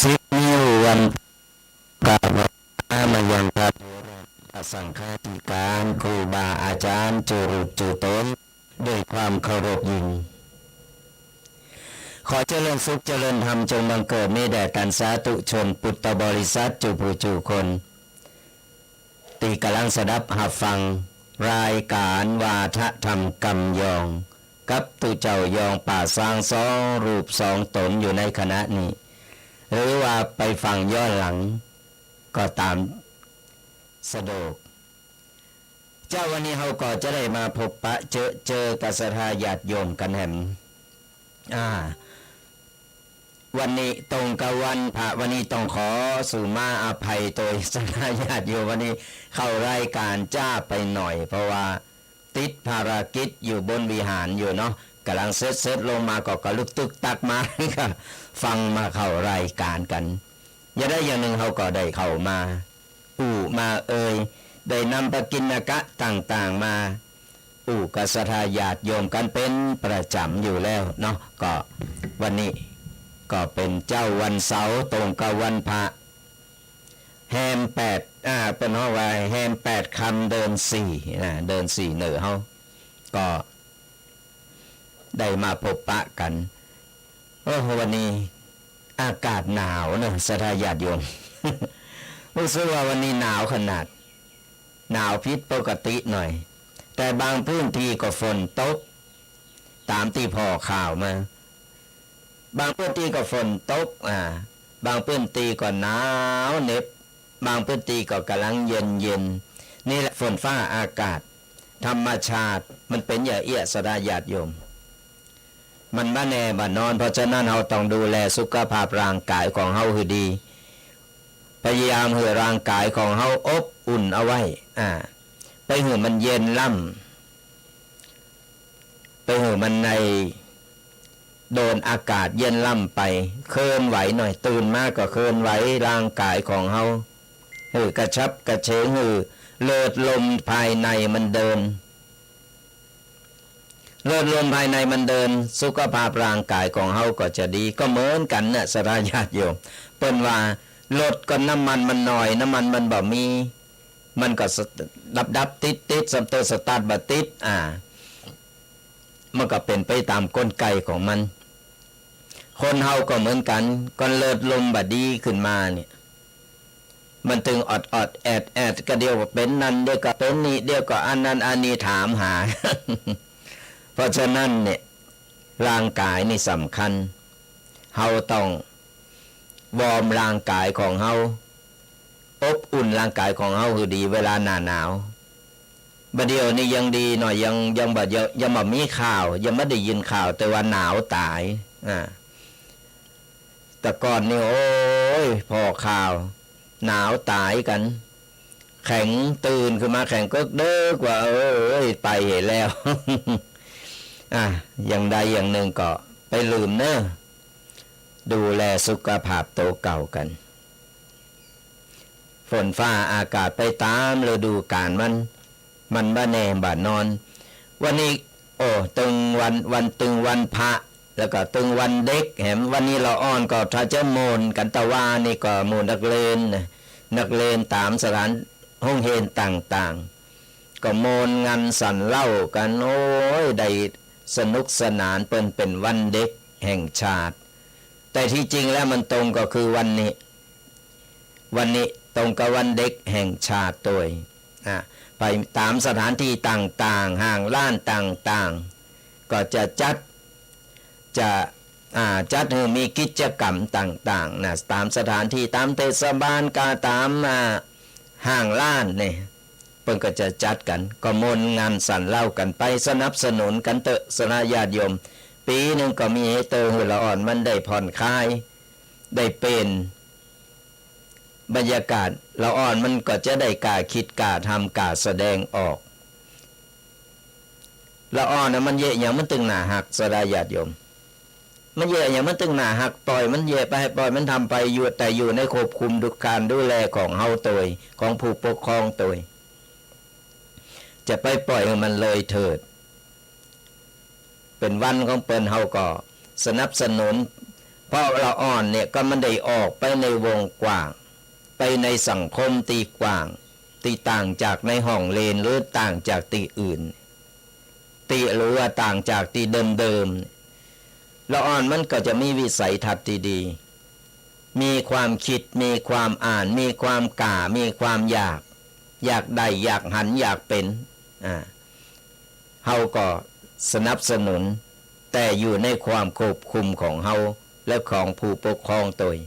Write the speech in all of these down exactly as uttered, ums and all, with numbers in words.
สิบ นี้วันกราบไหว้มายังพระเถระสังฆาธิการ ครูบาอาจารย์ จุรูปจุตน ด้วยความเคารพยิ่ง ขอเจริญสุขเจริญธรรมจงบังเกิดมีแด่ตันสาธุชนพุทธบริษัทจุผู้จุคน ตี้ก่ำลังสดับฮับฟังรายก๋านวาทะธรรมกำยอง กับตุ๊เจ้ายองป่าซางสองรูปสองต๋นอยู่ในขณะนี้ หรือว่าไปฟังย้อนหลังก็ต๋ามสะดวก เจ๊า วันนี้เฮาก็จะได้มาพบปะเจอเจอกับศรัทธาญาติโยมกั๋นแหม อ่า วันนี้ตรงกับวันพระ วันนี้ต้องขอสุมาอภัยโตยศรัทธาญาติโยม วันนี้เข้ารายก๋านจ๊าไปหน่อย เพราะว่าติดภารกิจอยู่บนวิหารอยู่เนาะ ก๋ำลังเสร็จๆ ลงมาก็กระลึกตึกตักมา ก็ฟังมาเข้ารายก๋านกั๋น อย่างใดอย่างนึ่งเฮาก็ได้เข้ามา อู้มาเอ่ย ได้นำปกิณกะต่างๆ มา อู้กับศรัทธาญาติโยมกั๋นเป๋นประจ๋ำอยู่แล้วเนาะ ก็วันนี้ก็เป๋นเจ๊าวันเสาร์ ตรงกับวันพระ แฮมแปด อ่า เปิ้นฮ้องว่าแฮมแปดค่ำเดือนสี่นะ เดือนสี่เน่อเฮา ก็ได้มาพบปะกั๋น โอ้ วันนี้อากาศหนาวเนาะ ศรัทธาญาติโยม ฮู้สึกว่าวันนี้หนาวขนาด หนาวผิดปกติหน่อย แต่บางพื้นที่ก็ฝนตก ต๋ามตี้ผ่อข่าวมา บางพื้นที่ก็ฝนตก อ่า บางพื้นที่ก็หนาวเหน็บ บางพื้นที่ก็ก๋ำลังเย็นๆ นี่แหละฝนฟ้าอากาศ ธรรมชาติมันเป๋นอย่างเอี้ย ศรัทธาญาติโยม มันบ่แน่บ่นอน เพราะฉะนั้นเฮาต้องดูแลสุขภาพร่างก๋ายของเฮาหื้อดี พยายามหื้อร่างก๋ายของเฮาอบอุ่นเอาไว้ อ่า ไปหื้อมันเย็นล่ำ ไปหื้อมันได้โดนอากาศเย็นล่ำไป เคลื่อนไหวหน่อย ตื่นมาก็เคลื่อนไหวร่างก๋ายของเฮา หื้อกระฉับกระเฉง หื้อเลือดลมภายในมันเดิน เลือดลมภายในมันเดิน สุขภาพร่างก๋ายของเฮาก็จะดี ก็เหมือนกั๋นน่ะ ศรัทธาญาติโยม เปิ้นว่า รถก็น้ำมันมันหน่อย น้ำมันมันบ่มี มันก็สะ- ดับๆ ติดๆ สตาร์ท สตาร์ทบ่ติด อ่า มันก็เป๋นไปต๋ามกลไกของมัน คนเฮาก็เหมือนกั๋น ก็เลือดลมบ่ดีขึ้นมาเนี่ย มันตึงออดๆ แอดๆ ก็เดี๋ยวก็เป๋นนั่น เดี๋ยวก็เป๋นนี่ เดี๋ยวก็อันนั้นอันนี้ถามหา เพราะฉะนั้นเนี่ย ร่างก๋ายนี่สำคัญ เฮาต้องวอร์มร่างก๋ายของเฮา อบอุ่นร่างก๋ายของเฮาหื้อดีเวลาหน้าหนาว บ่าเดี่ยวนี้ยังดีหน่อย ยัง ยังบ่ ยัง ยังบ่มีข่าว ยังบ่ได้ยินข่าว แต่ว่าหนาวต๋าย อ่า แต่ก่อนนี่ โอ้ย ผ่อข่าว หนาวต๋ายกั๋น แข็ง ตื่นขึ้นมาแข็งเกริกเดิกว่า เอ้ย ไปเหียแล้ว อ่ะ อย่างใดอย่างนึ่งก็ไปลืมเน่อ ดูแลสุขภาพโตเก่ากั๋น ฝนฟ้าอากาศไปต๋ามฤดูกาลมัน มันบ่แน่บ่นอน วันนี้ โอ้ ตึงวัน วันตึงวันพระ แล้วก็ตึงวันเด็ก แหมวันนี้ละอ่อนก็ถ้าจะโมนกั๋น ตะวานี่ก็หมู่นักเรียนนะ นักเรียนต๋ามสถานโฮงเฮียนต่างๆ ก็โมนงันสันเหล้ากั๋น โอ้ย ได้สนุกสนาน เปิ้นเป๋นวันเด็กแห่งชาติ แต่ที่จริงแล้วมันตรงก็คือวันนี้ วันนี้ตรงกับวันเด็กแห่งชาติตวย อ่ะ ไปต๋ามสถานที่ต่างๆ ห้างร้านต่างๆ ก็จะจัด จะ อ่า จัดหื้อมีกิจกรรมต่างๆ นะ ต๋ามสถานที่ ต๋ามเทศบาลกา ต๋าม อ่า ห้างร้านเนี่ย เปิ้นก็จะจัดกั๋น ก็โมนงันสันเหล้ากั๋นไป สนับสนุนกั๋นเต๊อะ ศรัทธาญาติโยม ปี๋นึ่งก็มีหื้อเต๊อะ หื้อละอ่อนมันได้ผ่อนคลาย ได้เป๋นบรรยากาศ ละอ่อนมันก็จะได้กล้าคิด กล้าทำ กล้าแสดงออก ละอ่อนน่ะมันเยียะหยังมันตึงน่าฮัก ศรัทธาญาติโยม มันเยียะหยังมันตึงน่าฮัก ปล่อยมันเยียะไป ปล่อยมันทำไป อยู่ แต่อยู่ในควบคุมดู ก๋านดูแลของเฮาตวย ของผู้ปกครองตวย จะไปปล่อยหื้อมันเลยเถิด เป๋นวันของเปิ้น เฮาก็สนับสนุน เพราะละอ่อนเนี่ยก็มันได้ออกไปในวงกว้าง ไปในสังคมตี้กว้าง ตี้ต่างจากในห้องเรียน หรือต่างจากตี้อื่น ตี้ หรือว่าต่างจากตี้เดิมๆ ละอ่อนมันก็จะมีวิสัยทัศน์ตี้ดี มีความคิด มีความอ่าน มีความกล้า มีความอยาก อยากได้ อยากหัน อยากเป๋น อ่า เฮาก็สนับสนุน แต่อยู่ในความควบคุมของเฮา และของผู้ปกครองตวย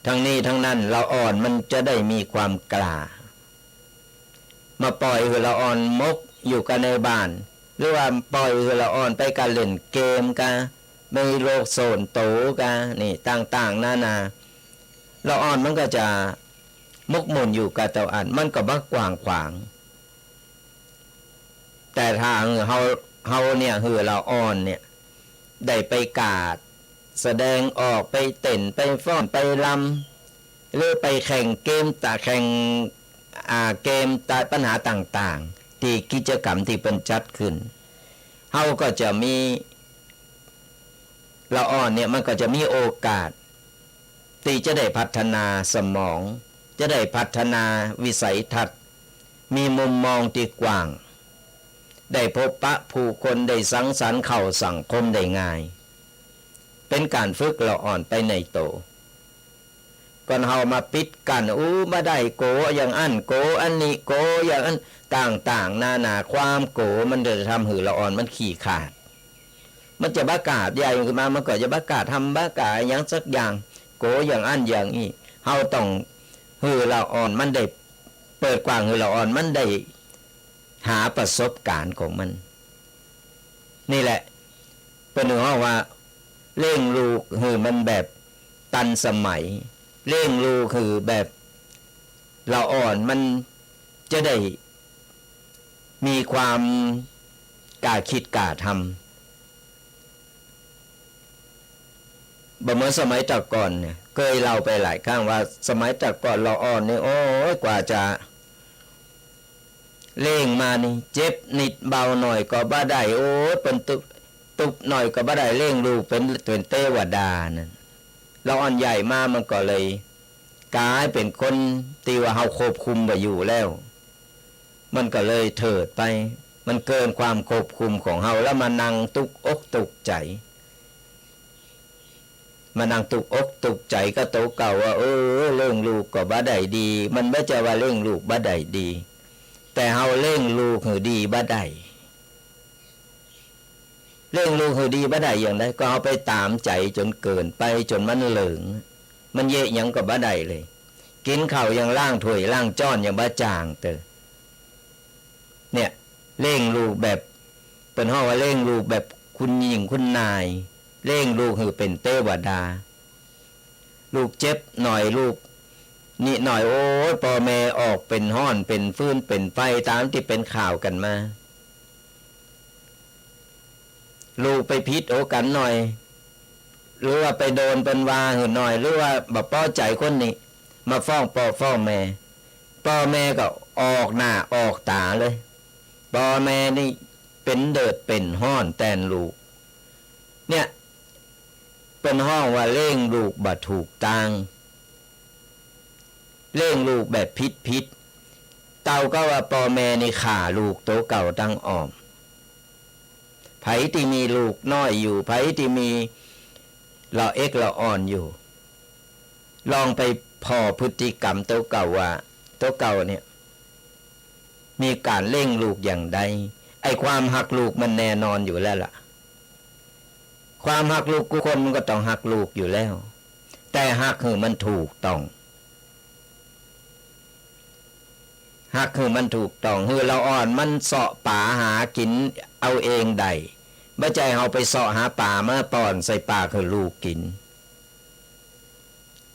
ทั้งนี้ทั้งนั้น ละอ่อนมันจะได้มีความกล้า มาปล่อยหื้อละอ่อนหมกอยู่กั๋นในบ้าน หรือว่าปล่อยหื้อละอ่อนไปก้าเล่นเกมก้า มีโลกส่วนตั๋วก้า นี่ต่างๆ นานา ละอ่อนมันก็จะหมกมุ่นอยู่กับเต้าอั้น มันก็บ่กว้างขวาง แต่ถ้าหื้อเฮา เฮาเนี่ย หื้อละอ่อนเนี่ย ได้ไปกล้าแสดงออก ไปเต้น ไปฟ้อน ไปรำ หรือไปแข่งเกม ตะ แข่ง อ่า เกมตะ ปัญหาต่างๆ ตี้กิจกรรมตี้เปิ้นจัดขึ้น เฮาก็จะมี ละอ่อนเนี่ยมันก็จะมีโอกาสตี้จะได้พัฒนาสมอง จะได้พัฒนาวิสัยทัศน์ มีมุมมองตี้กว้าง ได้พบปะผู้คน ได้สังสรรค์เข้าสังคมได้ง่าย เป๋นก๋านฝึกละอ่อนไปในโต ก่อนเฮามาปิดกั้น อู้ บ่ได้ โก๋อย่างอั้น โก๋อันนี้ โก๋อย่างอั้น ต่างๆ นานา ความโก๋มันจะทำหื้อละอ่อนมันขี้ขลาด มันจะบ่กล้า ใหญ่ขึ้นมา มันก็จะบ่กล้าทำ บ่กล้าอะหยังสักอย่าง โก๋อย่างอั้นอย่างอี้ เฮาต้องหื้อละอ่อนมันได้ เปิดกว้างหื้อละอ่อนมันได้หาประสบก๋ารณ์ของมัน นี่แหละ เปิ้นฮ้องว่า เลี้ยงลูกหื้อมันแบบตันสมัย เลี้ยงลูกหื้อแบบละอ่อน มันจะได้มีความกล้าคิดกล้าทำ บ่เหมือนสมัยแต่ก่อนเนี่ย เกยเล่าไปหลายครั้งว่าสมัยแต่ก่อนละอ่อนนี่ โอ๊ย กว่าจะเลี้ยงมานี่ เจ็บนิดเบาหน่อยก็บ่ได้ โอ๊ย เปิ้นตุ๊บ ตุ๊บหน่อยก็บ่ได้ เลี้ยงลูกเป๋น เป๋นเตวดานั่น ละอ่อนใหญ่มามันก็เลยก๋ายเป๋นคนตี้ว่าเฮาควบคุมบ่อยู่แล้ว มันก็เลยเถิดไป มันเกินความควบคุมของเฮา แล้วมานั่งตุ๊กอกตุ๊กใจ๋ มานั่งตุ๊กอกตุ๊กใจ๋กับโตเก่าว่า เออ เลี้ยงลูกก็บ่ได้ดี มันบ่ใจ้ว่าเลี้ยงลูกบ่ได้ดี แต่เฮาเลี้ยงลูกหื้อดีบ่ได้ เลี้ยงลูกหื้อดีบ่ได้อย่างใด ก็เฮาไปต๋ามใจ๋จ๋นเกินไป จ๋นมันเหลิง มันเยียะหยังก็บ่ได้เลย กิ๋นข้าวยังล้างถ้วยล้างจ๊อนยังบ่จ่างเต๊อะ เนี่ย เลี้ยงลูกแบบ เปิ้นฮ้องว่าเลี้ยงลูกแบบคุณหญิงคุณนาย เลี้ยงลูกหื้อเป๋นเตวดา ลูกเจ็บหน่อย ลูกนี่หน่อย โอ๊ย ป้อแม่ออกเป๋นฮ้อนเป๋นฟืนเป๋นไฟ ต๋ามตี้เป๋นข่าวกั๋นมา ลูกไปผิดโอกั๋นหน่อย หรือว่าไปโดนเปิ้นว่าหื้อหน่อย หรือว่าบ่ปอใจ๋คนนี้ มาฟ้องป้อฟ้องแม่ ป้อแม่ก็ออกหน้าออกต๋าเลย ป้อแม่นี่เป๋นเดือดเป๋นฮ้อนแตนลูก เนี่ย เปิ้นฮ้องว่าเลี้ยงลูกบ่ถูกตาง เลี้ยงลูกแบบผิดๆ เต้าก็ว่าป้อแม่นี่ฆ่าลูกโตเก่าตังอ้อม ใผตี้มีลูกน้อยอยู่ ใผตี้มีละเอ็กละอ่อนอยู่ ลองไปผ่อพฤติกรรมโตเก่าว่า โตเก่าเนี่ย มีก๋านเลี้ยงลูกอย่างใด ไอ้ความฮักลูกมันแน่นอนอยู่แล้วล่ะ ความฮักลูกกู้คนมันก็ต้องฮักลูกอยู่แล้ว แต่ฮักหื้อมันถูกต้อง ฮักหื้อมันถูกต้อง หื้อละอ่อนมันเซาะป๋าหากิ๋นเอาเองได้ บ่ใจ้เฮาไปเซาะหาป๋ามาป้อนใส่ปากหื้อลูกกิ๋น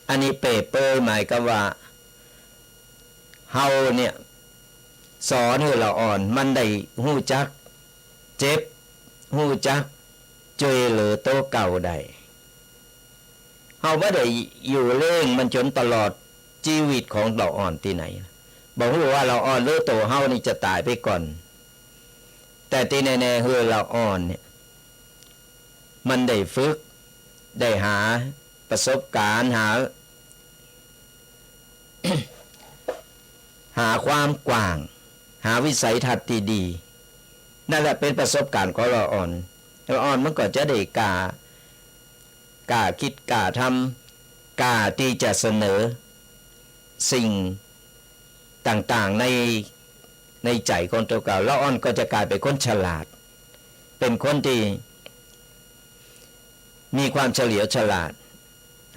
อันนี้เปรียบเปยหมายความว่า เฮาเนี่ย สอนหื้อละอ่อนมันได้ฮู้จักเจ็บ ฮู้จักจ้วยเหลือโตเก่าได้ เฮาบ่ได้อยู่เลี้ยงมันจ๋นตลอดจีวิตของละอ่อนตี้ไหน บ่ฮู้ว่าละอ่อนหรือโตเฮานี่จะต๋ายไปก่อน แต่ตี้แน่ๆ หื้อละอ่อนเนี่ย มันได้ฝึก ได้หาประสบก๋ารณ์ หา หาความกว้าง หาวิสัยทัศน์ตี้ดี นั่นแหละเป๋นประสบก๋ารณ์ของละอ่อน ละอ่อนมันก็จะได้กล้า กล้าคิดกล้าทำ กล้าตี้จะเสนอสิ่งต่างๆ ใน ในใจ๋ของโตเก่า ละอ่อนก็จะก๋ายเป๋นคนฉลาด เป๋นคนตี้มีความเฉลียวฉลาด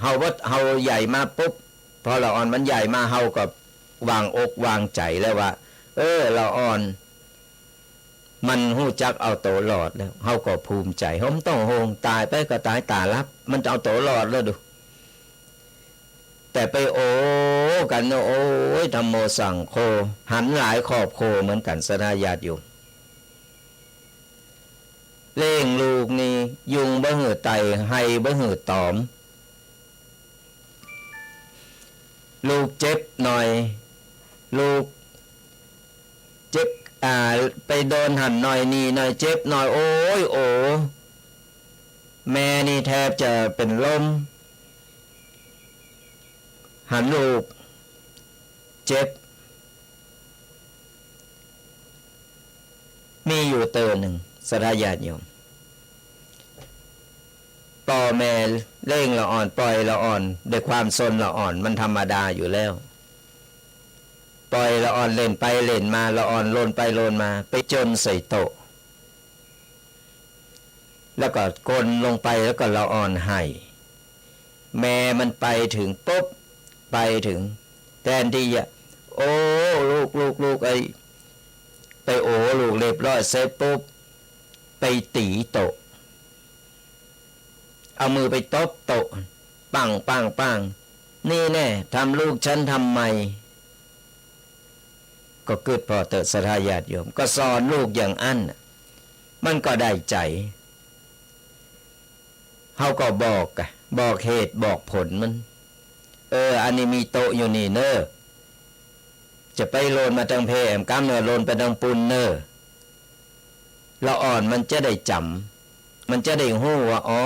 เฮาบ่ เฮาใหญ่มาปุ๊บ พอละอ่อนมันใหญ่มา เฮาก็วางอกวางใจ๋แล้วว่า เออ ละอ่อน มันฮู้จักเอาโตรอดแล้ว เฮาก็ภูมิใจ๋ เฮาบ่ต้องห่วง ต๋ายไปก็ต๋ายต๋าหลับ มันจะเอาโตรอดแล้วดู แต่ไปโอ้กั๋นเนาะ โอ๊ย ธัมโมสังโฆ หันหลายครอบครัวเหมือนกั๋น ศรัทธาญาติโยม เลี้ยงลูกนี่ ยุงบ่หื้อไต่ ไฮบ่หื้อต๋อม ลูกเจ็บหน่อย ลูกเจ็บ อ่า ไปโดนหั้นหน่อย นี่หน่อย เจ็บหน่อย โอ๊ย โอ แม่นี่แทบจะเป๋นลม หันลูกเจ็บ มีอยู่เตื้อนึ่ง ศรัทธาญาติโยม ป้อแม่เลี้ยงละอ่อน ป่อยละอ่อน ด้วยความซนละอ่อน มันธรรมดาอยู่แล้ว ป่อยละอ่อนเล่นไปเล่นมา ละอ่อนหล่นไปหล่นมา ไปจนใส่โต๊ะ แล้วก็กรนลงไป แล้วก็ละอ่อนไห้ แม่มันไปเถิงปุ๊บ ไปเถิง แทนตี้จะ โอ้ ลูก ลูก ลูก ไอ้ ไปโอลูกเรียบร้อยเสร็จปุ๊บ ไปตี๋โต๊ะ เอามือไปตบโต๊ะ ปัง ปัง ปัง นี่แน่ ทำลูกฉันทำไม ก็กึ๊ดผ่อเต๊อะ ศรัทธาญาติโยม ก็สอนลูกอย่างอั้นน่ะ มันก็ได้ใจ๋ เฮาก็บอกอะ บอกเหตุบอกผลมัน เออ อันนี้มีโต๊ะอยู่นี่เน่อ จะไปหล่นมาตางเพแอมกำเน่อ หล่นไปตางปู้นเน่อ ละอ่อนมันจะได้จ๋ำ มันจะได้ฮู้ว่า อ๋อ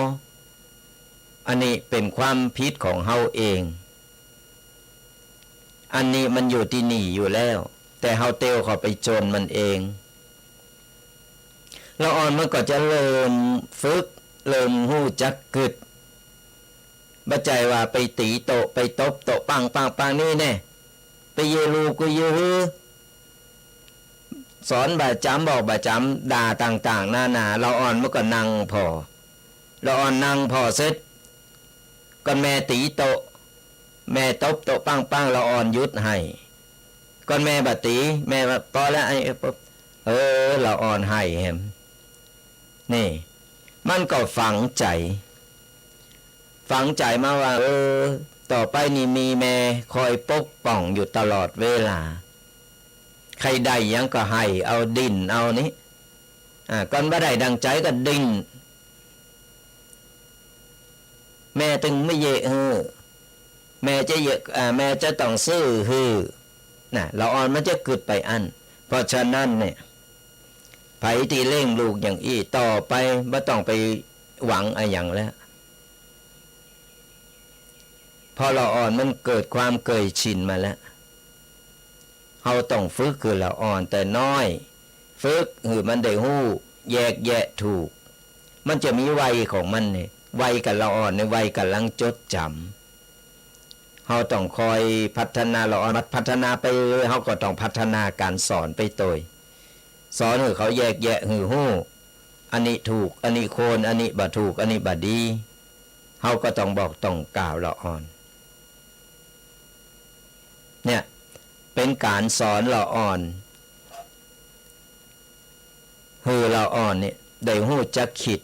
อันนี้เป๋นความผิดของเฮาเอง อันนี้มันอยู่ตี้นี่อยู่แล้ว แต่เฮาเตียวเข้าไปจนมันเอง ละอ่อนมันก็จะเริ่มฝึก เริ่มฮู้จักกึ๊ด บ่ใจ้ว่าไปตี๋โต๊ะ ไปตบโต๊ะ ปัง ปัง ปัง นี่แน่ ไปเยียะลูกก็เยียะหื้อ สอนบ่จ๋ำ บอกบ่จ๋ำ ด่าต่างๆ นานา ละอ่อนมันก็นั่งผ่อ ละอ่อนนั่งผ่อเสร็จ ก่อนแม่ตี๋โต๊ะ แม่ตบโต๊ะปังๆ ละอ่อนหยุดไห้ ก่อนแม่บ่ตี๋ แม่ว่า ปอแล้ว ไอ้ เออ ละอ่อนไห้แหม นี่ มันก็ฝังใจ๋ ฝังใจ๋มาว่า เออ ต่อไปนี่มีแม่คอยปกป้องอยู่ตลอดเวลา ใค่ได้หยังก็ไห้เอา ดิ้นเอานี่ อ่า ก่อนบ่ได้ดั่งใจ๋ก็ดิ้น แม่ตึงบ่เยียะหื้อ แม่จะเยียะ อ่า แม่จะต้องซื้อหื้อ น่ะ ละอ่อนมันจะกึ๊ดไปอั้น เพราะฉะนั้นเนี่ย ใผตี้เลี้ยงลูกอย่างอี้ ต่อไปบ่ต้องไปหวังอะหยังแล้ว เพราะละอ่อนมันเกิดความเกยชินมาแล้ว เฮาต้องฝึกหื้อละอ่อนแต่น้อย ฝึกหื้อมันได้ฮู้แยกแยะถูก มันจะมีวัยของมันนี่ วัยกับละอ่อนนี่ วัยก่ำลังจดจ๋ำ เฮาต้องคอยพัฒนาละอ่อน พัฒนาไปเรื่อย เฮาก็ต้องพัฒนาก๋านสอนไปตวย สอนหื้อเขาแยกแยะหื้อฮู้ อันนี้ถูก อันนี้ควร อันนี้บ่ถูก อันนี้บ่ดี เฮาก็ต้องบอกต้องกล่าวละอ่อน เนี่ย เป๋นก๋านสอนละอ่อน หื้อละอ่อนเนี่ย ได้ฮู้จักกึ๊ด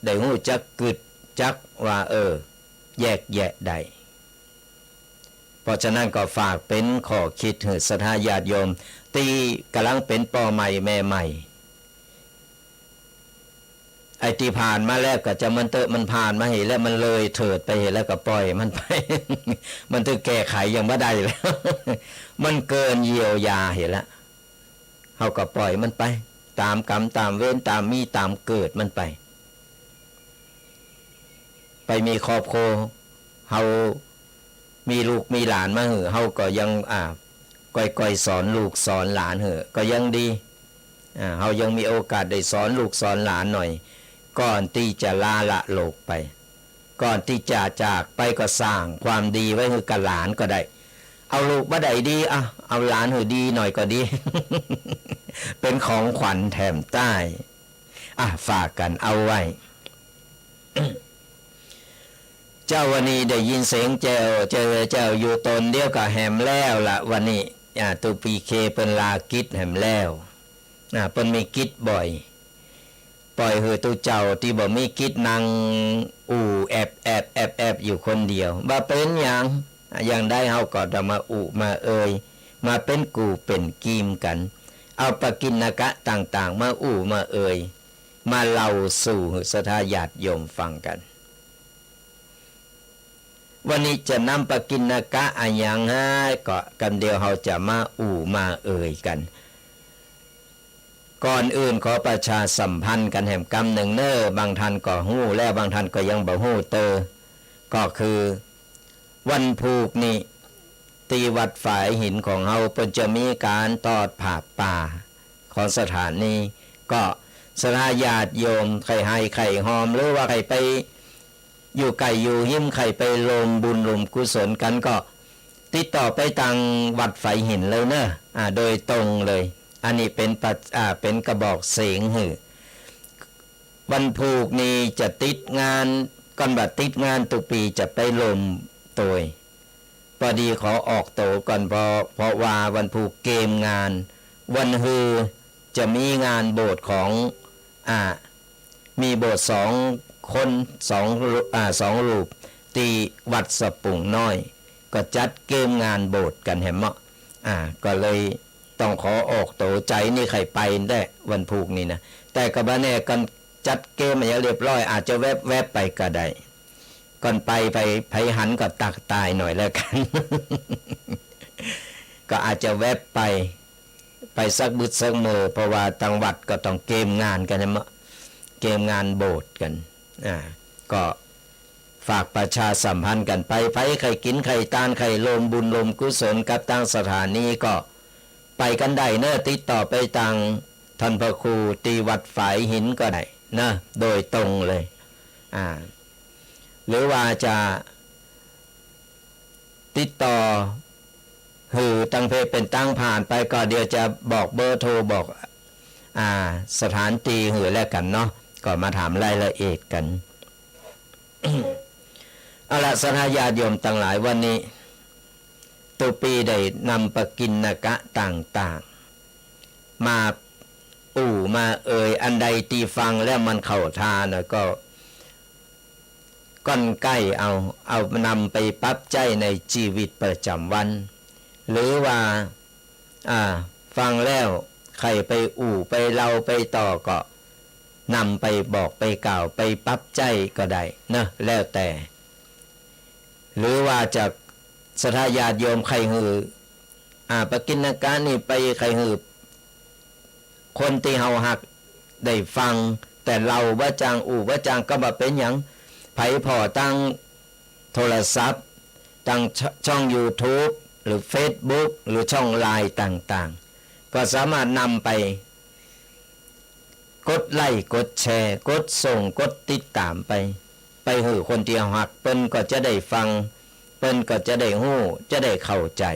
ได้ฮู้จักกึ๊ดจักว่า เออ แยกแยะได้ เพราะฉะนั้นก็ฝากเป๋นข้อคิดหื้อศรัทธาญาติโยม ตี้ก่ำลังเป๋นป้อใหม่แม่ใหม่ ไอ้ตี้ผ่านมาแล้วก็จะมันเต๊อะ มันผ่านมาหื้อแล้ว มันเลยเถิดไปหื้อแล้วก็ป่อยมันไป มันตึงแก้ไขหยังบ่ได้แล้ว มันเกินเยียวยาหื้อแล้ว เฮาก็ป่อยมันไป ต๋ามก๋รรมต๋ามเวร ต๋ามมีต๋ามเกิดมันไป ไปมีครอบครัว เฮามีลูกมีหลานมาหื้อ เฮาก็ยัง อ่า ก่อยๆ สอนลูกสอนหลานหื้อ ก็ยังดี อ่า เฮายังมีโอกาสได้สอนลูกสอนหลานหน่อย ก่อนตี้จะลาละโลกไป ก่อนตี้จะจากไปก็สร้างความดีไว้หื้อกับหลานก็ได้ เอาลูกบ่ได้ดี อ่ะ เอาหลานหื้อดีหน่อยก็ดี เป๋นของขวัญแถมใต้ อ่ะ ฝากกั๋นเอาไว้ เจ้า วันนี้ได้ยินเสียงแจ้ว แจ้ว แจ้วอยู่ตนเดียวก็แหมแล้วละ วันนี้ อ่า ตุ๊ปีเคเปิ้นลากิจแหมแล้ว อ่า เปิ้นมีกิจบ่อย ป่อยหื้อตุ๊เจ้าตี้บ่มีกิจนั่งอู้แอบแอบแอบแอบอยู่คนเดียว บ่าเป๋นหยัง อย่างใดเฮาก็ต้องมาอู้มาเอ่ย มาเป๋นกู่เป๋นกีมกั๋น เอาปกิณกะต่างๆ มาอู้มาเอ่ย มาเล่าสู่หื้อศรัทธาญาติโยมฟังกั๋น วันนี้จะนำปกิณกะอะหยังฮะ ก็กำเดียวเฮาจะมาอู้มาเอ่ยกั๋น ก่อนอื่นขอประชาสัมพันธ์กั๋นแหมกำนึ่งเน่อ บางท่านก็ฮู้แล้ว บางท่านก็ยังบ่ฮู้เตอ ก็คือวันพูกนี้ ตี้วัดฝายหินของเฮา เปิ้นจะมีก๋านตอดผ้าป่าของสถานี ก็ศรัทธาญาติโยมใค่ไห้ใค่ฮอม หรือว่าใค่ไปอยู่ใก้อยู่ฮิม ใค่ไปร่วมบุญร่วมกุศลกั๋น ก็ติดต่อไปตางวัดฝายหินเลยเน่อ อ่า โดยตรงเลย อันนี้เป๋นประ อ่า เป๋นกระบอกเสียงหื้อ วันพูกนี้จะติดงาน ก่อนว่าติดงาน ตุ๊กปี๋จะไปร่วมตวย ปอดีขอออกตั๋วก่อน เพราะ เพราะว่าวันพูกเกมงาน วันฮือจะมีงานโบสถ์ของ อ่า มีโบสถ์สองคน สอง อ่า สองรูป ตี้วัดสะปุงน้อย ก็จัดเกมงานโบสถ์กั๋นแหมเนาะ อ่า ก็เลยต้องขอออกตั๋ว ใจ๋นี่ใค่ไปแต๊วันพูกนี้นะ แต่ก็บ่แน่ ก่อนจัดเกมอะหยังเรียบร้อย อาจจะแวบๆ ไปก็ได้ ก่อนไป ใผ ใผหันก็ตักตายหน่อยแล้วกั๋น ก็อาจจะแวบไป ไปสักบึดสักเมื่อ เพราะว่าตางวัดก็ต้องเกมงานกั๋นแหมเนาะ เกมงานโบสถ์กั๋น อ่า ก็ฝากประชาสัมพันธ์กั๋นไป ใผใค่กิ๋นใค่ตาน ใค่ร่วมบุญร่วมกุศลกับตางสถานีก็ไปกั๋นได้เน่อ ติดต่อไปตางท่านพระครูตี้วัดฝายหินก็ได้เน่อ โดยตรงเลย อ่า หรือว่าจะ ติดต่อหื้อตางเพจเป๋นตางผ่านไป ก็เดี๋ยวจะบอกเบอร์โทร บอก อ่า สถานตี้หื้อแล้วกั๋นเนาะ ก็มาถามรายละเอียดกั๋น เอาละ ศรัทธาญาติโยมตังหลาย วันนี้ตุ๊กปี๋ได้นำปกิณกะต่างๆ มาอู้มาเอ่ย อันใดตี้ฟังแล้วมันเข้าท่าหน่อยก็ ก้อนใก้เอา เอานำไปปรับใจ๊ในจีวิตประจ๋ำวัน หรือว่า อ่า ฟังแล้วใค่ไปอู้ไปเล่าไปต่อก็นำไปบอกไปกล่าวไปปรับใจ๊ก็ได้เนาะ แล้วแต่ หรือว่าจะศรัทธาญาติโยมใค่หื้อ อ่า ปกิณกะนี่ไปใค่หื้อ คนตี้เฮาฮักได้ฟัง แต่เล่าบ่จาง อู้บ่จาง ก็บ่เป๋นหยัง ใผผ่อตางโทรศัพท์ ตางช- ช่องยูทูบ หรือเฟซบุ๊ก หรือช่องไลน์ต่างๆ ก็สามารถนำไปกดไลก์ กดแชร์ กดส่ง กดติดต๋ามไป ไปหื้อคนตี้เฮาฮัก เปิ้นก็จะได้ฟัง เปิ้นก็จะได้ฮู้ จะได้เข้าใจ๋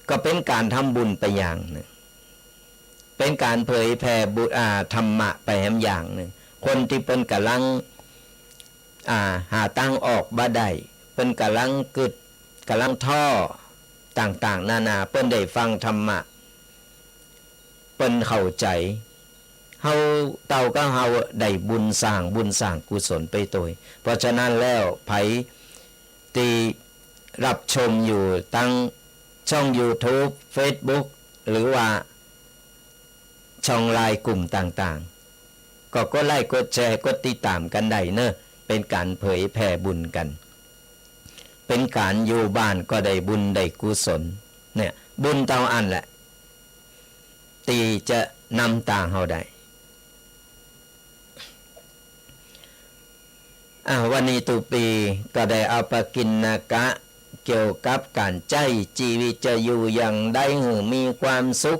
ก็เป๋นก๋านทำบุญไปอย่างนึ่ง เป๋นก๋านเผยแผ่บุ- อ่า ธรรมะไปแหมอย่างนึ่ง คนตี้เปิ้นก่ำลัง อ่า หาตางออกบ่ได้ เปิ้นก่ำลังกึ๊ด ก่ำลังท้อ ต่างๆ นานา เปิ้นได้ฟังธรรมะ เปิ้นเข้าใจ๋ เฮาเต้ากับเฮาได้บุญสร้างบุญสร้างกุศลไปตวย เพราะฉะนั้นแล้วใผตี้รับชมอยู่ตางช่องยูทูบ เฟซบุ๊ก หรือว่าช่องไลน์กลุ่มต่างๆ ก็กดไลก์ กดแชร์ กดติดต๋ามกั๋นได้เนาะ เป๋นก๋านเผยแผ่บุญกั๋น เป๋นก๋านอยู่บ้านก็ได้บุญได้กุศล เนี่ย บุญเต้าอั้นแหละ ตี้จะนำตางเฮาได้ อ่ะ วันนี้ตุ๊กปี๋ก็ได้เอาปกิณกะเกี่ยวกับก๋านใจ๊จีวิตจะอยู่อย่างใดหื้อมีความสุข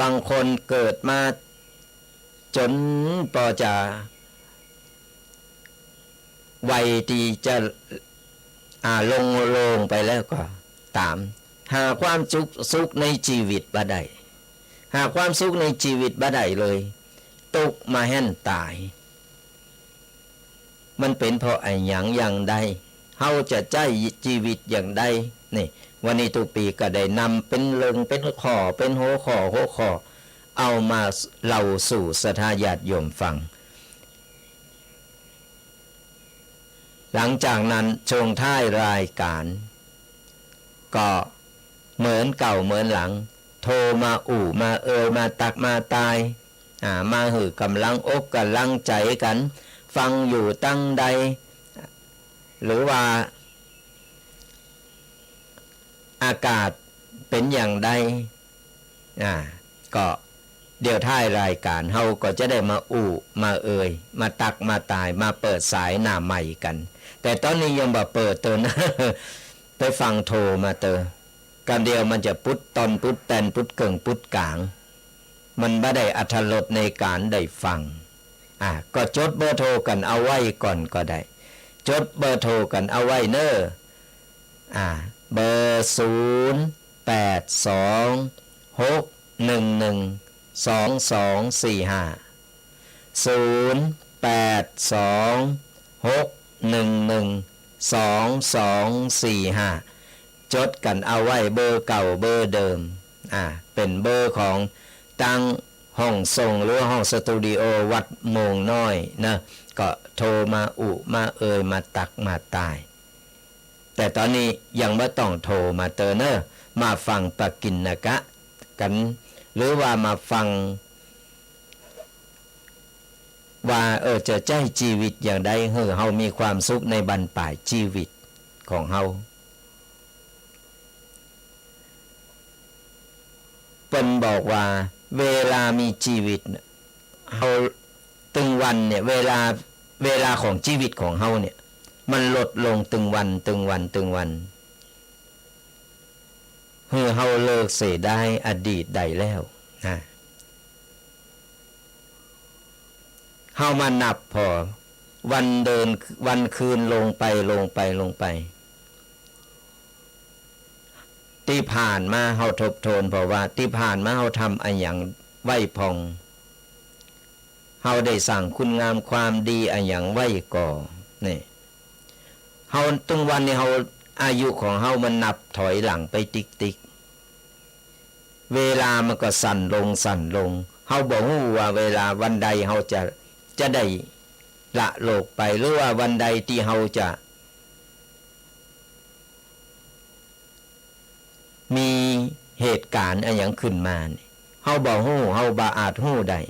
บางคนเกิดมาจ๋นปอจะ วัยตี้จะ อ่า ลงโลงไปแล้วก็ต๋าม หาความสุข สุขในจีวิตบ่ได้ หาความสุขในจีวิตบ่ได้เลย ตุ๊กข์มาแฮ่นต๋าย มันเป๋นเพราะอะหยังอย่างใด เฮาจะใจ๊จีวิตอย่างใด นี่ วันนี้ตุ๊กปี๋ก็ได้นำเป๋นเรื่อง เป๋นข้อ เป๋นหัวข้อ หัวข้อ เอามาเล่าสู่ศรัทธาญาติโยมฟัง หลังจากนั้นช่วงท้ายรายการ ก็เหมือนเก่าเหมือนหลัง โทรมาอู้มาเอ่ย มาตักมาตาย อ่า มาหื้อก๋ำลังอกก๋ำลังใจ๋กั๋น ฟังอยู่ตังใด หรือว่า อากาศเป๋นอย่างใด อ่า ก็เดี๋ยวท้ายรายก๋าน เฮาก็จะได้มาอู้ มาเอ่ย มาตัก มาตาย มาเปิดสายหน้าใหม่กั๋น แต่ต๋อนนี้ยังบ่เปิดเต๊อะนะ ไปฟังโทรมาเต๊อะ ก๋ำเดียวมันจะปุ๊ดต่อน ปุ๊ดแป้น ปุ๊ดเกิ่ง ปุ๊ดก๋าง มันบ่ได้อรรถรสในก๋านได้ฟัง อ่า ก็จดเบอร์โทรกั๋นเอาไว้ก่อนก็ได้ จดเบอร์โทรกั๋นเอาไว้เน่อ อ่า เบอร์ ศูนย์ แปด สอง หก หนึ่ง หนึ่ง สอง สอง สี่ ห้า ศูนย์ แปด สอง หก หนึ่ง หนึ่ง สอง สอง สี่ ห้า จดกั๋นเอาไว้ เบอร์เก่าเบอร์เดิม อ่า เป๋นเบอร์ของตังห้องส่งหรือว่าห้องสตูดิโอวัดโมงน้อยเนาะ ก็โทรมาอู้มาเอ่ย มาตักมาตาย แต่ต๋อนนี้ยังบ่ต้องโทรมาเต๊อะเน่อ มาฟังปกิณกะกั๋น หรือว่ามาฟังว่า เออ จะใจ๊จีวิตอย่างใดหื้อเฮามีความสุขในบั้นป๋ายจีวิตของเฮา เปิ้นบอกว่า เวลามีจีวิตน่ะ เฮา ตึงวันเนี่ย เวลา เวลาของจีวิตของเฮาเนี่ย มันลดลงตึงวัน ตึงวัน ตึงวัน หื้อเฮาเลิกเสียดายอดีตได้แล้วนะ เฮามานับผ่อวันเดิน วันคืนลงไป ลงไป ลงไป ตี้ผ่านมาเฮาทบทวนผ่อว่า ตี้ผ่านมาเฮาทำอะหยังไว้พ่อง เฮาได้สร้างคุณงามความดีอะหยังไว้ก่อ นี่ เฮา ตึงวันนี้เฮา อายุของเฮามันนับถอยหลังไปติ๊กๆ เวลามันก็สั้นลง สั้นลง เฮาบ่ฮู้ว่าเวลาวันใดเฮาจะ จะได้ละโลกไป หรือว่าวันใดตี้เฮาจะ มีเหตุก๋ารณ์อะหยังขึ้นมานี่ เฮาบ่ฮู้ เฮาบ่อาจฮู้ได้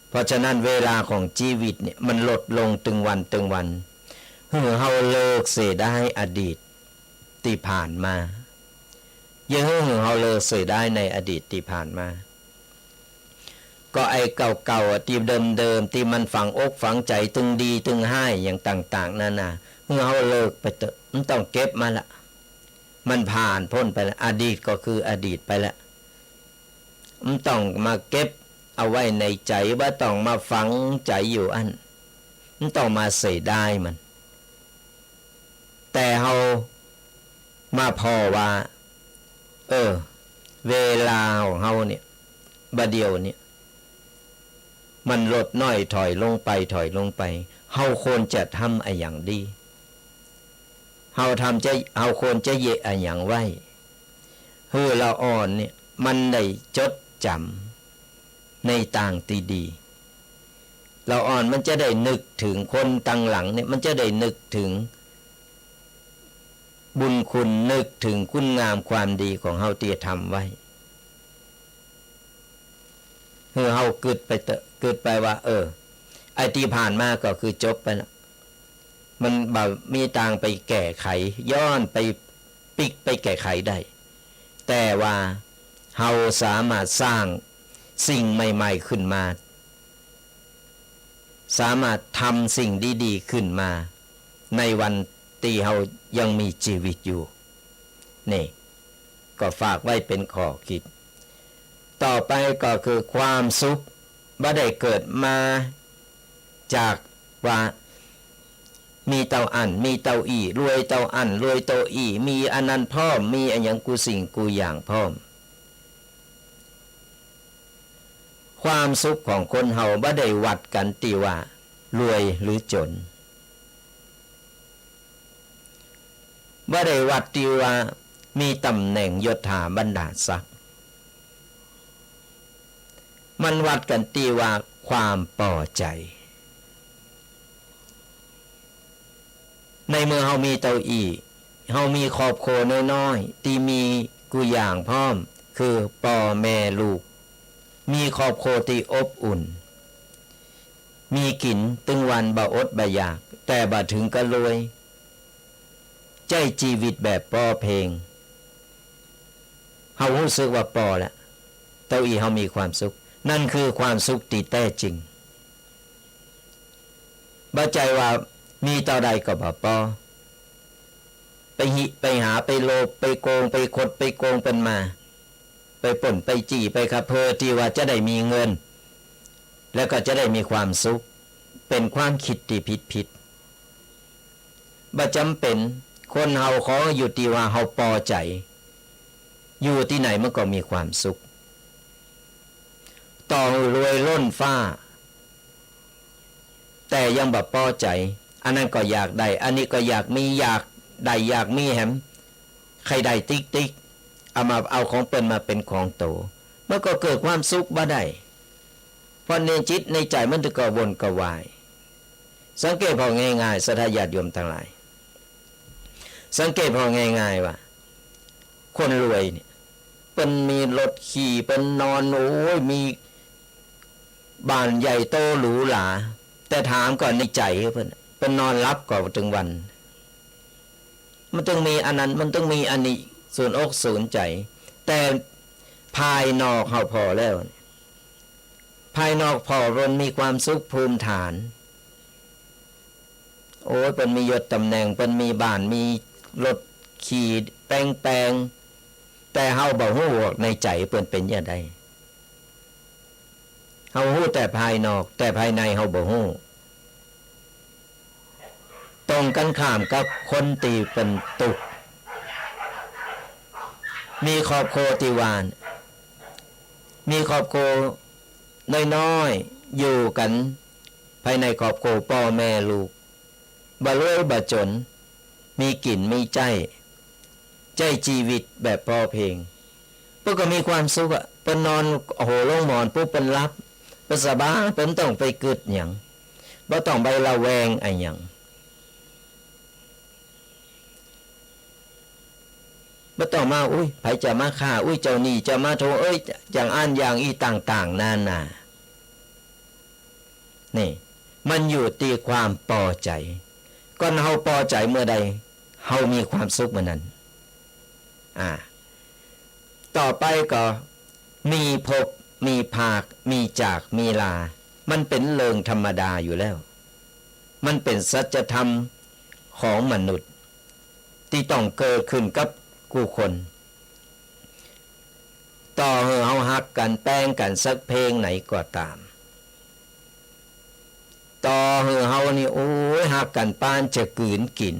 เพราะฉะนั้นเวลาของจีวิตเนี่ยมันลดลงตึงวันตึงวัน หื้อเฮาเลิกเสียดายอดีตตี้ผ่านมา อย่าหื้อเฮาเลิกเสียดายในอดีตตี้ผ่านมา ก็ไอ้เก่าๆ อะ ตี้เดิมๆ ตี้มันฝังอกฝังใจ๋ ตึงดีตึงฮ้ายอย่างต่างๆ นานา หื้อเฮาเลิกไปเต๊อะ บ่ต้องเก็บมาละ มันผ่านป๊นไปละ อดีตก็คืออดีตไปละ บ่ต้องมาเก็บเอาไว้ในใจ๋ บ่ต้องมาฝังใจ๋อยู่อั้น บ่ต้องมาเสียดายมัน แต่เฮามาผ่อว่า เออ เวลาของเฮาเนี่ย บ่าเดี่ยวเนี่ย มันลดน้อยถอยลงไป ถอยลงไป เฮาควรจะทำอะหยังดี เฮาทำจะ เฮาควรจะเยียะอะหยังไว้ หื้อละอ่อนเนี่ย มันได้จดจ๋ำ ในตางตี้ดี ละอ่อนมันจะได้นึกเถิงคนตังหลังเนี่ย มันจะได้นึกเถิงบุญคุณ นึกเถิงคุณงามความดีของเฮาตี้ทำไว้ หื้อเฮากึ๊ดไปเต๊อะ กึ๊ดไปว่า เออ ไอ้ตี้ผ่านมาก็คือจบไปละ มันบ่มีตางไปแก้ไข ย้อนไปปิ๊กไปแก้ไขได้ แต่ว่าเฮาสามารถสร้างสิ่งใหม่ๆ ขึ้นมา สามารถทำสิ่งดีๆ ขึ้นมา ในวันตี้เฮายังมีจีวิตอยู่ นี่ ก็ฝากไว้เป๋นข้อคิด ต่อไปก็คือความสุขบ่ได้เกิดมาจากว่ามีเต้าอั้น มีเต้าอี้ รวยเต้าอั้น รวยเต้าอี้ มีอันนั้นพร้อม มีอะหยังกู้สิ่งกู้อย่างพร้อม ความสุขของคนเฮาบ่ได้วัดกั๋นตี้ว่ารวยหรือจ๋น บ่ได้วัดตี้ว่ามีต๋ำแหน่งยศถาบรรดาศักดิ์ มันวัดกั๋นตี้ว่าความปอใจ๋ ในเมื่อเฮามีเต้าอี้ เฮามีครอบครัวน้อยๆ ตี้มีกู้อย่างพร้อม คือป้อแม่ลูก มีครอบครัวตี้อบอุ่น มีกิ๋นตึงวันบ่อดบ่อยาก แต่บ่เถิงกับรวย ใจ๊จีวิตแบบป้อเพียง เฮาฮู้สึกว่าป้อแล้ว เต้าอี้เฮามีความสุข นั่นคือความสุขตี้แต๊จริง บ่ใจ้ว่ามีเต้าใดก็บ่ป้อ ไปหิ ไปหา ไปโลภ ไปโกง ไปคด ไปโกงเปิ้นมา ไปปล้น ไปจี้ ไปฆ่า เพื่อตี้ว่าจะได้มีเงิน แล้วก็จะได้มีความสุข เป๋นความกึ๊ดตี้ผิดๆ บ่จ๋ำเป๋น คนเฮาขออยู่ตี้ว่าเฮาปอใจ๋ อยู่ตี้ไหนมันก็มีความสุข ต่อหื้อรวยล้นฟ้า แต่ยังบ่ปอใจ๋ อันนั้นก็อยากได้ อันนี้ก็อยากมี อยากได้ อยากมีแหม ใค่ได้ติ๊กๆ เอามา เอาของเปิ้นมาเป๋นของโต มันก็เกิดความสุขบ่ได้ เพราะในจิตในใจ๋มันก็วนกระวาย สังเกตผ่อง่ายๆ ศรัทธาญาติโยมตังหลาย สังเกตผ่อง่ายๆ ว่า คนรวยเนี่ย เปิ้นมีรถขี่ เปิ้นนอน โอ้ย มีบ้านใหญ่โตหรูหรา แต่ถามก่อนในใจ๋เปิ้น เปิ้นนอนหลับก่อตึงวัน มันตึงมีอันนั้น มันตึงมีอันนี้ สูนอกสูนใจ๋ แต่ภายนอกเฮาผ่อแล้ว ภายนอกผ่อเปิ้นมีความสุขภูมิฐาน โอ้ย เปิ้นมียศต๋ำแหน่ง เปิ้นมีบ้าน มีรถขี่แปงๆ แต่เฮาบ่ฮู้ว่าในใจ๋เปิ้นเป๋นจะใด เฮาฮู้แต่ภายนอก แต่ภายในเฮาบ่ฮู้ ตรงกั๋นข้ามกับคนตี้เปิ้นตุ๊กข์ มีครอบครัวตี้ว่า มีครอบครัวน้อยๆ อยู่กั๋น ภายในครอบครัวป้อแม่ลูก บ่รวยบ่จ๋น มีกิ๋นมีใจ๊ ใจ๊จีวิตแบบปอเพียง เปิ้นก็มีความสุขอะ เปิ้นนอน โอ้โห ลงหมอนปุ๊บเปิ้นหลับ เปิ้นสบาย เปิ้นบ่ต้องไปกึ๊ดหยัง บ่ต้องไประแวงอะหยัง บ่ต้องมา อุ๊ย ใผจะมาฆ่า อุ๊ย เจ้านี่จะมาโทษ เอ้ย อย่างอั้นอย่างอี้ต่างๆ นานา นี่ มันอยู่ตี้ความปอใจ๋ ก่อนเฮาปอใจ๋เมื่อใด เฮามีความสุขเมื่อนั้น อ่า ต่อไปก็มีพบ มีพราก มีจาก มีลา มันเป๋นเรื่องธรรมดาอยู่แล้ว มันเป๋นสัจธรรมของมนุษย์ ตี้ต้องเกิดขึ้นกับกู้คน ต่อหื้อเฮาฮักกั๋น แป๋งกั๋นสักเพียงไหนก็ต๋าม ต่อหื้อเฮานี่ โอ้ย ฮักกั๋นปานจะกืนกิ๋น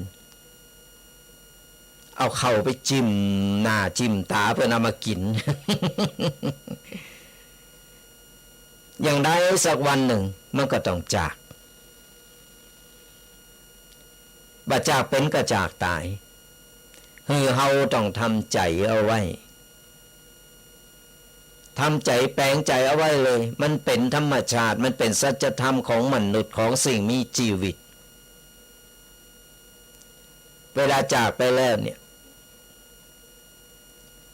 เอาข้าวไปจิ้มหน้าจิ้มต๋าเปิ้นเอามากิ๋น อย่างใดสักวันนึ่งมันก็ต้องจาก บ่จากเป๋นก็จากต๋าย หื้อเฮาต้องทำใจ๋เอาไว้ ทำใจ๋แป๋งใจ๋เอาไว้เลย มันเป๋นธรรมชาติ มันเป๋นสัจธรรมของมนุษย์ ของสิ่งมีจีวิต เวลาจากไปแล้วเนี่ย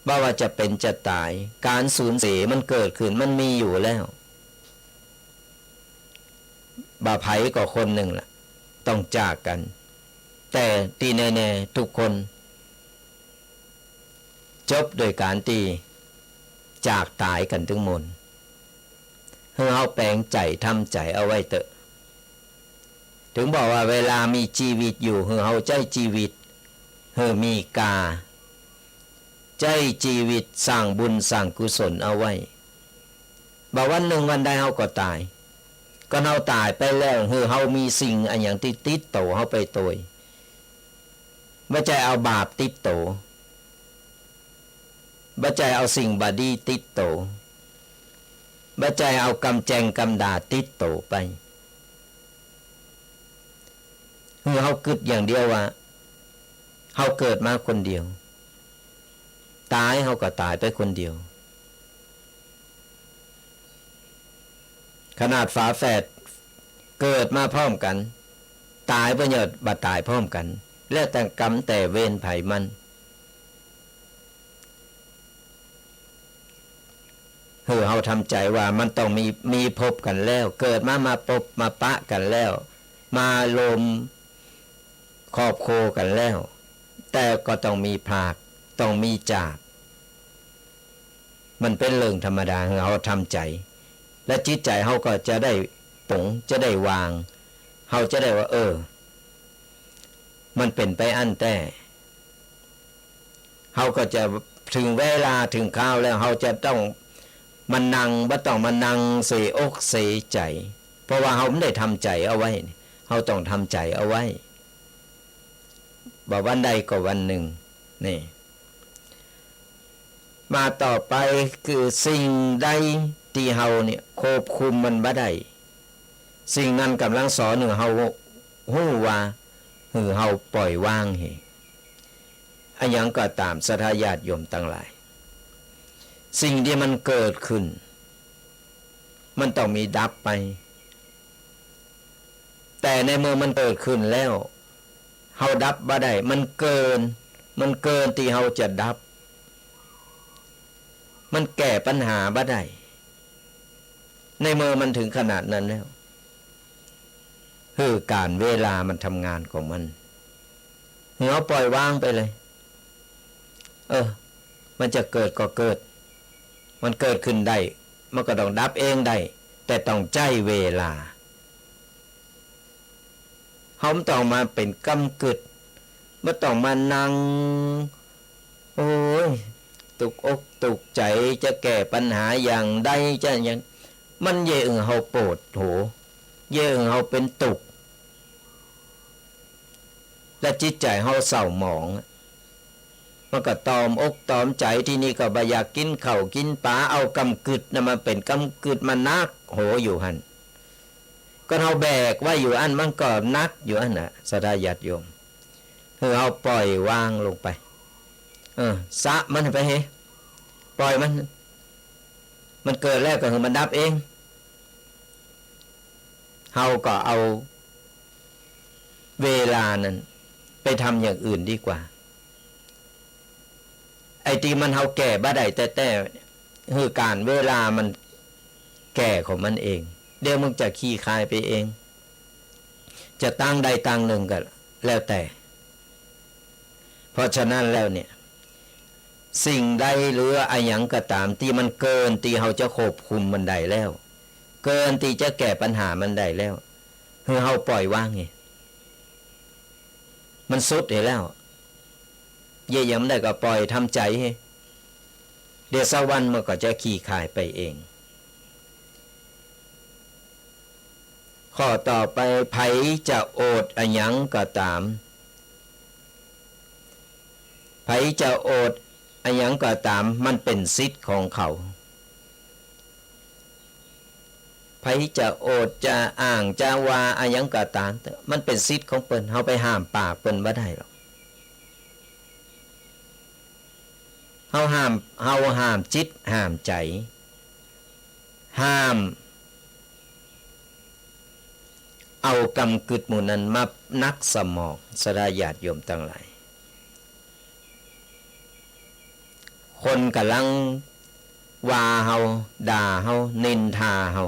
บ่ว่าจะเป๋นจะต๋าย ก๋านสูญเสียมันเกิดขึ้น มันมีอยู่แล้ว บ่าใผก็คนนึ่งล่ะ ต้องจากกั๋น แต่ตี้แน่ๆ ทุกคน จบโดยก๋านตี้จากต๋ายกั๋นตึงมวล หื้อเฮาแป๋งใจ๋ทำใจ๋เอาไว้เต๊อะ เถิงบอกว่าเวลามีจีวิตอยู่ หื้อเฮาใจ๊จีวิตหื้อมีค่า ใจ๊จีวิตสร้างบุญสร้างกุศลเอาไว้ บ่าวันนึ่งวันใดเฮาก็ต๋าย ก่อนเฮาต๋ายไปแล้ว หื้อเฮามีสิ่งอะหยังตี้ติดโตเฮาไปตวย บ่ใจ้เอาบาปติดโต บ่ใจ้เอาสิ่งบ่ดีติดโต บ่ใจ้เอากำแจ้งกำด่าติดโตไป หื้อเฮากึ๊ดอย่างเดียวว่า เฮาเกิดมาคนเดียว ต๋ายเฮาก็ต๋ายไปคนเดียว ขนาดฝาแฝดเกิดมาพร้อมกั๋น ต๋ายเปิ้นก็บ่ต๋ายพร้อมกั๋น แล้วแต่กรรมแต่เวรไผมัน หื้อเฮาทำใจ๋ว่ามันต้องมี มีพบกั๋นแล้ว เกิดมา มาปบมาปะกั๋นแล้ว มาโฮมครอบครัวกั๋นแล้ว แต่ก็ต้องมีพราก ต้องมีจาก มันเป๋นเรื่องธรรมดา หื้อเฮาทำใจ๋ และจิตใจ๋เฮาก็จะได้ป๋ง จะได้วาง เฮาจะได้ว่า เออ มันเป๋นไปอั้นแต๊ เฮาก็จะ เถิงเวลาเถิงคราวแล้ว เฮาจะต้องมานั่ง บ่ต้องมานั่งเสียอกเสียใจ๋ เพราะว่าเฮาบ่ได้ทำใจ๋เอาไว้ เฮาต้องทำใจ๋เอาไว้ บ่าวันใดก็วันนึ่ง นี่ มาต่อไปคือสิ่งใดตี้เฮาเนี่ยควบคุมมันบ่ได้ สิ่งนั้นก่ำลังสอนหื้อเฮาฮู้ว่า หื้อเฮาปล่อยวางเห อะหยังก็ต๋าม ศรัทธาญาติโยมตังหลาย สิ่งตี้มันเกิดขึ้น มันต้องมีดับไป แต่ในเมื่อมันเกิดขึ้นแล้ว เฮาดับบ่ได้ มันเกิน มันเกินตี้เฮาจะดับ มันแก้ปัญหาบ่ได้ ในเมื่อมันเถิงขนาดนั้นแล้ว หื้อก๋าลเวลามันทำงานของมัน หื้อเฮาปล่อยวางไปเลย เออ มันจะเกิดก็เกิด มันเกิดขึ้นได้ มันก็ต้องดับเองได้ แต่ต้องใจ๊เวลา เฮาบ่ต้องมาเป๋นกำกึด บ่ต้องมานั่ง โอ้ย ตุกอกตุกใจ๋ จะแก้ปัญหาอย่างใด จะอย่าง มันเยียะหื้อเฮาปวดหัว เยียะหื้อเฮาเป๋นตุ๊กข์ และจิตใจ๋เฮาเศร้าหมอง มันก็ตอมอกตอมใจ๋ ตี้นี่ก็บ่อยากกิ๋นข้าวกิ๋นป๋า เอากำกึดนะ มันเป๋นกำกึด มันหนักหัวอยู่หั้น ก็เฮาแบกไว้อยู่อั้น มันก็หนักอยู่อั้นน่ะ ศรัทธาญาติโยม หื้อเฮาปล่อยวางลงไป เออ สะมันไปเห ปล่อยมัน มันเกิดแล้วก็หื้อมันดับเอง เฮาก็เอาเวลานั้นไปทำอย่างอื่นดีกว่า ไอ้ตี้มันเฮาแก้บ่ได้แต๊ๆ หื้อก๋าลเวลามันแก้ของมันเอง เดี๋ยวมันจะคลี่คลายไปเอง จะตางใดตางนึ่งก็แล้วแต่ เพราะฉะนั้นแล้วเนี่ย สิ่งใดหรืออะหยังก็ต๋ามตี้มันเกินตี้เฮาจะควบคุมมันได้แล้ว เกินตี้จะแก้ปัญหามันได้แล้ว หื้อเฮาปล่อยวางเห มันสุดเหแล้ว เยียะหยังบ่ได้ก็ปล่อยทำใจ๋เห เดี๋ยวสักวันมันก็จะคลี่คลายไปเอง ข้อต่อไป ใผจะโอดอะหยังก็ต๋าม ใผจะโอดอะหยังก็ต๋าม มันเป๋นสิทธิ์ของเขา ใผจะโอดจะอ้างจะว่าอะหยังก็ต๋าม มันเป๋นสิทธิ์ของเปิ้น เฮาไปห้ามปากเปิ้นบ่ได้หรอก เฮาห้าม เฮาห้ามจิตห้ามใจ๋ ห้ามเอากำกึดหมู่นั้นมาหนักสมอง ศรัทธาญาติโยมตังหลาย คนก่ำลังว่าเฮา ด่าเฮา นินทาเฮา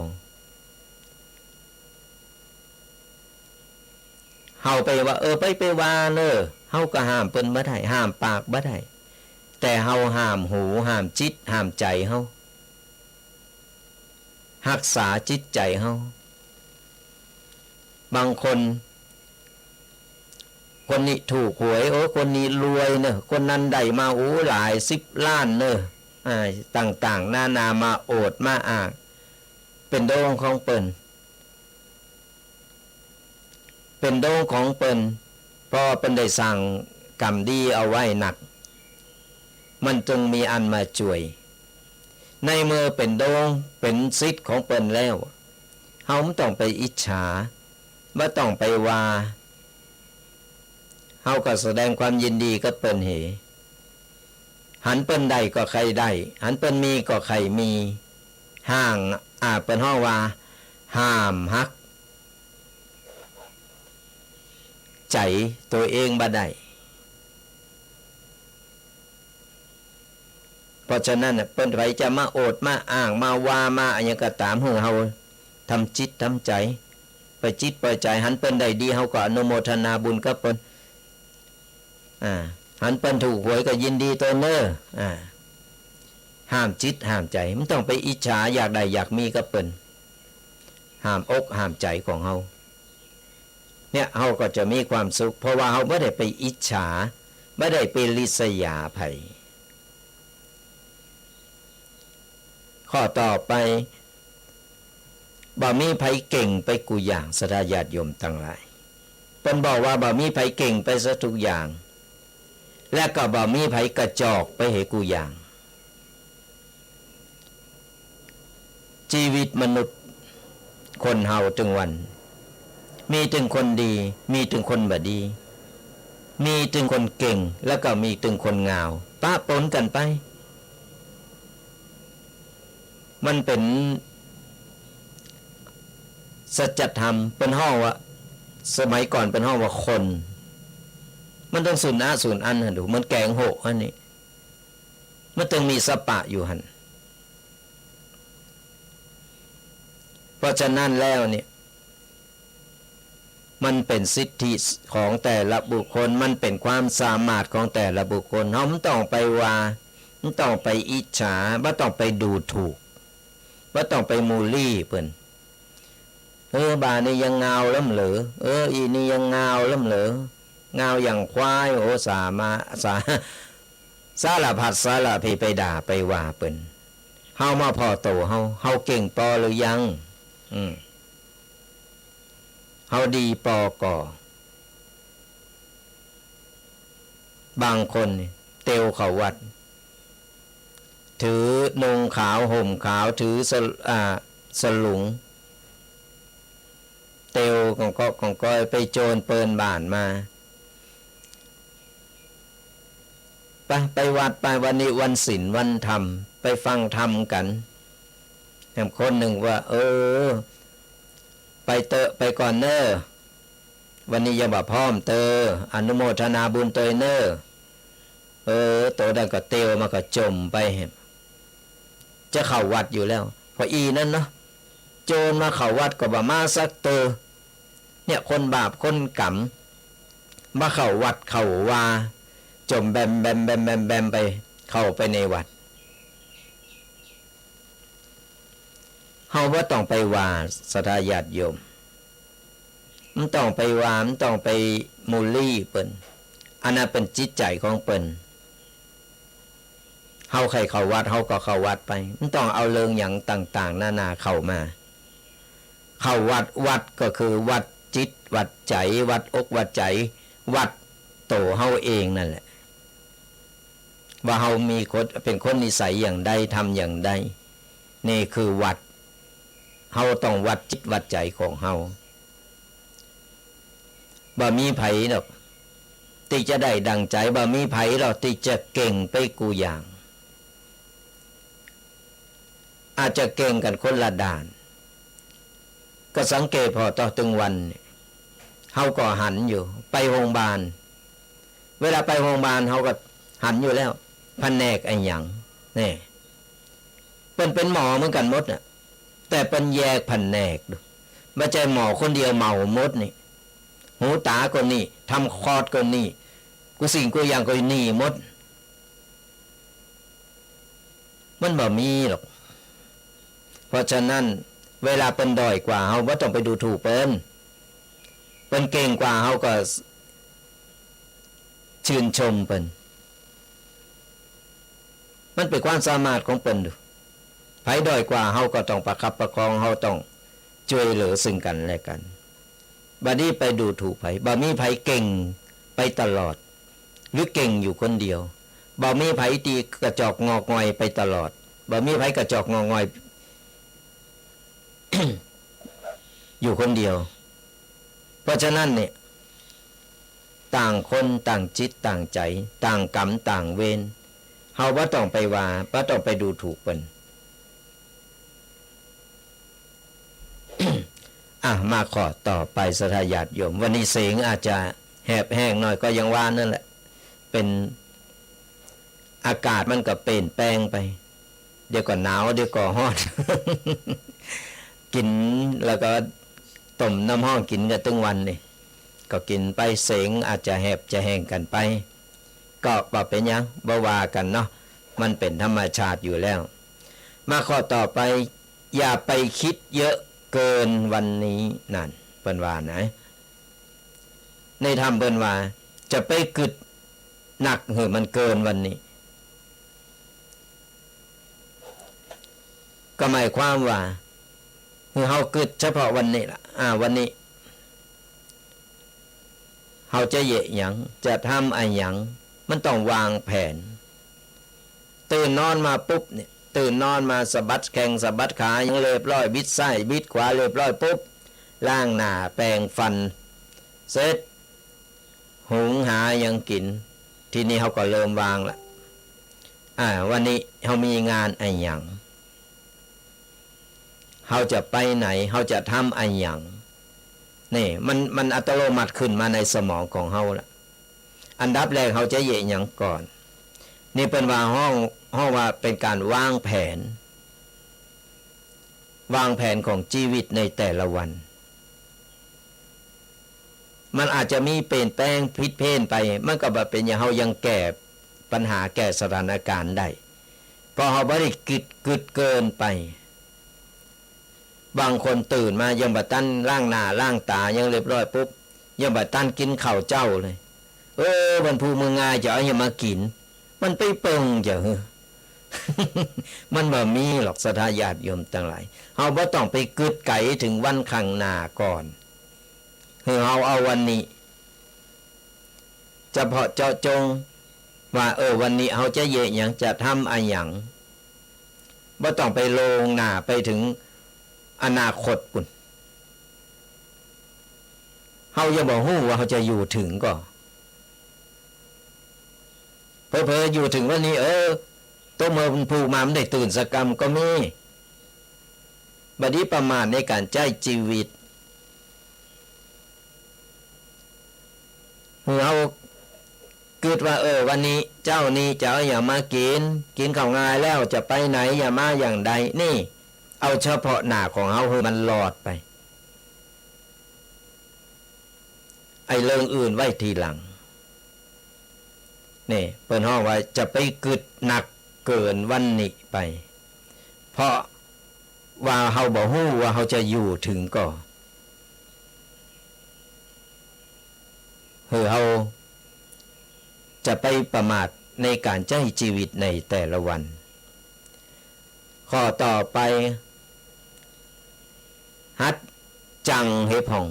เฮาไปว่า เออ ไป ไปว่าเน่อ เฮาก็ห้ามเปิ้นบ่ได้ ห้ามปากบ่ได้ แต่เฮาห้ามหู ห้ามจิต ห้ามใจ๋เฮา ฮักษาจิตใจ๋เฮา บางคน คนนี้ถูกหวย โอ้ คนนี้รวยเน่อ คนนั้นได้มา โอ้ หลายสิบล้านเน่อ อ่า ต่างๆ นานา มาโอดมาอ้าง เป๋นโด่งของเปิ้น เป๋นโด่งของเปิ้น เพราะเปิ้นได้สร้างกรรมดีเอาไว้นัก มันจึงมีอันมาจ้วย ในเมื่อเป๋นโด่ง เป๋นสิทธิ์ของเปิ้นแล้ว เฮาบ่ต้องไปอิจฉา บ่ต้องไปว่า เฮาก็แสดงความยินดีกับเปิ้นเห หันเปิ้นได้ก็ใค่ได้ หันเปิ้นมีก็ใค่มี ห้าม อ่า เปิ้นฮ้องว่า ห้ามฮักใจ๋ตั๋วเองบ่ได้ เพราะฉะนั้นน่ะ เปิ้นใผจะมาโอษมาอ้าง มาว่า มาอะหยังก็ต๋าม หื้อเฮาทำจิตทำใจ๋ ไปจิตไปใจ๋ หันเปิ้นได้ดี เฮาก็อนุโมทนาบุญกับเปิ้น อ่า หันเปิ้นถูกหวยก็ยินดีตวยเน่อ อ่า ห้ามจิตห้ามใจ๋ บ่ต้องไปอิจฉา อยากได้อยากมีกับเปิ้น ห้ามอกห้ามใจ๋ของเฮา เนี่ย เฮาก็จะมีความสุข เพราะว่าเฮาบ่ได้ไปอิจฉา บ่ได้ไปริษยาใผ ข้อต่อไป บ่มีใผเก่งไปกู้อย่าง ศรัทธาญาติโยมตังหลาย เปิ้นบอกว่าบ่มีใผเก่งไปซะกู้อย่าง และก็บ่มีใผกระจอกไปเหียกู้อย่าง จีวิตมนุษย์คนเฮาตึงวัน มีตึงคนดี มีตึงคนบ่ดี มีตึงคนเก่ง แล้วก็มีตึงคนงาว ปะปนกั๋นไป มันเป๋นสัจธรรม เปิ้นฮ้องว่า สมัยก่อนเปิ้นฮ้องว่าคน มันตึงสุนอะสุนอันหั้นดู เหมือนแก๋งโหะอันนี้ มันตึงมีสปะอยู่หั้น เพราะฉะนั้นแล้วเนี่ย มันเป๋นสิทธิของแต่ละบุคคล มันเป๋นความสามารถของแต่ละบุคคล เฮาบ่ต้องไปว่า บ่ต้องไปอิจฉา บ่ต้องไปดูถูก บ่ต้องไปบูลลี่เปิ้น เออ บ่านี้ยังงาวล้ำเหลือ เออ อี่นี้ยังงาวล้ำเหลือ งาวอย่างควาย โอ้ สามา สา สารพัดสารเพไปด่าไปว่าเปิ้น เฮามาผ่อตั๋วเฮา เฮาเก่งปอหรือยัง อืม เฮาดีปอก่อ บางคนนี่เตียวเข้าวัด ถือนุ่งขาวห่มขาว ถือสะ อ่า สลุง เตียวก่องก๊อกก่องก๊อย ไปโจรเปิลบ้านมา ไป ไปวัดไป วันนี้วันศีลวันธรรม ไปฟังธรรมกั๋น แหมคนนึ่งว่า เออ ไปเต๊อะ ไปก่อนเน่อ วันนี้ยังบ่พร้อมเต๊อะ อนุโมทนาบุญตวยเน่อ เออ โตนั้นก็เตียวมาก็จ่มไป จะเข้าวัดอยู่แล้ว พออี่นั้นเนาะ โจรมาเข้าวัดก็บ่มาสักเต๊อะ เนี่ย คนบาปคนก๋ำ มาเข้าวัดเข้าวา จ่มแบมแบมแบมแบมแบมไป เข้าไปในวัด เฮาบ่ต้องไปว่า ศรัทธาญาติโยม บ่ต้องไปว่า บ่ต้องไปบูลลี่เปิ้น อันนั้นเป๋นจิตใจ๋ของเปิ้น เฮาใค่เข้าวัด เฮาก็เข้าวัดไป บ่ต้องเอาเรื่องหยังต่างๆ นานาเข้ามา เข้าวัด วัดก็คือวัดจิตวัดใจ๋ วัดอกวัดใจ๋ วัดตั๋วเฮาเองนั่นแหละ ว่าเฮามีคน เป๋นคนนิสัยอย่างใด ทำอย่างใด นี่คือวัด เฮาต้องวัดจิตวัดใจ๋ของเฮา บ่มีใผดอกตี้จะได้ดั่งใจ๋ บ่มีใผดอกตี้จะเก่งไปกู้อย่าง อาจจะเก่งกั๋นคนละด้าน ก็สังเกตผ่อต่อตึงวันนี่ เฮาก็หันอยู่ ไปโฮงพยาบาล เวลาไปโฮงพยาบาล เฮาก็หันอยู่แล้ว แผนกอะหยัง นี่ เปิ้นเป๋นหมอเหมือนกั๋นหมดน่ะ แต่เปิ้นแยกแผนกดู บ่ใจ้หมอคนเดียวเหมาหมดนี่ หูต๋าก็นี่ ทำคลอดก็นี่ กู้สิ่งกู้อย่างก็นี่หมด มันบ่มีหรอก เพราะฉะนั้น เวลาเปิ้นด้อยกว่า เฮาบ่ต้องไปดูถูกเปิ้น เปิ้นเก่งกว่า เฮาก็ชื่นชมเปิ้น มันเป๋นความสามารถของเปิ้นดู ใผด้อยกว่า เฮาก็ต้องประคับประคอง เฮาต้องจ้วยเหลือซึ่งกั๋นและกั๋น บ่ดีไปดูถูกใผ บ่มีใผเก่งไปตลอด หรือเก่งอยู่คนเดียว บ่มีใผตี้กระจอกงอกงอยไปตลอด บ่มีใผกระจอกงอกงอย อยู่คนเดียว เพราะฉะนั้นเนี่ย ต่างคนต่างจิตต่างใจ๋ ต่างกรรมต่างเวร เฮาบ่ต้องไปว่า บ่ต้องไปดูถูกเปิ้น อ่ะ มาข้อต่อไป ศรัทธาญาติโยม วันนี้เสียงอาจจะแหบแห้งหน่อย ก็อย่างว่านั่นแหละ เป๋น อากาศมันก็เปลี่ยนแปลงไป เดี๋ยวก็หนาว เดี๋ยวก็ฮ้อน กิ๋นแล้วก็ต้มน้ำฮ้อนกิ๋นกั๋นตึงวันนี่ ก็กิ๋นไป เสียงอาจจะแหบจะแห้งกั๋นไป ก็บ่เป๋นหยัง บ่ว่ากั๋นเนาะ มันเป๋นธรรมชาติอยู่แล้ว มาข้อต่อไป อย่าไปคิดเยอะเกินวันนี้ นั่น เปิ้นว่านะ ในธรรมเปิ้นว่า จะไปกึ๊ดหนักหื้อมันเกินวันนี้ ก็หมายความว่า หื้อเฮากึ๊ดเฉพาะวันนี้ละ อ่า วันนี้ เฮาจะเยียะหยัง จะทำอะหยัง มันต้องวางแผน ตื่นนอนมาปุ๊บเนี่ย ตื่นนอนมาสะบัดแข้งสะบัดขา หยังเรียบร้อย บิดซ้ายบิดขวาเรียบร้อยปุ๊บ ล้างหน้าแปรงฟัน เสร็จ หุงหาหยังกิ๋น ทีนี้เฮาก็เริ่มวางละ อ่า วันนี้เฮามีงานอะหยัง เฮาจะไปไหน เฮาจะทำอะหยัง นี่ มัน มันอัตโนมัติขึ้นมาในสมองของเฮาละ อันดับแรกเฮาจะเยียะหยังก่อน นี่เปิ้นว่าฮ้อง ฮ้องว่าเป๋นก๋านวางแผน วางแผนของจีวิตในแต่ละวัน มันอาจจะมีเปลี่ยนแปลงผิดเพี้ยนไป มันก็บ่เป๋นหยัง เฮายังแก้ปัญหาแก้สถานการณ์ได้ เพราะเฮาบ่ได้กึ๊ด กึ๊ดเกินไป บางคนตื่นมายังบ่ตันล้างหน้าล้างต๋าหยังเรียบร้อยปุ๊บ ยังบ่ตันกิ๋นข้าวเจ๊าเลย เออ วันพูกมื้องายจะเอาหยังมากิ๋น มันไปเปิงจะหื้อ มันบ่มีหรอกศรัทธาญาติโยมตังหลาย เฮาบ่ต้องไปกึ๊ดไก๋เถิงวันข้างหน้าก่อน หื้อเฮาเอาวันนี้ เฉพาะเจาะจงว่า เออ วันนี้เฮาจะเยียะหยัง จะทำอะหยัง บ่ต้องไปล่วงหน้าไปเถิงอนาคตปู้น เฮายังบ่ฮู้ว่าเฮาจะอยู่เถิงก่อ เผลอๆ อยู่เถิงวันนี้ เออ โตเมื่อวันพูกมามันได้ตื่นสักกำก็มี บ่ดีประมาทในก๋านใจ๊จีวิต หื้อเฮากึ๊ดว่า เออ วันนี้เจ๊านี้จะเอาหยังมากิ๋น กิ๋นข้าวงายแล้วจะไปไหน จะมาอย่างใด นี่ เอาเฉพาะหน้าของเฮาหื้อมันรอดไป ไอ้เรื่องอื่นไว้ทีหลัง นี่ เปิ้นฮ้องว่าจะไปกึ๊ดหนักเกินวันนี้ไป เพราะว่าเฮาบ่ฮู้ว่าเฮาจะอยู่เถิงก่อ หื้อเฮาจะไปประมาทในก๋านใจ๊จีวิตในแต่ละวัน ข้อต่อไป หัดจังหื้อผ่อง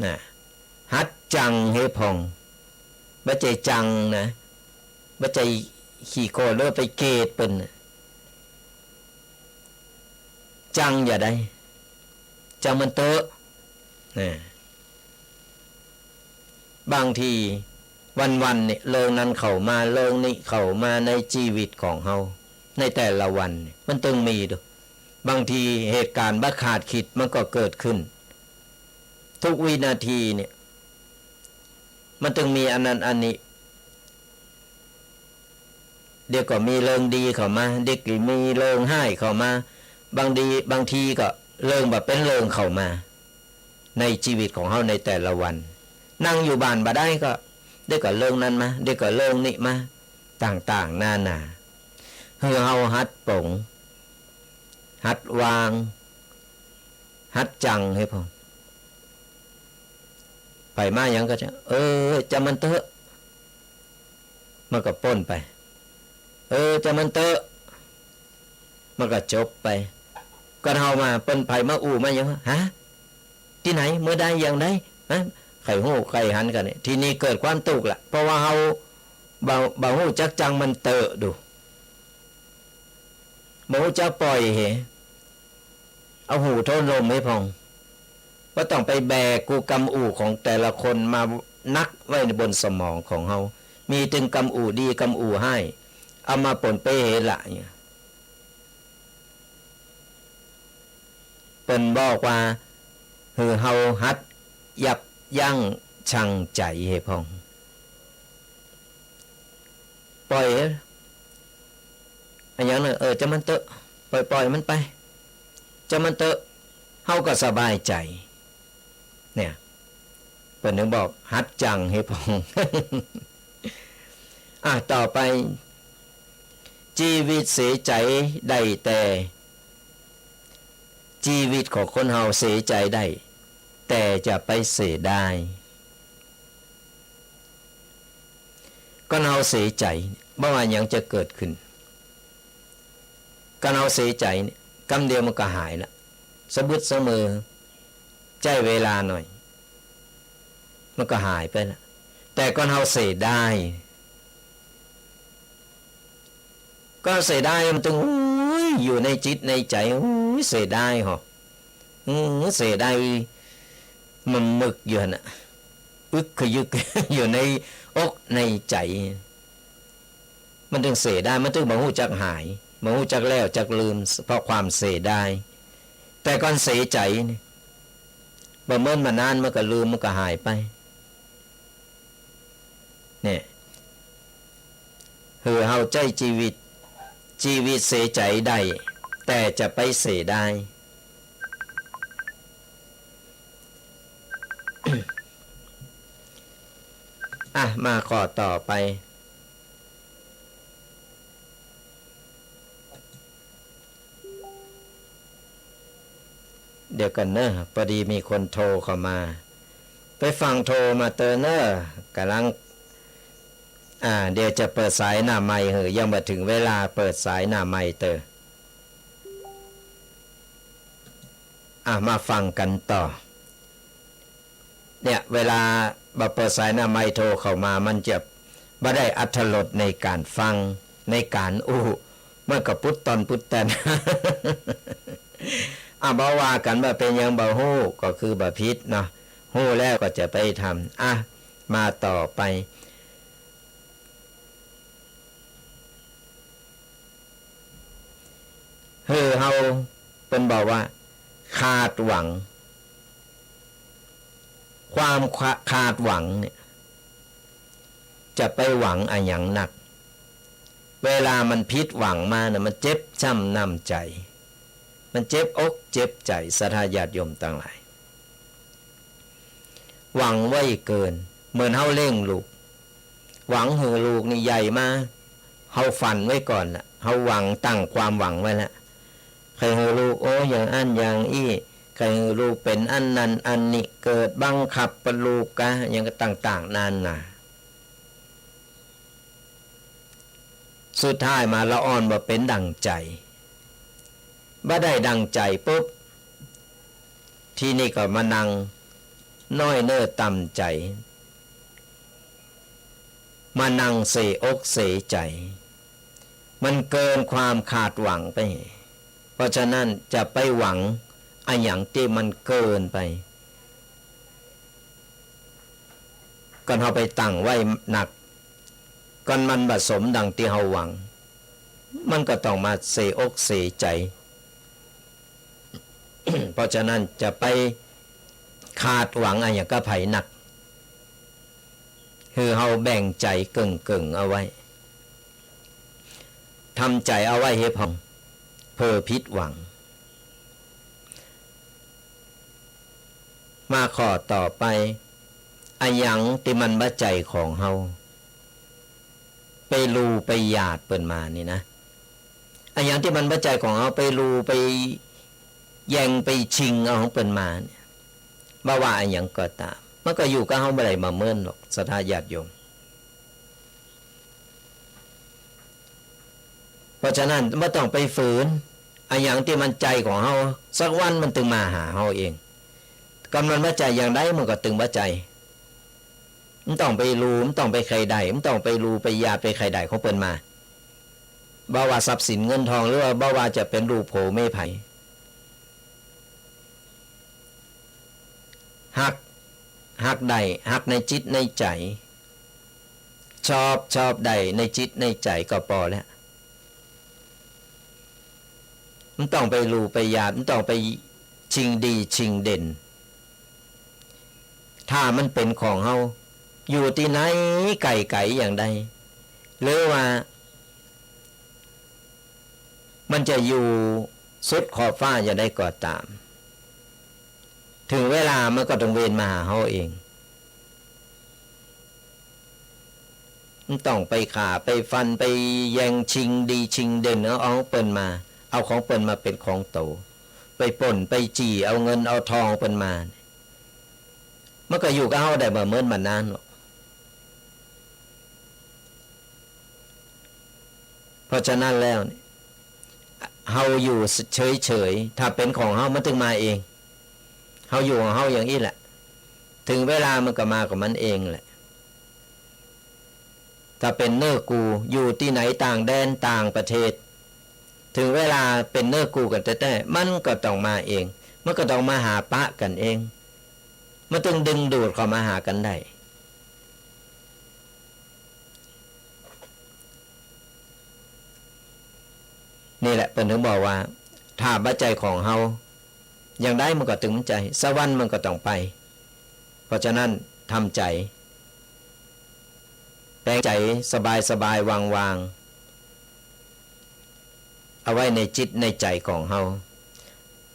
นะ หัดจังหื้อผ่อง บ่ใจ้จังนะ บ่ใจ้ขี้โคตรหรือไปเกลียดเปิ้นนะ จังอย่าได้ จังมันเต๊อะ นะ บางทีวันๆ เนี่ย เรื่องนั้นเข้ามา เรื่องนี้เข้ามาในจีวิตของเฮา ในแต่ละวันเนี่ย มันตึงมีดู บางทีเหตุก๋ารณ์บ่คาดคิดมันก็เกิดขึ้น ทุกวินาทีเนี่ย มันตึงมีอันนั้นอันนี้ เดี๋ยวก็มีเรื่องดีเข้ามา เดี๋ยวก็มีเรื่องฮ้ายเข้ามา บางที บางทีก็เรื่องบ่เป๋นเรื่องเข้ามา ในจีวิตของเฮาในแต่ละวัน นั่งอยู่บ้านบ่ได้ก็ เดี๋ยวก็เรื่องนั้นมา เดี๋ยวก็เรื่องนี้มา ต่างๆ นานา หื้อเฮาหัดป๋ง หัดวาง หัดจังหื้อผ่อง ใผมาหยังก็จะ เออ จังมันเต๊อะ มันก็ป๊นไป เออ จังมันเต๊อะ มันก็จบไป ก็เฮามาเปิ้นใผมาอู้มาหยัง ฮะ ตี้ไหน เมื่อใด อย่างใด ฮะ ใค่ฮู้ใค่หันกั๋นเนี่ย ทีนี้เกิดความตุ๊กข์ละ เพราะว่าเฮาบ่ บ่ฮู้จักจังมันเต๊อะดู บ่ฮู้จักป่อยเห เอาหูโทนลมหื้อผ่อง บ่ต้องไปแบกกู้กำอู่ของแต่ละคนมาหนักไว้ในบนสมองของเฮา มีตึงกำอู่ดีกำอู่ฮ้าย เอามาปนเปเหละเนี่ย เปิ้นบอกว่า หื้อเฮาหัดยับยั้งชั่งใจ๋หื้อผ่อง ป่อย อะหยังน่ะ เออ จามันเต๊อะ ป่อยๆ มันไป จามันเต๊อะ เฮาก็สบายใจ๋ เนี่ย เปิ้นถึงบอก หัดจังหื้อพ่อง อ่ะ ต่อไป จีวิตเสยใจ๋ได้แต่ จีวิตของคนเฮาเสยใจ๋ได้ แต่จะไปเสียดาย ก่อนเฮาเสยใจ๋ บ่ว่าหยังจะเกิดขึ้น ก่อนเฮาเสยใจ๋เนี่ย กำเดียวมันก็หายละ สะบึดสะเมือ ใจ๊เวลาหน่อย มันก็หายไปละ แต่ก่อนเฮาเสยดาย ก่อนเสยดายมันตึง โอ้ย อยู่ในจิตในใจ๋ โอ้ย เสยดายหอ อืม เสยดาย มันมึกอยู่หั่นน่ะ อึกขยึก อยู่ในอกในใจ๋ มันตึงเสยดาย มันตึงบ่ฮู้จักหาย บ่ฮู้จักแล้วจักลืม เพราะความเสยดาย แต่ก่อนเสยใจ๋นี่ บ่เมินมานาน มันก็ลืม มันก็หายไป เนี่ย หื้อเฮาใจ๊จีวิต จีวิตเสยใจ๋ได้ แต่จะไปเสียดาย อ่ะ มาข้อต่อไป เดี๋ยวก่อนเนอะ พอดีมีคนโทรเข้ามา ไปฟังโทรมาเตอเนอะ ก่ำลัง อ่า เดี๋ยวจะเปิดสายหน้าไมค์หื้อ ยังบ่ถึงเวลาเปิดสายหน้าไมค์เตอ อ่ะ มาฟังกั๋นต่อ เนี่ย เวลาบ่เปิดสายหน้าไมค์โทรเข้ามา มันจะบ่ได้อรรถรสในก๋านฟัง ในก๋านอู้ มันก็ปุ๊ดต่อนปุ๊ดแตน อ่ะ บ่ว่ากั๋น บ่เป๋นหยัง บ่ฮู้ก็คือบ่ผิดเนาะ ฮู้แล้วก็จะไปทำ อ่ะ มาต่อไป หื้อเฮา เปิ้นบอกว่า ขาดหวัง ความขา- ขาดหวังเนี่ย จะไปหวังอะหยังนัก เวลามันผิดหวังมาน่ะ มันเจ็บช้ำน้ำใจ๋ มันเจ็บอกเจ็บใจ๋ ศรัทธาญาติโยมตังหลาย หวังไว้เกิน เหมือนเฮาเลี้ยงลูก หวังหื้อลูกนี่ใหญ่มา เฮาฝันไว้ก่อนละ เฮาหวัง ตั้งความหวังไว้ละ ใค่หื้อลูก โอ้ อย่างอั้นอย่างอี้ ใค่หื้อลูกเป๋นอันนั้นอันนี้ เกิดบังคับปะลูกกะ หยังก็ต่างๆ นานา สุดท้ายมาละอ่อนบ่เป๋นดั่งใจ๋ บ่ได้ดั่งใจ๋ปุ๊บ ทีนี้ก็มานั่งน้อยเน้อต่ำใจ๋ มานั่งเสยอกเสยใจ๋ มันเกินความขาดหวังไป เพราะฉะนั้นจะไปหวังอะหยังตี้มันเกินไป ก่อนเฮาไปตั้งไว้นัก ก่อนมันบ่สมดังตี้เฮาหวัง มันก็ต้องมาเสยอกเสยใจ๋ เพราะฉะนั้นจะไปขาดหวังอะหยังกับใผนัก หื้อเฮาแบ่งใจ๋เกิ่งๆ เอาไว้ ทำใจ๋เอาไว้หื้อพ่อง เผื่อผิดหวัง มาข้อต่อไป อะหยังตี้มันบ่ใจ้ของเฮา ไปลู่ไปหยาดเปิ้นมานี่นะ อะหยังตี้มันบ่ใจ้ของเฮา ไปลู่ไปแย่งไปชิงเอาของเปิ้นมาเนี่ย บ่ว่าอะหยังก็ต๋าม มันก็อยู่กับเฮาบ่ได้บ่เมินหรอก ศรัทธาญาติโยม เพราะฉะนั้นบ่ต้องไปฝืน อะหยังตี้มันใจ้ของเฮา สักวันมันตึงมาหาเฮาเอง ก่อนมันบ่ใจ้อย่างใดมันก็ตึงบ่ใจ้ บ่ต้องไปลู่ บ่ต้องไปใค่ได้ บ่ต้องไปลู่ไปหยาดไปใค่ได้ของเปิ้นมา บ่ว่าทรัพย์สินเงินทอง หรือว่าบ่ว่าจะเป๋นลู่ผัวเมียใผ ฮัก ฮักได้ ฮักในจิตในใจ๋ ชอบ ชอบได้ในจิตในใจ๋ก็ปอแล้ว บ่ต้องไปลู่ไปหยาด บ่ต้องไปชิงดีชิงเด่น ถ้ามันเป๋นของเฮา อยู่ตี้ไหนไก๋ๆ อย่างใด หรือว่ามันจะอยู่สุดขอบฟ้าจะได้ก็ต๋าม เถิงเวลามันก็ต้องเวนมาหาเฮาเอง มันต้องไปฆ่า ไปฟัน ไปแย่งชิงดีชิงเด่น เอาของเปิ้นมา เอาของเปิ้นมาเป๋นของโต ไปปล้น ไปจี้ เอาเงิน เอาทองเปิ้นมา มันก็อยู่กับเฮาได้บ่เมินบ่นานหรอก เพราะฉะนั้นแล้วเนี่ย เฮาอยู่เฉยๆ ถ้าเป๋นของเฮามันตึงมาเอง เฮาอยู่ของเฮาอย่างอี้แหละ เถิงเวลามันก็มาของมันเองแหละ ถ้าเป๋นเนื้อกู้ อยู่ตี้ไหน ต่างแดน ต่างประเทศ เถิงเวลาเป๋นเนื้อกู้กั๋นแต๊ๆ มันก็ต้องมาเอง มันก็ต้องมาหาปะกั๋นเอง มันตึงดึงดูดเข้ามาหากั๋นได้ นี่แหละเปิ้นเถิงบอกว่า ถ้าบ่ใจ้ของเฮา อย่างใดมันก็ตึงบ่ใจ้ สวรรค์มันก็ต้องไป เพราะฉะนั้นทำใจ๋ แป๋งใจ๋สบายๆ วางๆ เอาไว้ในจิตในใจ๋ของเฮา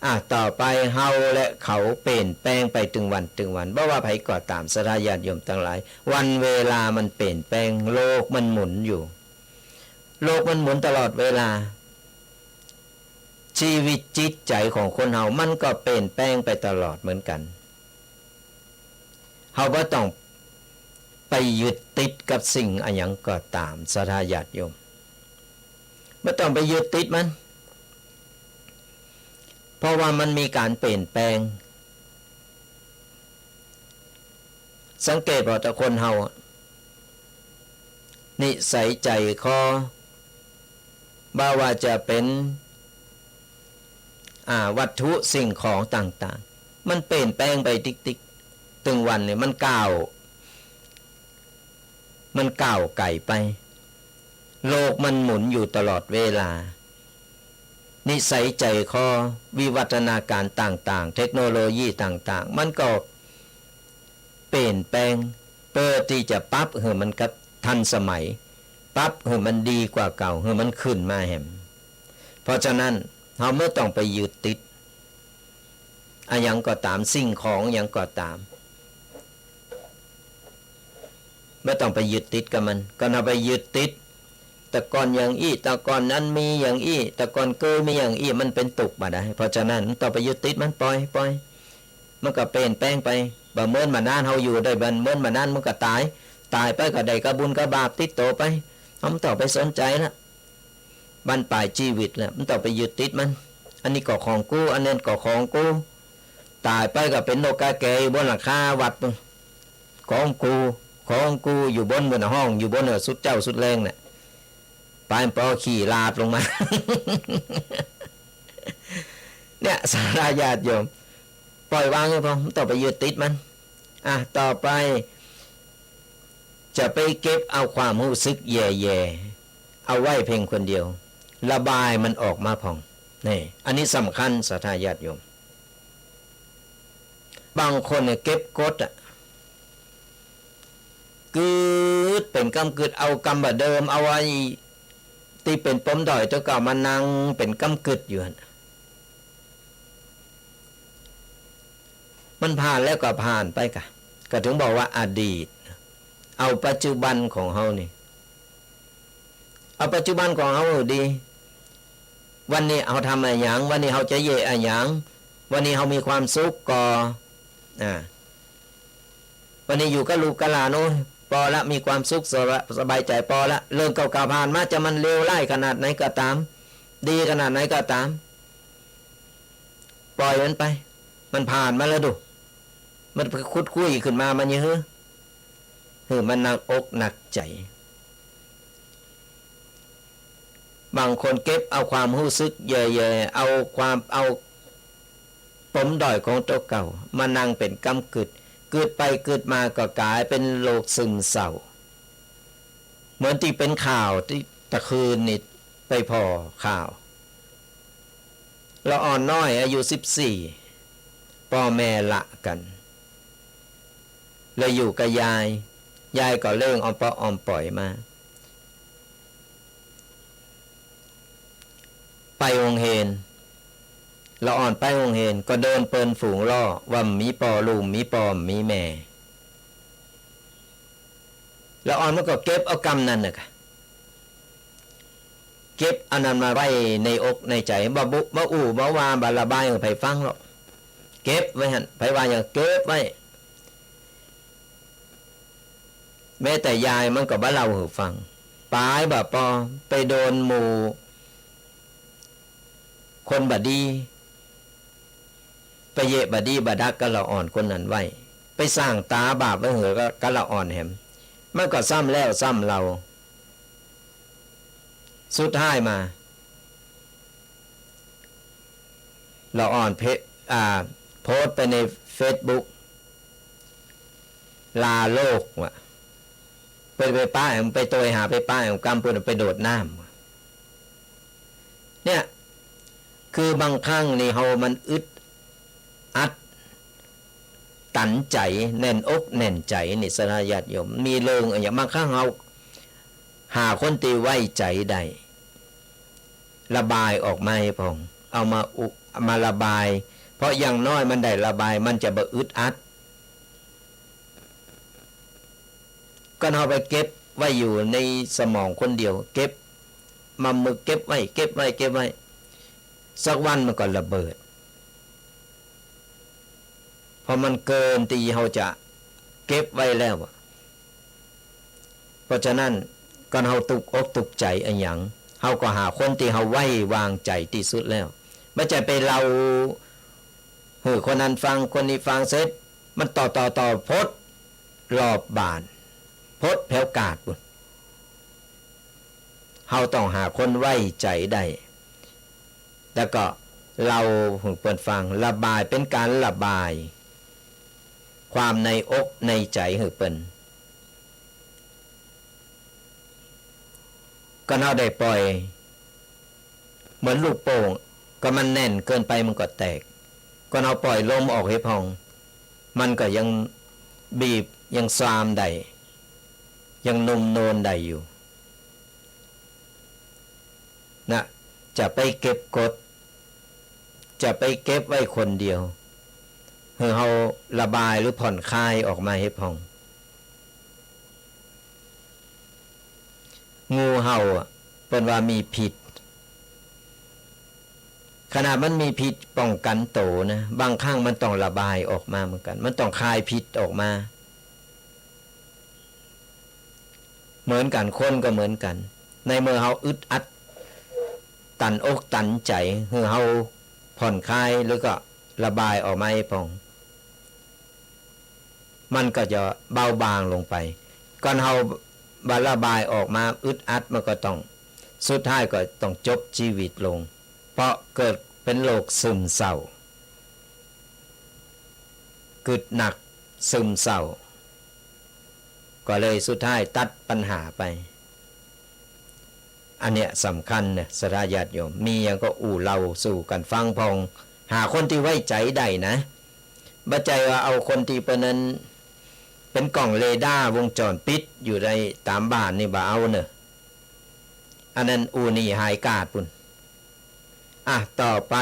อ่ะ ต่อไปเฮาและเขาเปลี่ยนแปลงไปตึงวันตึงวัน บ่ว่าใผก็ต๋าม ศรัทธาญาติโยมตังหลาย วันเวลามันเปลี่ยนแปลง โลกมันหมุนอยู่ โลกมันหมุนตลอดเวลา ชีวิตจิตใจ๋ของคนเฮามันก็เปลี่ยนแปลงไปตลอดเหมือนกั๋น เฮาบ่ต้องไปยึดติดกับสิ่งอะหยังก็ต๋าม ศรัทธาญาติโยม บ่ต้องไปยึดติดมัน เพราะว่ามันมีก๋านเปลี่ยนแปลง สังเกตว่าแต่คนเฮาอะ นิสัยใจ๋คอ บ่ว่าจะเป๋น อ่า วัตถุสิ่งของต่างๆ มันเปลี่ยนแปลงไปติ๊กๆ ตึงวันนี่มันก้าว มันก้าวไก๋ไป โลกมันหมุนอยู่ตลอดเวลา นิสัยใจ๋คอ วิวัฒนาก๋ารต่างๆ เทคโนโลยีต่างๆ มันก็เปลี่ยนแปลง เปื้อตี้จะปรับหื้อมันกับทันสมัย ปรับหื้อมันดีกว่าเก่า หื้อมันขึ้นมาแหม เพราะฉะนั้น เฮาบ่ต้องไปยึดติด อะหยังก็ต๋าม สิ่งของหยังก็ต๋าม บ่ต้องไปยึดติดกับมัน ก่อนเฮาไปยึดติด แต่ก่อนอย่างอี้ แต่ก่อนนั้นมีอย่างอี้ แต่ก่อนเกยมีอย่างอี้ มันเป๋นตุ๊กข์บ่ได้ เพราะฉะนั้น บ่ต้องไปยึดติดมัน ป่อย ป่อย มันก็เปลี่ยนแปลงไป บ่เมินบ่นาน เฮาอยู่ได้บ่เมินบ่นาน มันก็ต๋าย ต๋ายไปก็ได้กับบุญกับบาปติดตั๋วไป เฮาบ่ต้องไปสนใจ๋ละ บั้นปลายจีวิตแล้ว บ่ต้องไปยึดติดมัน อันนี้ก็ของกู อันนั้นก็ของกู ต๋ายไปก็เป๋นนกกาแก๋อยู่บนหลังคาวัด ของกู ของกู อยู่บน บนห้อง อยู่บนสุดเจ๊าสุดแฮงน่ะ ปลายปอขี่หลาบลงมา เนี่ย ศรัทธาญาติโยม ป่อยวางไว้พ่อง บ่ต้องไปยึดติดมัน อ่ะ ต่อไป จะไปเก็บเอาความฮู้สึกแย่ๆ เอาไว้เพียงคนเดียว ระบายมันออกมาพ่อง นี่ อันนี้สำคัญ ศรัทธาญาติโยม บางคนเนี่ยเก็บกดอะ กึ๊ดเป๋นก้ำกึ๊ด เอาก้ำบ่าเดิม เอาไอ้ตี้เป๋นปมด้อยตั๋วเก่ามานั่งเป๋นก้ำกึ๊ดอยู่หั้น มันผ่านแล้วก็ผ่านไปกะ ก็เถิงบอกว่าอดีต เอาปัจจุบันของเฮานี่ เอาปัจจุบันของเฮาหื้อดี วันนี้เฮาทำอะหยัง วันนี้เฮาจะเยียะอะหยัง วันนี้เฮามีความสุขก่อ อ่า วันนี้อยู่กับลูกกับหลาน โอ้ย ปอละ มีความสุข สบาย สบายใจ๋ปอละ เรื่องเก่าๆ ผ่านมา จะมันเลวร้ายขนาดไหนก็ต๋าม ดีขนาดไหนก็ต๋าม ป่อยมันไป มันผ่านมาแล้วดู มันไปขุดคุ้ยขึ้นมา มันยังหื้อ หื้อมันหนักอกหนักใจ๋ บางคนเก็บเอาความฮู้สึกแย่ๆ เอาความ เอาปมด้อยของตั๋วเก่ามานั่งเป๋นก้ำกึ๊ด กึ๊ดไปกึ๊ดมาก็ก๋ายเป๋นโรคซึมเศร้า เหมือนตี้เป๋นข่าวตี้ตะคืนนี่ไปผ่อข่าว ละอ่อนน้อยอายุสิบสี่ ป้อแม่ละกั๋น เลยอยู่กับยาย ยายก็เลี้ยงอ้อมเปาะอ้อมป๋อยมา ไปโฮงเฮียน ละอ่อนไปโฮงเฮียน ก็โดนเปิ้นฝูงล้อว่าบ่มีป้อ ลูกบ่มีป้อบ่มีแม่ ละอ่อนมันก็เก็บเอากำนั้นน่ะค่ะ เก็บอันนั้นมาไว้ในอกในใจ๋ บ่บุ บ่อู้ บ่ว่า บ่ระบายหื้อใผฟังหรอก เก็บไว้หั้น ใผว่าหยังเก็บไว้ แม้แต่ยายมันก็บ่เล่าหื้อฟัง ปายบ่ปอ ไปโดนหมู่คนบ่ดี ไปเยะบ่ดีบ่ดักกับละอ่อนคนนั้นไว้ ไปสร้างต๋าบาปไว้หื้อกับ กับละอ่อนแหม มันก็ซ้ำแล้วซ้ำเล่า สุดท้ายมา ละอ่อนเพ อ่า โพสต์ไปในเฟซบุ๊ก ลาโลกว่า ไป ไปปะ ไปโตยหา ไปปะ กำปูนไปโดดน้ำ เนี่ย คือบางครั้งนี่เฮามันอึดอัดตันใจ๋ แน่นอกแน่นใจ๋นี่ ศรัทธาญาติโยม มีเรื่องอะหยัง บางครั้งเฮาหาคนตี้ไว้ใจ๋ได้ ระบายออกมาหื้อพ่อง เอามาอุ เอามาระบาย เพราะอย่างน้อยมันได้ระบาย มันจะบ่อึดอัด ก่อนเฮาไปเก็บไว้อยู่ในสมองคนเดียว เก็บมามึก เก็บไว้ เก็บไว้ เก็บไว้ สักวันมันก็ระเบิด เพราะมันเกินตี้เฮาจะเก็บไว้แล้วอะ เพราะฉะนั้น ก่อนเฮาตุ๊กอกตุ๊กใจ๋อะหยัง เฮาก็หาคนตี้เฮาไว้วางใจ๋ตี้สุดแล้ว บ่ใจ้ไปเล่าหื้อคนนั้นฟัง คนนี้ฟังเสร็จ มันต่อ ต่อ ต่อ พดรอบบ้าน พดแผวกาดปู้น เฮาต้องหาคนไว้ใจ๋ได้ แล้วก็เล่าหื้อเปิ้นฟัง ระบาย เป๋นก๋านระบายความในอกในใจ๋หื้อเปิ้น ก่อนเฮาได้ป่อย เหมือนลูกโป่ง ก่อนมันแน่นเกินไปมันก็แตก ก่อนเฮาป่อยลมออกหื้อพ่อง มันก็ยังบีบ ยังซามได้ ยังนุ่มนวลได้อยู่ นะ จะไปเก็บกด จะไปเก็บไว้คนเดียว หื้อเฮาระบายหรือผ่อนคลายออกมาหื้อพ่อง งูเห่าอะ เปิ้นว่ามีพิษ ขนาดมันมีพิษป้องกั๋นโตนะ บางครั้งมันต้องระบายออกมาเหมือนกั๋น มันต้องคายพิษออกมา เหมือนกั๋น คนก็เหมือนกั๋น ในเมื่อเฮาอึดอัด ตันอกตันใจ๋ หื้อเฮาผ่อนคลาย หรือก็ระบายออกมาหื้อพ่อง มันก็จะเบาบางลงไป ก่อนเฮาบ่ระบายออกมา อึดอัดมันก็ต้อง สุดท้ายก็ต้องจบชีวิตลง เพราะเกิดเป๋นโรคซึมเศร้า กึ๊ดหนัก ซึมเศร้า ก็เลยสุดท้ายตัดปัญหาไป อันเนี้ยสำคัญนะ ศรัทธาญาติโยม มีหยังก็อู้เล่าสู่กั๋นฟังพ่อง หาคนตี้ไว้ใจ๋ได้นะ บ่ใจ้ว่าเอาคนตี้เปิ้นนั้นเป๋นกล้องเรดาร์วงจรปิดอยู่ในต๋ามบ้านนี่บ่เอาเน่อ อันนั้นอู้หนี๋หายกาดปู้น อ่ะ ต่อไป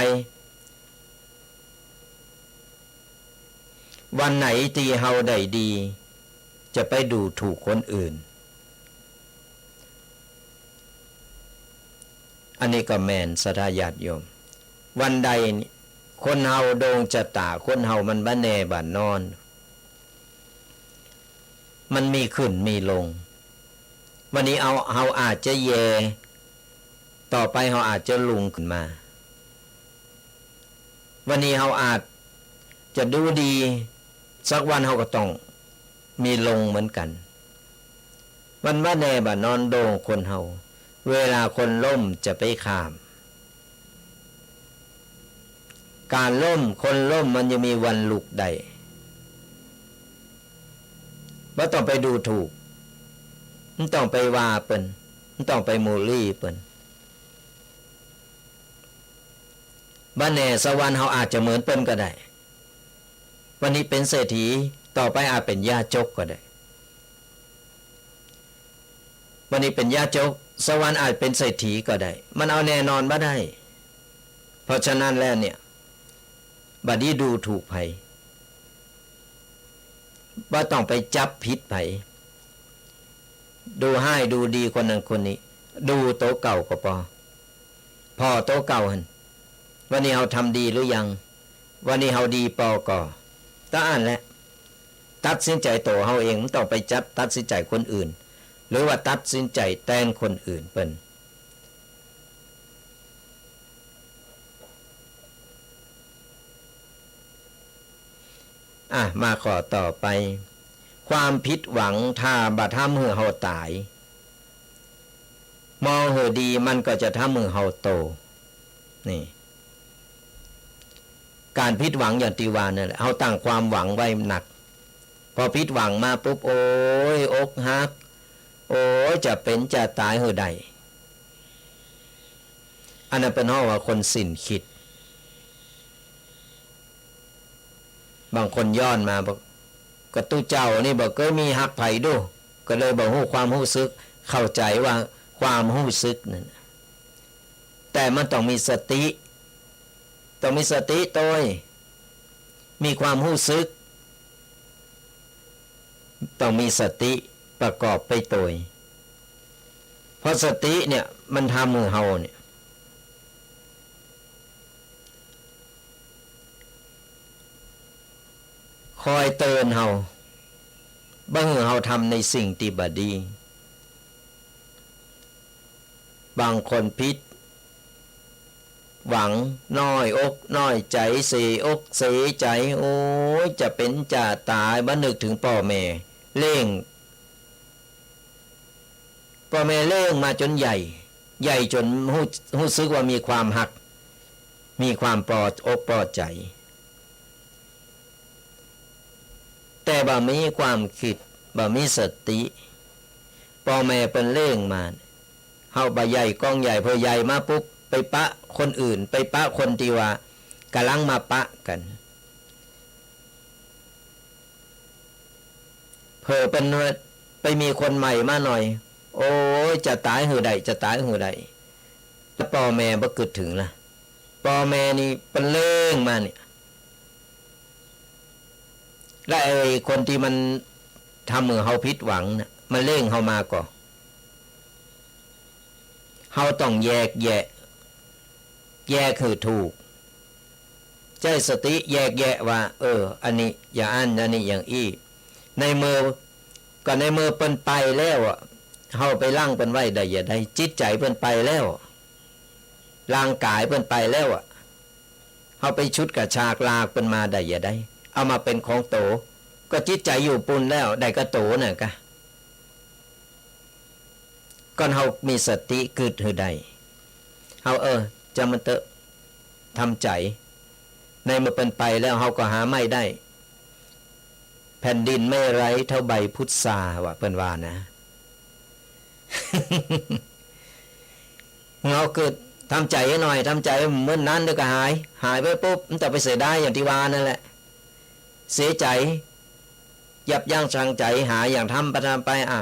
วันไหนตี้เฮาได้ดี จะไปดูถูกคนอื่น อันนี้ก็แม่น ศรัทธาญาติโยม วันใดคนเฮาดวงจะต๋า คนเฮามันบ่แน่บ่นอน มันมีขึ้นมีลง วันนี้เอา เฮาอาจจะแย่ ต่อไปเฮาอาจจะรุ่งขึ้นมา วันนี้เฮาอาจจะดูดี สักวันเฮาก็ต้องมีลงเหมือนกั๋น มันบ่แน่บ่นอนดวงคนเฮา เวลาคนล้มจะไปข้าม ก๋านล้ม คนล้มมันยังมีวันลุกได้ บ่ต้องไปดูถูก บ่ต้องไปว่าเปิ้น บ่ต้องไปบูลลี่เปิ้น บ่แน่สักวันเฮาอาจจะเหมือนเปิ้นก็ได้ วันนี้เป๋นเศรษฐี ต่อไปอาจเป๋นยากจกก็ได้ วันนี้เป๋นยากจก สักวันอาจเป๋นเศรษฐีก็ได้ มันเอาแน่นอนบ่ได้ เพราะฉะนั้นแล้วเนี่ย บ่ดีดูถูกใผ บ่ต้องไปจับผิดใผ ดูฮ้ายดูดีคนนั้นคนนี้ ดูตั๋วเก่าก็ปอ ผ่อตั๋วเก่าหั้น วันนี้เฮาทำดีหรือยัง วันนี้เฮาดีปอก่อ เต้าอั้นแหละ ตัดสินใจ๋ตั๋วเฮาเอง บ่ต้องไปจับตัดสินใจ๋คนอื่น หรือว่าตัดสินใจ๋แตนคนอื่นเปิ้น อ่ะ มาข้อต่อไป ความผิดหวังถ้าบ่ทำหื้อเฮาต๋าย มองหื้อดีมันก็จะทำหื้อเฮาโต นี่ ก๋านผิดหวังอย่างตี้ว่านั่นแหละ เฮาตั้งความหวังไว้หนัก ปอผิดหวังมาปุ๊บ โอ๊ย อกหัก โอ๊ย จะเป๋นจะต๋ายหื้อใด อันนั้นเปิ้นฮ้องว่าคนสิ้นคิด บางคนย้อนมาบอก ก็ตุ๊เจ้านี่บ่เกยมีฮักใผดู ก็เลยบ่ฮู้ความฮู้สึก เข้าใจ๋ว่าความฮู้สึกนั่น แต่มันต้องมีสติ ต้องมีสติโตย มีความฮู้สึก ต้องมีสติประกอบไปโตย เพราะสติเนี่ยมันทำหื้อเฮาเนี่ย คอยเตือนเฮา บ่หื้อเฮาทำในสิ่งตี้บ่ดี บางคนผิดหวัง น้อยอกน้อยใจ๋ เสียอกเสียใจ๋ โอ๊ย จะเป๋นจะต๋าย บ่นึกเถิงป้อแม่เลี้ยง ป้อแม่เลี้ยงมาจ๋นใหญ่ ใหญ่จ๋นฮู้ ฮู้สึกว่ามีความฮัก มีความปออกปอใจ๋ แต่บ่มีความกึ๊ด บ่มีสติ ป้อแม่เปิ้นเลี้ยงมา เฮาบ่ใหญ่ก้องใหญ่ เผลอใหญ่มาปุ๊บ ไปปะคนอื่น ไปปะคนตี้ว่าก่ำลังมาปะกั๋น เผลอเปิ้นไปมีคนใหม่มาหน่อย โอ๊ย จะต๋ายหื้อใด จะต๋ายหื้อใด แล้วป้อแม่บ่กึ๊ดเถิงละ ป้อแม่นี่เปิ้นเลี้ยงมาเนี่ย และไอ้คนตี้มันทำหื้อเฮาผิดหวังน่ะ มันเลี้ยงเฮามาก่อ เฮาต้องแยกแยะ แยกหื้อถูก ใจ๊สติแยกแยะว่า เออ อันนี้อย่างอั้น อันนี้อย่างอี้ ในเมื่อ ก็ในเมื่อเปิ้นไปแล้วอะ เฮาไปลังเปิ้นไว้ได้จะใด จิตใจ๋เปิ้นไปแล้ว ร่างก๋ายเปิ้นไปแล้วอะ เฮาไปฉุดกระชากลากเปิ้นมาได้จะใด เอามาเป๋นของโต ก็จิตใจ๋อยู่ปู้นแล้ว ได้ก้าโตนั่นก้า ก่อนเฮามีสติกึ๊ดหื้อได้ เฮา เออ จ้างมันเต๊อะ ทำใจ๋ ในเมื่อเปิ้นไปแล้ว เฮาก็หาใหม่ได้ แผ่นดินไม่ไร้เท่าใบพุทรา ว่าเปิ้นว่านะ เฮากึ๊ด ทำใจ๋หื้อหน่อย ทำใจ๋หื้อเมินนั้น เดี๋ยวก็หาย หายไปปุ๊บ มันจะไปเสียดายอย่างตี้ว่านั่นแหละ เสียใจ๋ ยับยั้งชั่งใจ๋ หาอย่างทำไป ทำไป อ่ะ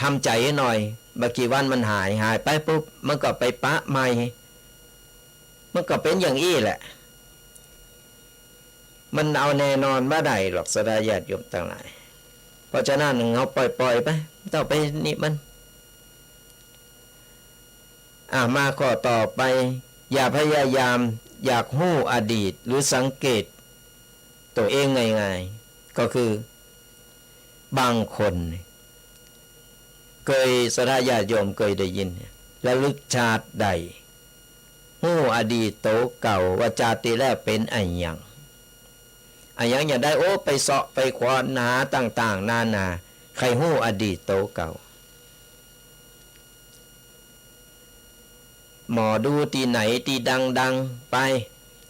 ทำใจ๋หื้อหน่อย บ่กี่วันมันหาย หายไปปุ๊บ มันก็ไปปะใหม่ มันก็เป๋นอย่างอี้แหละ มันเอาแน่นอนบ่ได้หรอก ศรัทธาญาติโยมตังหลาย เพราะฉะนั้นเฮาปล่อยๆ ไป บ่ต้องไปนี่มัน อ่ะ มาข้อต่อไป อย่าพยายามอยากฮู้อดีต หรือสังเกตตั๋วเองง่ายๆ ก็คือ บางคนเกย ศรัทธาญาติโยมเกยได้ยิน ระลึกชาติได้ ฮู้อดีตตั๋วเก่าว่าจาติแล้วเป๋นอะหยัง อะหยังจะใด โอ้ ไปเซาะไปควานหาต่างๆ นานา ใค่ฮู้อดีตตั๋วเก่า หมอดูตี้ไหนตี้ดังๆ ไป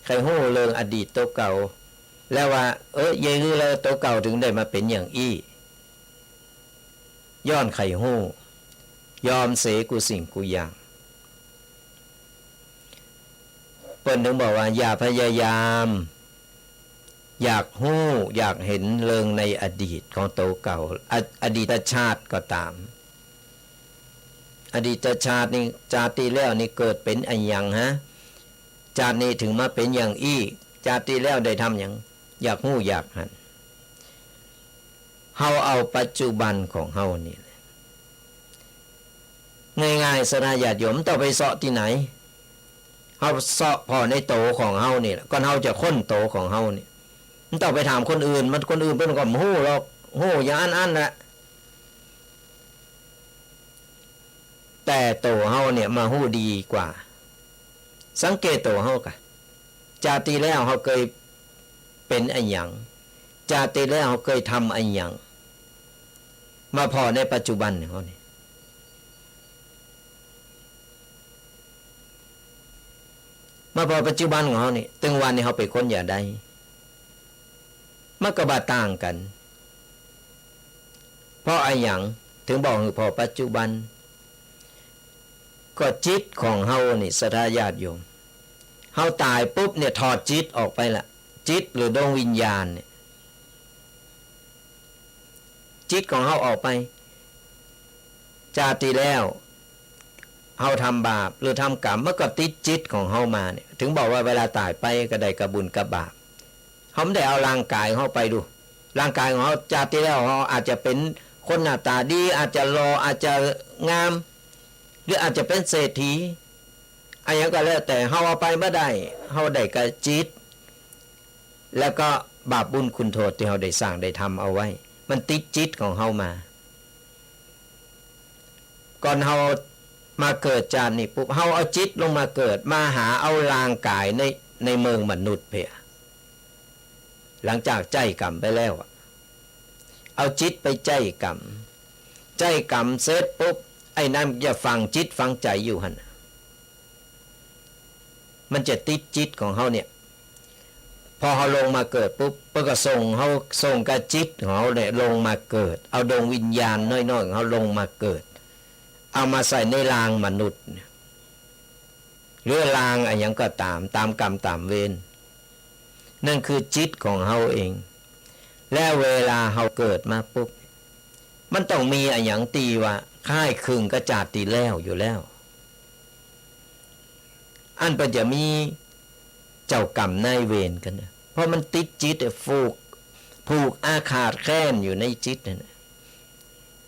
ใค่ฮู้เรื่องอดีตตั๋วเก่า แล้วว่า เออ เยียะหื้อแล้วตั๋วเก่าเถิงได้มาเป๋นอย่างอี้ ย้อนใค่ฮู้ ยอมเสียกู้สิ่งกู้อย่าง เปิ้นเถิงบอกว่า อย่าพยายาม อยากฮู้ อยากเห็นเรื่องในอดีตของตั๋วเก่า อ- อดีตชาติก็ต๋าม อดีตชาตินี่ จาติแล้วนี่เกิดเป๋นอะหยังฮะ จาตินี้เถิงมาเป๋นอย่างอี้ จาติตี้แล้วได้ทำหยัง อยากฮู้อยากหัน เฮาเอาปัจจุบันของเฮานี่แหละ ง่ายๆ ศรัทธาญาติโยม บ่ต้องไปเซาะตี้ไหน เฮาเซาะผ่อในโตของเฮานี่แหละ ก่อนเฮาจะค้นโตของเฮานี่ บ่ต้องไปถามคนอื่น มันคนอื่นเปิ้นก็บ่ฮู้หรอก ฮู้อย่างอั้นๆ แหละ แต่โตเฮาเนี่ยมาฮู้ดีกว่า สังเกตโตเฮากะ จาติตี้แล้วเฮาเกยเป๋นอะหยัง จาติตี้แล้วเฮาเกยทำอะหยัง มาผ่อในปัจจุบันของเฮานี่ มาผ่อปัจจุบันของเฮานี่ ตึงวันนี้เฮาเป๋นคนอย่างใด มันก็บ่ต่างกั๋น เพราะอะหยังเถิงบอกหื้อผ่อปัจจุบัน ก็จิตของเฮานี่ ศรัทธาญาติโยม เฮาต๋ายปุ๊บเนี่ย ถอดจิตออกไปละ จิตหรือดวงวิญญาณเนี่ย จิตของเฮาออกไป จาติตี้แล้ว เฮาทำบาปหรือทำกรรม มันก็ติดจิตของเฮามาเนี่ย เถิงบอกว่าเวลาต๋ายไปก็ได้กับบุญกับบาป เฮาบ่ได้เอาร่างก๋ายของเฮาไปดู ร่างก๋ายของเฮา จาติตี้แล้วเฮาอาจจะเป๋นคนหน้าต๋าดี อาจจะหล่อ อาจจะงาม หรืออาจจะเป๋นเศรษฐี อะหยังก็แล้วแต่ เฮาเอาไปบ่ได้ เฮาได้กับจิต แล้วก็บาปบุญคุณโทษตี้เฮาได้สร้างได้ทำเอาไว้ มันติดจิตของเฮามา ก่อนเฮามาเกิดจาตินี้ปุ๊บ เฮาเอาจิตลงมาเกิด มาหาเอาร่างก๋ายใน ในเมืองมนุษย์เปีย หลังจากใจ๊กรรมไปแล้วอะ เอาจิตไปใจ๊กรรม ใจ๊กรรมเสร็จปุ๊บ ไอ้นั้นจะฝังจิตฝังใจ๋อยู่หั้น มันจะติดจิตของเฮาเนี่ย พอเฮาลงมาเกิดปุ๊บ เปิ้นก็ส่งเฮา ส่งกับจิตของเฮาเนี่ยลงมาเกิด เอาดวงวิญญาณน้อยๆ ของเฮาลงมาเกิด เอามาใส่ในร่างมนุษย์เนี่ย หรือร่างอะหยังก็ต๋าม ต๋ามกรรมต๋ามเวร นั่นคือจิตของเฮาเอง และเวลาเฮาเกิดมาปุ๊บ มันต้องมีอะหยังตี้ว่าคล้ายคลึงกับจาติตี้แล้วอยู่แล้ว อันเปิ้นจะมีเจ้ากรรมนายเวรกั๋นนะ เพราะมันติดจิตอะ ผูก ผูกอาฆาตแค้นอยู่ในจิตนั่นน่ะ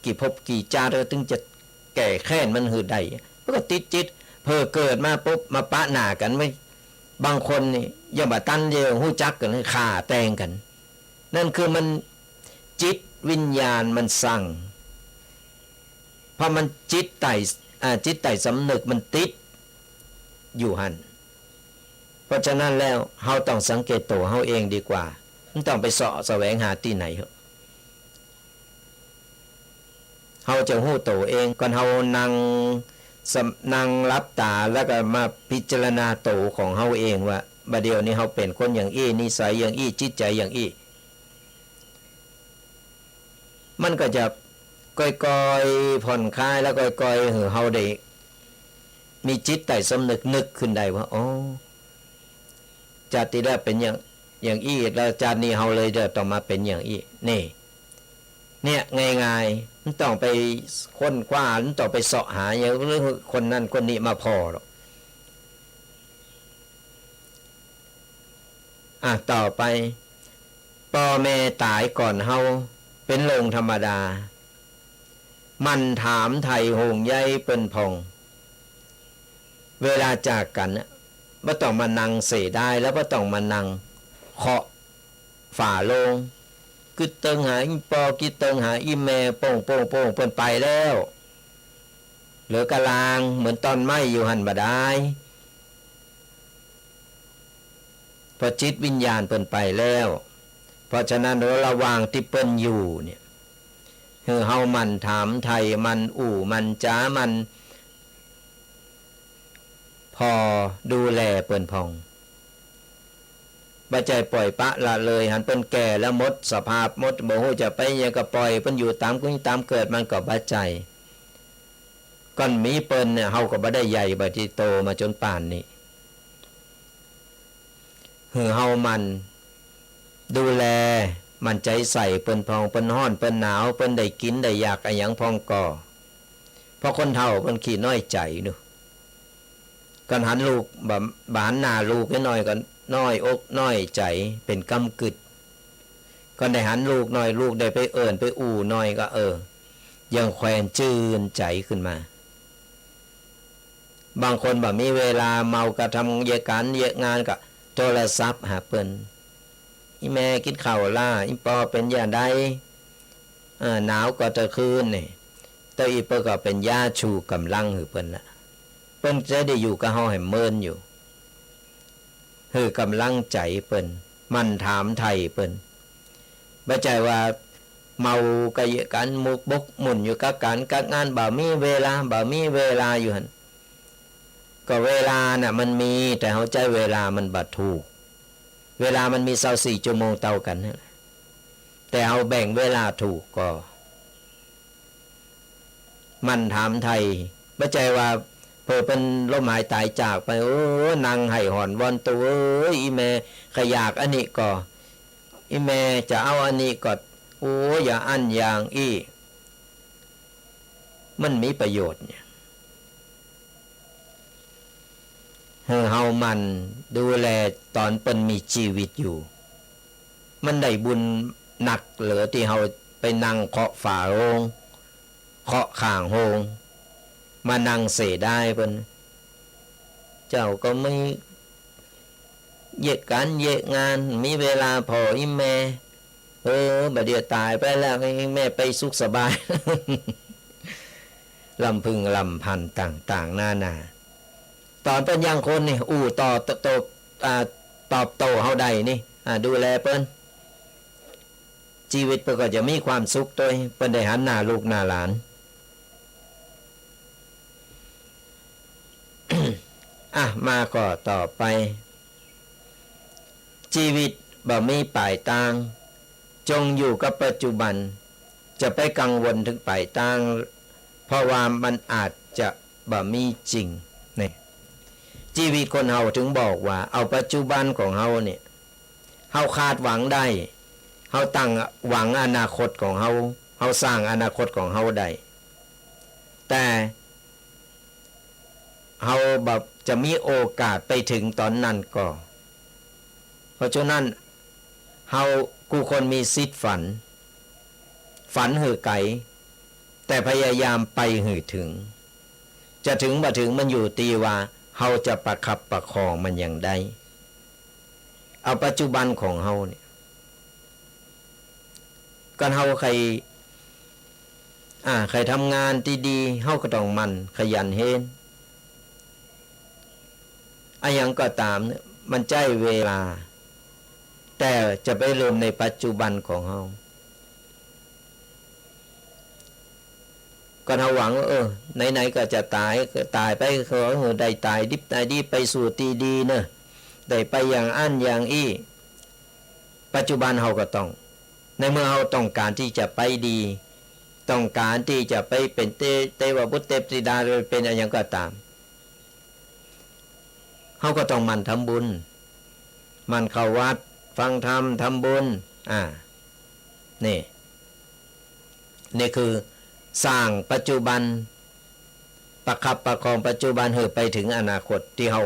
กี่ภพกี่จาติก็เถิงจะแก้แค้นมันหื้อได้ มันก็ติดจิต เผลอเกิดมาปุ๊บ มาปะหน้ากั๋นไว้ บางคนนี่ยังบ่ตันจะฮู้จักกั๋นเลย ฆ่าแตงกั๋น นั่นคือมันจิตวิญญาณมันสั่ง เพราะมันจิตใต้ อ่า จิตใต้สำนึกมันติดอยู่หั้น เพราะฉะนั้นแล้ว เฮาต้องสังเกตโตเฮาเองดีกว่า บ่ต้องไปเซาะแสวงหาตี้ไหน เฮาจะฮู้โตเอง ก่อนเฮานั่งสำ- นั่งหลับต๋า แล้วก็มาพิจารณาโตของเฮาเองว่า บ่าเดี่ยวนี้เฮาเป๋นคนอย่างอี้ นิสัยอย่างอี้ จิตใจ๋อย่างอี้ มันก็จะก่อยๆ ผ่อนคลาย แล้วก่อยๆ หื้อเฮาได้มีจิตใต้สำนึกนึกขึ้นได้ว่า อ๋อ จาติตี้แล้วเป๋นอย่าง อย่างอี้ แล้วจาตินี้เฮาเลยจะต้องมาเป๋นอย่างอี้ นี่ เนี่ย ง่ายๆ บ่ต้องไปค้นคว้า บ่ต้องไปเซาะหาอย่าง หรือคนนั้นคนนี้มาผ่อหรอก อ่ะ ต่อไป ป้อแม่ต๋ายก่อนเฮา เป๋นเรื่องธรรมดา หมั่นถามไถ่ห่วงใยเปิ้นพ่อง เวลาจากกั๋นน่ะ บ่ต้องมานั่งเสียดาย แล้วบ่ต้องมานั่งเคาะฝาโลง กึ๊ดเติงหาอี่ป้อ กึ๊ดเติงหาอี่แม่ โป้ง โป้ง โป้ง เปิ้นไปแล้ว เหลือก้าลางเหมือนต้นไม้อยู่หั้นบ่ดาย เพราะจิตวิญญาณเปิ้นไปแล้ว เพราะฉะนั้นระหว่างตี้เปิ้นอยู่เนี่ย หื้อเฮาหมั่นถามไถ่ หมั่นอู้ หมั่นจ๋า หมั่นผ่อดูแลเปิ้นพ่อง บ่ใจ้ปล่อยปละละเลย หันเปิ้นแก่แล้วหมดสภาพหมด บ่ฮู้จะไปหยังก็ปล่อยเปิ้นอยู่ต๋ามกุ๊ดต๋ามเกิด มันก็บ่ใจ้ ก่อนมีเปิ้นเนี่ย เฮาก็บ่ได้ใหญ่บ่ได้โตมาจ๋นป่านนี้ หื้อเฮาหมั่นดูแล หมั่นใจ๋ใส่เปิ้นพ่อง เปิ้นฮ้อน เปิ้นหนาว เปิ้นได้กิ๋นได้อยากอะหยังพ่องก่อ เพราะคนเฒ่าเปิ้นขี้น้อยใจ๋เนาะ ก อนหันลูก บ่ บ่หันหน้าลูกหน้อยก็น้อยอกน้อยใจ๋ เป๋นก้ำกึ๊ด ก่อนได้หันลูกหน้อย ลูกได้ไปเอิ้นไปอู้หน้อยก็ เออ ยังแควนจื้นใจ๋ขึ้นมา บางคนบ่มีเวลา เมาก็ทำเยียะก๋านเยียะงาน ก็โทรศัพท์หาเปิ้น อี่แม่กิ๋นข้าวลา อี่ปอเป๋นอย่างใด เออ หนาวก่อตะคืนนี่ เต้าอี้เปิ้นก็เป๋นยาชูก๋ำลังหื้อเปิ้นละ เปิ้นจะได้อยู่กับเฮาแหมเมินอยู่ หื้อก๋ำลังใจ๋เปิ้น หมั่นถามไถ่เปิ้น บ่ใจ้ว่าเมาก็เยียะก๋านหมกบกหมุ่นอยู่กับก๋านกับงาน บ่มีเวลา บ่มีเวลาอยู่หั้น ก็เวลาน่ะมันมี แต่เฮาใจ๊เวลามันบ่ถูก เวลามันมีซาวสี่ชั่วโมงเต้ากั๋นหั้นแหละ แต่เฮาแบ่งเวลาถูกก่อ หมั่นถามไถ่ บ่ใจ้ว่าเผลอเปิ้นล้มหายต๋ายจากไป โอ้ นั่งไห้หอนวอน โตเอ้ย อี่แม่ข้าอยากอันนี้ก่อ อี่แม่จะเอาอันนี้ก่อ โอ้ อย่างอั้นอย่างอี้ มันมีประโยชน์หยัง หื้อเฮาหมั่นดูแลต๋อนเปิ้นมีจีวิตอยู่ มันได้บุญนักเหลือตี้เฮาไปนั่งเคาะฝาโฮง เคาะข้างโฮง มานั่งเสียดายเปิ้น เจ้าก็มีเยียะก๋านเยียะงาน มีเวลาผ่ออี่แม่ เออ บ่าเดี่ยวต๋ายไปแล้ว อี่แม่ไปสุขสบาย ลำพึงลำพันต่างๆ นานา ต๋อนเปิ้นยังคนนี่ อู้ตอบโต้ อ่า ตอบโต้เฮาได้นี่ อ่า ดูแลเปิ้น จีวิตเปิ้นก็จะมีความสุขตวย เปิ้นได้หันหน้าลูกหน้าหลาน อ่ะ มาข้อต่อไป จีวิตบ่มีป๋ายตาง จงอยู่กับปัจจุบัน จะไปกังวลเถิงป๋ายตาง เพราะว่ามันอาจจะบ่มีจริง นี่ จีวิตคนเฮาเถิงบอกว่า เอาปัจจุบันของเฮาเนี่ย เฮาคาดหวังได้ เฮาตั้งหวังอนาคตของเฮา เฮาสร้างอนาคตของเฮาได้ แต่เฮาบ่จะมีโอกาสไปเถิงต๋อนนั้นก่อ เพราะฉะนั้น เฮากู้คนมีสิทธิ์ฝัน ฝันหื้อไก๋ แต่พยายามไปหื้อเถิง จะเถิงบ่เถิงมันอยู่ตี้ว่าเฮาจะประคับประคองมันอย่างใด เอาปัจจุบันของเฮาเนี่ย ก่อนเฮาใค่ อ่า ใค่ทำงานตี้ดี เฮาก็ต้องหมั่นขยันเฮน อะหยังก็ต๋ามเนี่ย มันใจ๊เวลา แต่จะไปลืมในปัจจุบันของเฮา ก่อนเฮาหวังว่า เออ ไหนๆ ก็จะต๋าย ก็ต๋ายไป ขอหื้อได้ต๋ายดิบต๋ายดี ไปสู่ตี้ดีเนาะ ได้ไปอย่างอั้นอย่างอี้ ปัจจุบันเฮาก็ต้อง ในเมื่อเฮาต้องก๋านตี้จะไปดี ต้องก๋านตี้จะไปเป๋นเต เตวบุตรเตวธิดา หรือเป๋นอะหยังก็ต๋าม เฮาก็ต้องหมั่นทำบุญ หมั่นเข้าวัด ฟังธรรม ทำบุญ อ่า นี่ นี่คือสร้างปัจจุบัน ประคับประคองปัจจุบันหื้อไปเถิงอนาคตตี้เฮา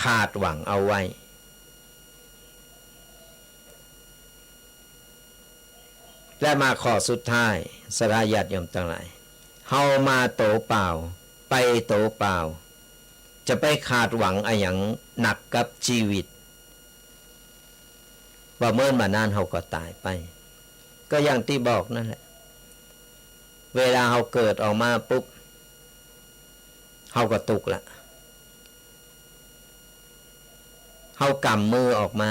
คาดหวังเอาไว้ และมาข้อสุดท้าย ศรัทธาญาติโยมตังหลาย เฮามาตั๋วเปล่า ไปตั๋วเปล่า จะไปคาดหวังอะหยังนักกับจีวิต บ่าเมินบ่านานเฮาก็ต๋ายไป ก็อย่างตี้บอกนั่นแหละ เวลาเฮาเกิดออกมาปุ๊บ เฮาก็ตุ๊กละ เฮากำมือออกมา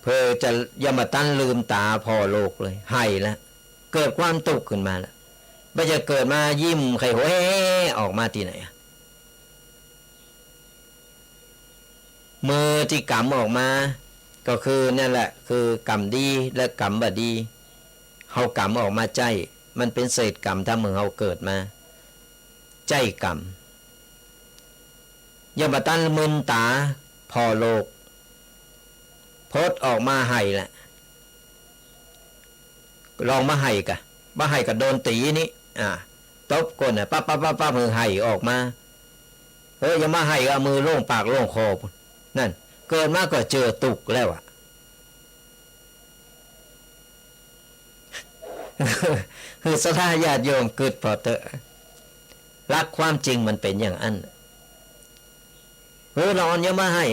เผลอจะยังบ่ตันลืมต๋าผ่อโลกเลย ไห้ละ เกิดความตุ๊กขึ้นมาละ บ่าจะเกิดมายิ้มใค่หัวแฮ่ๆ ออกมาตี้ไหนอะ มือตี้กำออกมา ก็คือนั่นแหละ คือกำดีและกำบ่ดี เฮากำออกมาใจ๊ มันเป๋นเศษกรรมทำหื้อเฮาเกิดมา ใจ๊กำ ยังบ่ตันลืมต๋าผ่อโลก พดออกมาไห้ละ ลองบ่าไห้กะ บ่าไห้กะโดนตี๋นี่ อ่า ตบก้นน่ะ ปั๊บปั๊บปั๊บปั๊บ หื้อไห้ออกมา เออ อย่ามาไห้ เอามือโล่งปากโล่งคอ นั่น เกิดมาก็เจอตุ๊กแล้วอะ หื้อศรัทธาญาติโยมกึ๊ดผ่อเต๊อะ หลักความจริงมันเป๋นอย่างอั้น เออ ละอ่อนอย่ามาไห้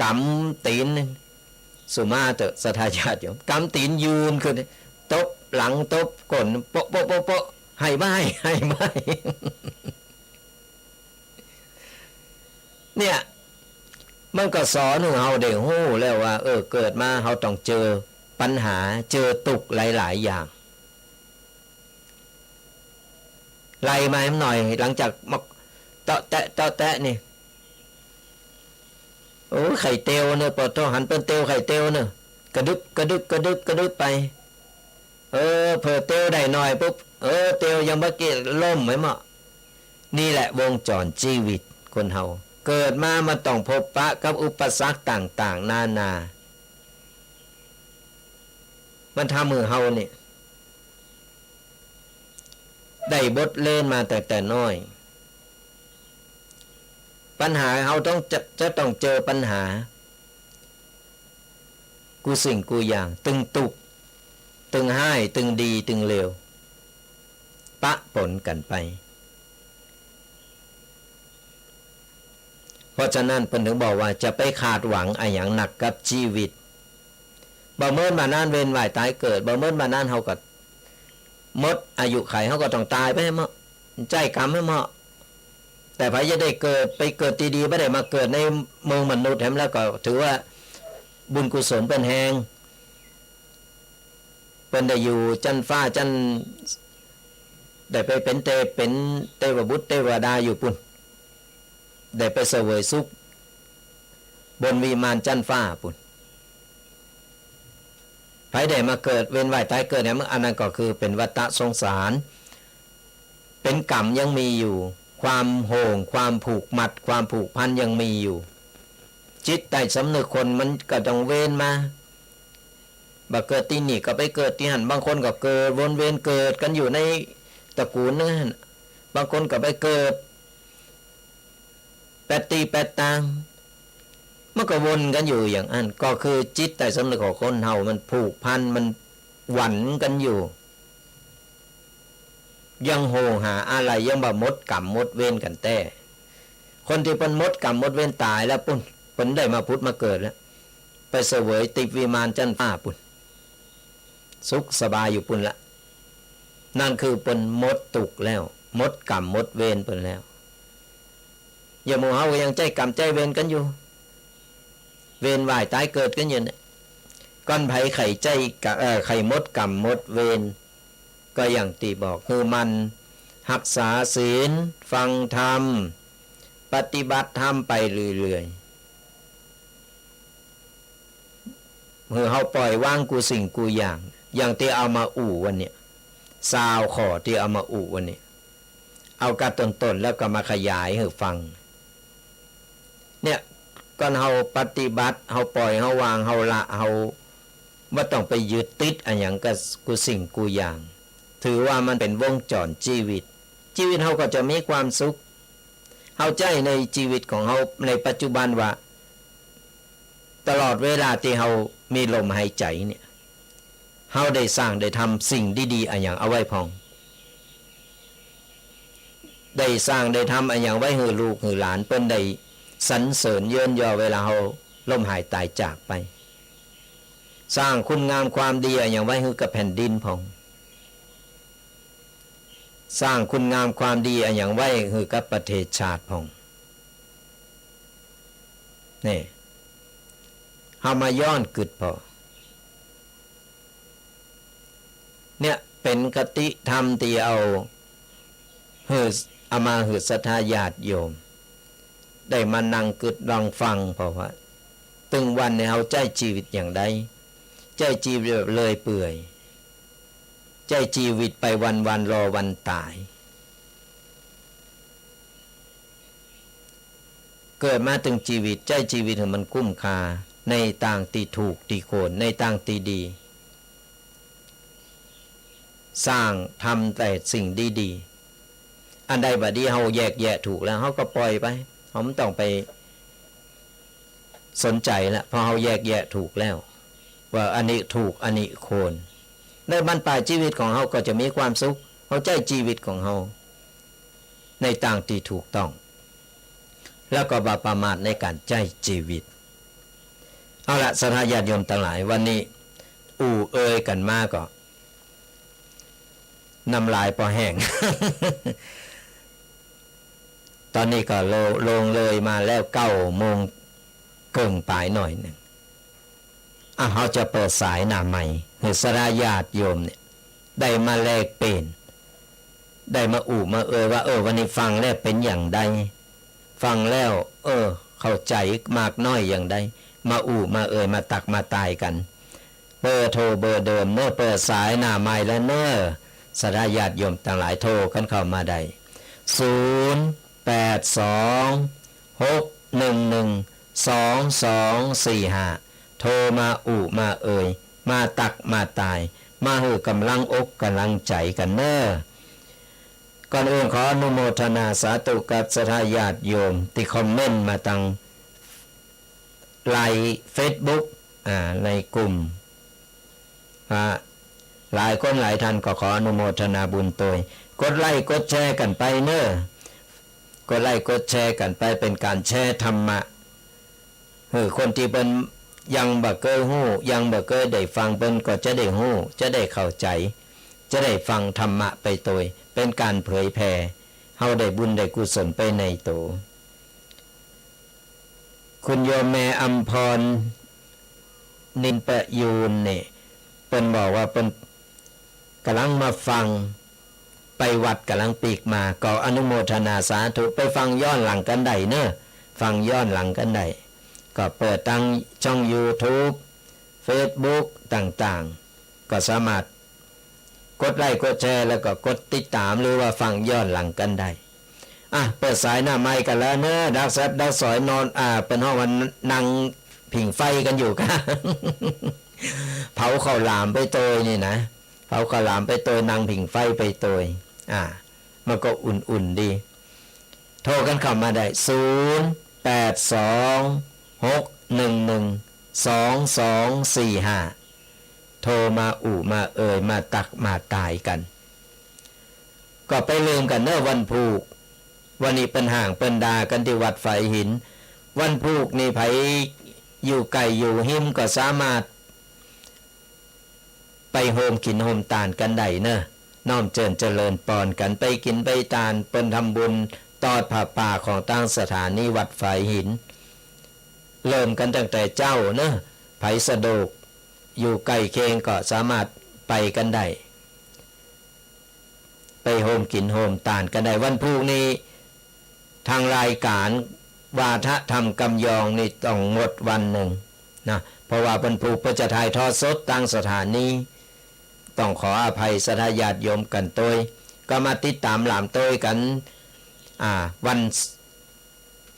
กำตี๋น สุมาเต๊อะ ศรัทธาญาติโยม กำตี๋นยืนขึ้น ตบหลังตบก้น โป๊ะ โป๊ะ โป๊ะ โป๊ะ ไห้บ่าไห้ ไห้บ่าไห้ เนี่ย มันก็สอนหื้อเฮาได้ฮู้แล้วว่า เออ เกิดมาเฮาต้องเจอปัญหา เจอตุ๊กข์หลายๆ อย่าง ไล่มาแหมหน่อย หลังจากมาเตาะแตะ เตาะแตะนี่ โอ้ ไข่เตียวเน่อ ปอเต้าหันเปิ้นเตียวไข่เตียวเน่อ กระดึบ กระดึบ กระดึบ กระดึบไป เออ เผลอเตียวได้หน่อยปุ๊บ เออ เตียวยังบ่เกะ ล้มไปหมด นี่แหละวงจรชีวิตคนเฮา เกิดมามันต้องพบปะกับอุปสรรคต่างๆ นานา มันทำหื้อเฮานี่ ได้บทเรียนมาตั้งแต่น้อย ปัญหาเฮาต้องจะ จะต้องเจอปัญหา กู้สิ่งกู้อย่าง ตึงตุ๊กข์ ตึงฮ้าย ตึงดี ตึงเลว ปะปนกั๋นไป เพราะฉะนั้นเปิ้นถึงบอกว่าจะไปคาดหวังอะหยังนักกับจีวิต บ่เหมือนบ่านานเวียนว่ายต๋ายเกิด บ่เหมือนบ่านานเฮาก็หมดอายุขัย เฮาก็ต้องต๋ายไปแหม ใจ๊กรรมแหม แต่ใผจะได้เกิด ไปเกิดตี้ดี บ่ได้มาเกิดในเมืองมนุษย์แหม แล้วก็ถือว่าบุญกุศลเปิ้นแฮง เปิ้นได้อยู่จั๊นฟ้าจั๊น ได้ไปเป๋นเต เป๋นเตวบุตรเตวดาอยู่ปู้น ได้ไปเสวยสุขบนวิมานจั๊นฟ้าปู้น ใผได้มาเกิดเวียนว่ายต๋ายเกิดแหม อันนั้นก็คือเป๋นวัฏฏะสงสาร เป๋นกรรมยังมีอยู่ ความห่วง ความผูกมัด ความผูกพันยังมีอยู่ จิตใต้สำนึกคนมันก็ต้องเวียนมา บ่เกิดตี้นี่ก็ไปเกิดตี้หั้น บางคนก็เกิดวนเวียนเกิดกั๋นอยู่ในตระกูลนั้น บางคนก็ไปเกิดแปดตี้แปดตาง มันก็วนกั๋นอยู่อย่างอั้น ก็คือจิตใต้สำนึกของคนเฮามันผูกพัน มันหวั่นกั๋นอยู่ ยังโหยหาอาลัย ยังบ่หมดกรรมหมดเวรกั๋นแต๊ คนตี้เปิ้นหมดกรรมหมดเวรต๋ายแล้วปู้น เปิ้นได้มาผุดมาเกิดแล้ว ไปเสวยติปวิมานจั๊นฟ้าปู้น สุขสบายอยู่ปู้นละ นั่นคือเปิ้นหมดตุ๊กข์แล้ว หมดกรรมหมดเวรเปิ้นแล้ว อย่างหมู่เฮาก็ยังใจ๊กรรมใจ๊เวรกั๋นอยู่ เวียนว่ายต๋ายเกิดกั๋นอยู่เนี่ย ก่อนใผใค่ใจ๊กะ เอ่อ ใค่หมดกรรมหมดเวร ก็อย่างตี้บอก หื้อหมั่นฮักษาศีล ฟังธรรม ปฏิบัติธรรมไปเรื่อยๆ หื้อเฮาป่อยวางกู้สิ่งกู้อย่าง อย่างตี้เอามาอู้วันนี้ ซาวข้อตี้เอามาอู้วันนี้ เอาก้าต้นๆ แล้วก็มาขยายหื้อฟัง เนี่ย ก่อนเฮาปฏิบัติ เฮาป่อย เฮาวาง เฮาละ เฮาบ่ต้องไปยึดติดอะหยังกับกู้สิ่งกู้อย่าง ถือว่ามันเป๋นวงจรจีวิต จีวิตเฮาก็จะมีความสุข เฮาใจ๊ในจีวิตของเฮาในปัจจุบันว่า ตลอดเวลาตี้เฮามีลมหายใจ๋เนี่ย เฮาได้สร้างได้ทำสิ่งดีๆ อะหยังเอาไว้พ่อง ได้สร้างได้ทำอะหยังไว้หื้อลูกหื้อหลานเปิ้นได้สรรเสริญเยินยอเวลาเฮาล้มหายต๋ายจากไป สร้างคุณงามความดีอะหยังไว้หื้อกับแผ่นดินพ่อง สร้างคุณงามความดีอะหยังไว้หื้อกับประเทศชาติพ่อง นี่ เฮามาย้อนกึ๊ดผ่อ เนี่ยเป๋นคติธรรมตี้เอาหื้อ เอามาหื้อศรัทธาญาติโยม ได้มานั่งกึ๊ดลองฟัง เพราะว่าตึงวันนี้เฮาใจ๊จีวิตอย่างใด ใจ๊จีวิตแบบเลื่อยเปื่อย ใจ๊จีวิตไปวันๆ รอวันต๋าย เกิดมาตึงจีวิต ใจ๊จีวิตหื้อมันคุ้มค่า ในตางตี้ถูกตี้ควร ในตางตี้ดี สร้างทำแต่สิ่งดี อันใดบ่ดี เฮาแยกแยะถูกแล้ว เฮาก็ปล่อยไป เฮาบ่ต้องไปสนใจ๋ละ เพราะเฮาแยกแยะถูกแล้ว ว่าอันนี้ถูก อันนี้ควร ในบั้นปลายจีวิตของเฮาก็จะมีความสุข เฮาใจ๊จีวิตของเฮาในตางตี้ถูกต้อง แล้วก็บ่ประมาทในก๋านใจ๊จีวิต เอาละ ศรัทธาญาติโยมตังหลาย วันนี้อู้เอ่ยกั๋นมาก็ น้ำลายปอแห้ง ต๋อนนี้ก็โล- ล่วงเลยมาแล้วเก้าโมงเกิ่งป๋ายหน่อยนึ่ง อ่ะ เฮาจะเปิดสายหน้าไมค์ หื้อศรัทธาญาติโยมเนี่ย ได้มาแลกเปลี่ยน ได้มาอู้มาเอ่ยว่า เออ วันนี้ฟังแล้วเป๋นอย่างใด ฟังแล้ว เออ เข้าใจ๋มากน้อยอย่างใด มาอู้มาเอ่ย มาตักมาตายกั๋น เบอร์โทรเบอร์เดิมเน่อ เปิดสายหน้าไมค์แล้วเน่อ ศรัทธาญาติโยมตังหลาย โทรกั๋นเข้ามาได้ ศูนย์ แปด สอง หก หนึ่ง หนึ่ง สอง สอง สี่ ห้า โทรมาอู้มาเอ่ย มาตักมาตาย มาหื้อก๋ำลังอกก๋ำลังใจ๋กั๋นเน่อ ก่อนอื่นขออนุโมทนาสาธุกับศรัทธาญาติโยมตี้คอมเมนต์มาตางไลน์เฟซบุ๊ก อ่า ในกลุ่ม อ่า หลายคนหลายท่านก็ขออนุโมทนาบุญตวย กดไลก์กดแชร์กั๋นไปเน่อ กดไลก์กดแชร์กั๋นไป เป๋นก๋านแชร์ธรรมะ หื้อคนตี้เปิ้นยังบ่เกยฮู้ ยังบ่เกยได้ฟัง เปิ้นก็จะได้ฮู้ จะได้เข้าใจ๋ จะได้ฟังธรรมะไปตวย เป๋นก๋านเผยแผ่ เฮาได้บุญได้กุศลไปในโต คุณโยมแม่อำพร นินประยูรเนี่ย เปิ้นบอกว่าเปิ้นก๋ำลังมาฟัง ไปวัดก๋ำลังปิ๊กมา ก็อนุโมทนาสาธุ ไปฟังย้อนหลังกั๋นได้เน่อ ฟังย้อนหลังกั๋นได้ ก็เปิดตางช่องยูทูบ เฟซบุ๊ก ต่างๆ ก็สามารถกดไลก์กดแชร์ แล้วก็กดติดตาม หรือว่าฟังย้อนหลังกั๋นได้ อ่ะ เปิดสายหน้าไมค์กั๋นแล้วเน่อ ดักแซบดักสอยนอน อ่า เปิ้นฮ้องว่านั่งผิงไฟกั๋นอยู่กะ เผาข้าวหลามไปตวยนี่นะ เผาข้าวหลามไปตวย นั่งผิงไฟไปตวย อ่า มันก็อุ่นๆ ดี โทรกั๋นเข้ามาได้ ศูนย์ แปด สอง หก หนึ่ง หนึ่ง สอง สอง สี่ ห้า โทรมาอู้มาเอ่ย มาตักมาตายกั๋น ก็ไปลืมกั๋นเน่อ วันพูก วันนี้เปิ้นฮ้างเปิ้นด่ากั๋นตี้วัดฝายหิน วันพูกนี่ใผอยู่ใก้อยู่ฮิมก็สามารถ ไปโฮมกิ๋นโฮมตานกั๋นได้เน่อ น้อมเจิญเจริญปอนกั๋น ไปกิ๋นไปตาน เปิ้นทำบุญตอดผ้าป่าของตางสถานีวัดฝายหิน เริ่มกั๋นตั้งแต่เจ๊าเน่อ ใผสะดวกอยู่ใก้เคียงก็สามารถไปกั๋นได้ ไปโฮมกิ๋นโฮมตานกั๋นได้ วันพูกนี่ ตางรายก๋านวาทะธรรมกำยองนี่ต้องงดวันนึ่งนะ เพราะว่าวันพูกเปิ้นจะถ่ายทอดสดตางสถานี ต้องขออภัยศรัทธาญาติโยมกั๋นตวย ก็มาติดต๋ามหลามตวยกั๋น อ่า วัน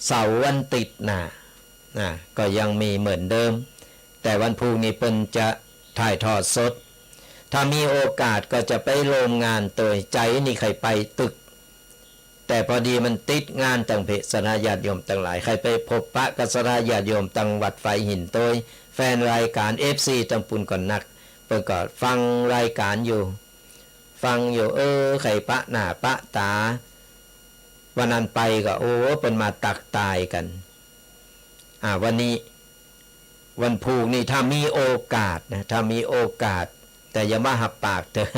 เสาร์วันติ๊ดนะ นะ ก็ยังมีเหมือนเดิม แต่วันพูกนี่เปิ้นจะถ่ายทอดสด ถ้ามีโอกาสก็จะไปร่วมงานตวย ใจ๋นี่ใค่ไปตึก แต่พอดีมันติดงานตังเพะ ศรัทธาญาติโยมตังหลาย ใค่ไปพบปะกับศรัทธาญาติโยมตังวัดฝายหินตวย แฟนรายก๋าน เอฟซี ตังปู้นก็นัก เปิ้นก็ฟังรายก๋านอยู่ ฟังอยู่ เออ ใค่ปะหน้าปะต๋า วันนั้นไปก็ โอ้ เปิ้นมาตักตายกั๋น อ่า วันนี้ วันพูกนี่ถ้ามีโอกาสนะ ถ้ามีโอกาส แต่อย่ามาหับปากเถอะ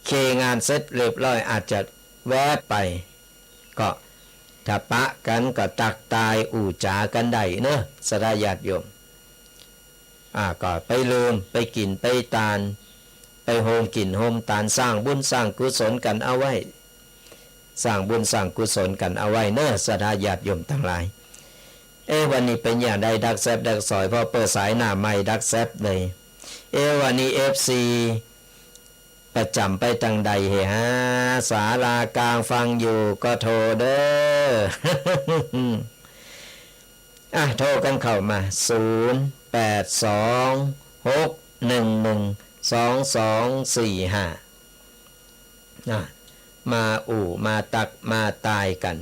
เคลียร์งานเสร็จเรียบร้อย อาจจะแวบไป ก็ถ้าปะกั๋นก็ตักตายอู้จ๋ากั๋นได้เนอะ ศรัทธาญาติโยม อ่า ก็ไปเลิม ไปกิ๋นไปตาน ไปโฮมกิ๋นโฮมตาน สร้างบุญสร้างกุศลกั๋นเอาไว้ สร้างบุญสร้างกุศลกั๋นเอาไว้เนอะ ศรัทธาญาติโยมตังหลาย เอ๊ะ วันนี้เป๋นอย่างใด ดักแซบดักสอย พอเปิดสายหน้าไมค์ดักแซบเลย เอ๊ะ วันนี้ เอฟซี ประจ๋ำไปตังใดเหฮา ศาลากลางฟังอยู่ก็โทรเด้อ อ่ะ โทรกั๋นเข้ามา ศูนย์ แปด สอง หก หนึ่ง หนึ่ง สอง สอง สี่ ห้า อ่ะ มาอู้ มาตัก มาตายกั๋น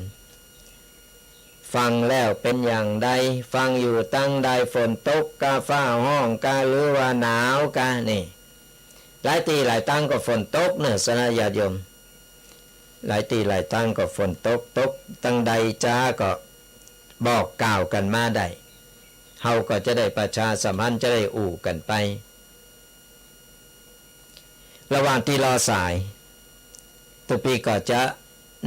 ฟังแล้วเป๋นอย่างใด ฟังอยู่ตังใด ฝนตกกา ฟ้าฮ้องกา หรือว่าหนาวกา นี่ หลายตี้หลายตังก็ฝนตกเน่อ ศรัทธาญาติโยม หลายตี้หลายตังก็ฝนตก ตกตังใดจาก็บอกกล่าวกั๋นมาได้ เฮาก็จะได้ประชาสัมพันธ์ จะได้อู้กั๋นไป ระหว่างตี้รอสาย ตุ๊ปี้ก็จะ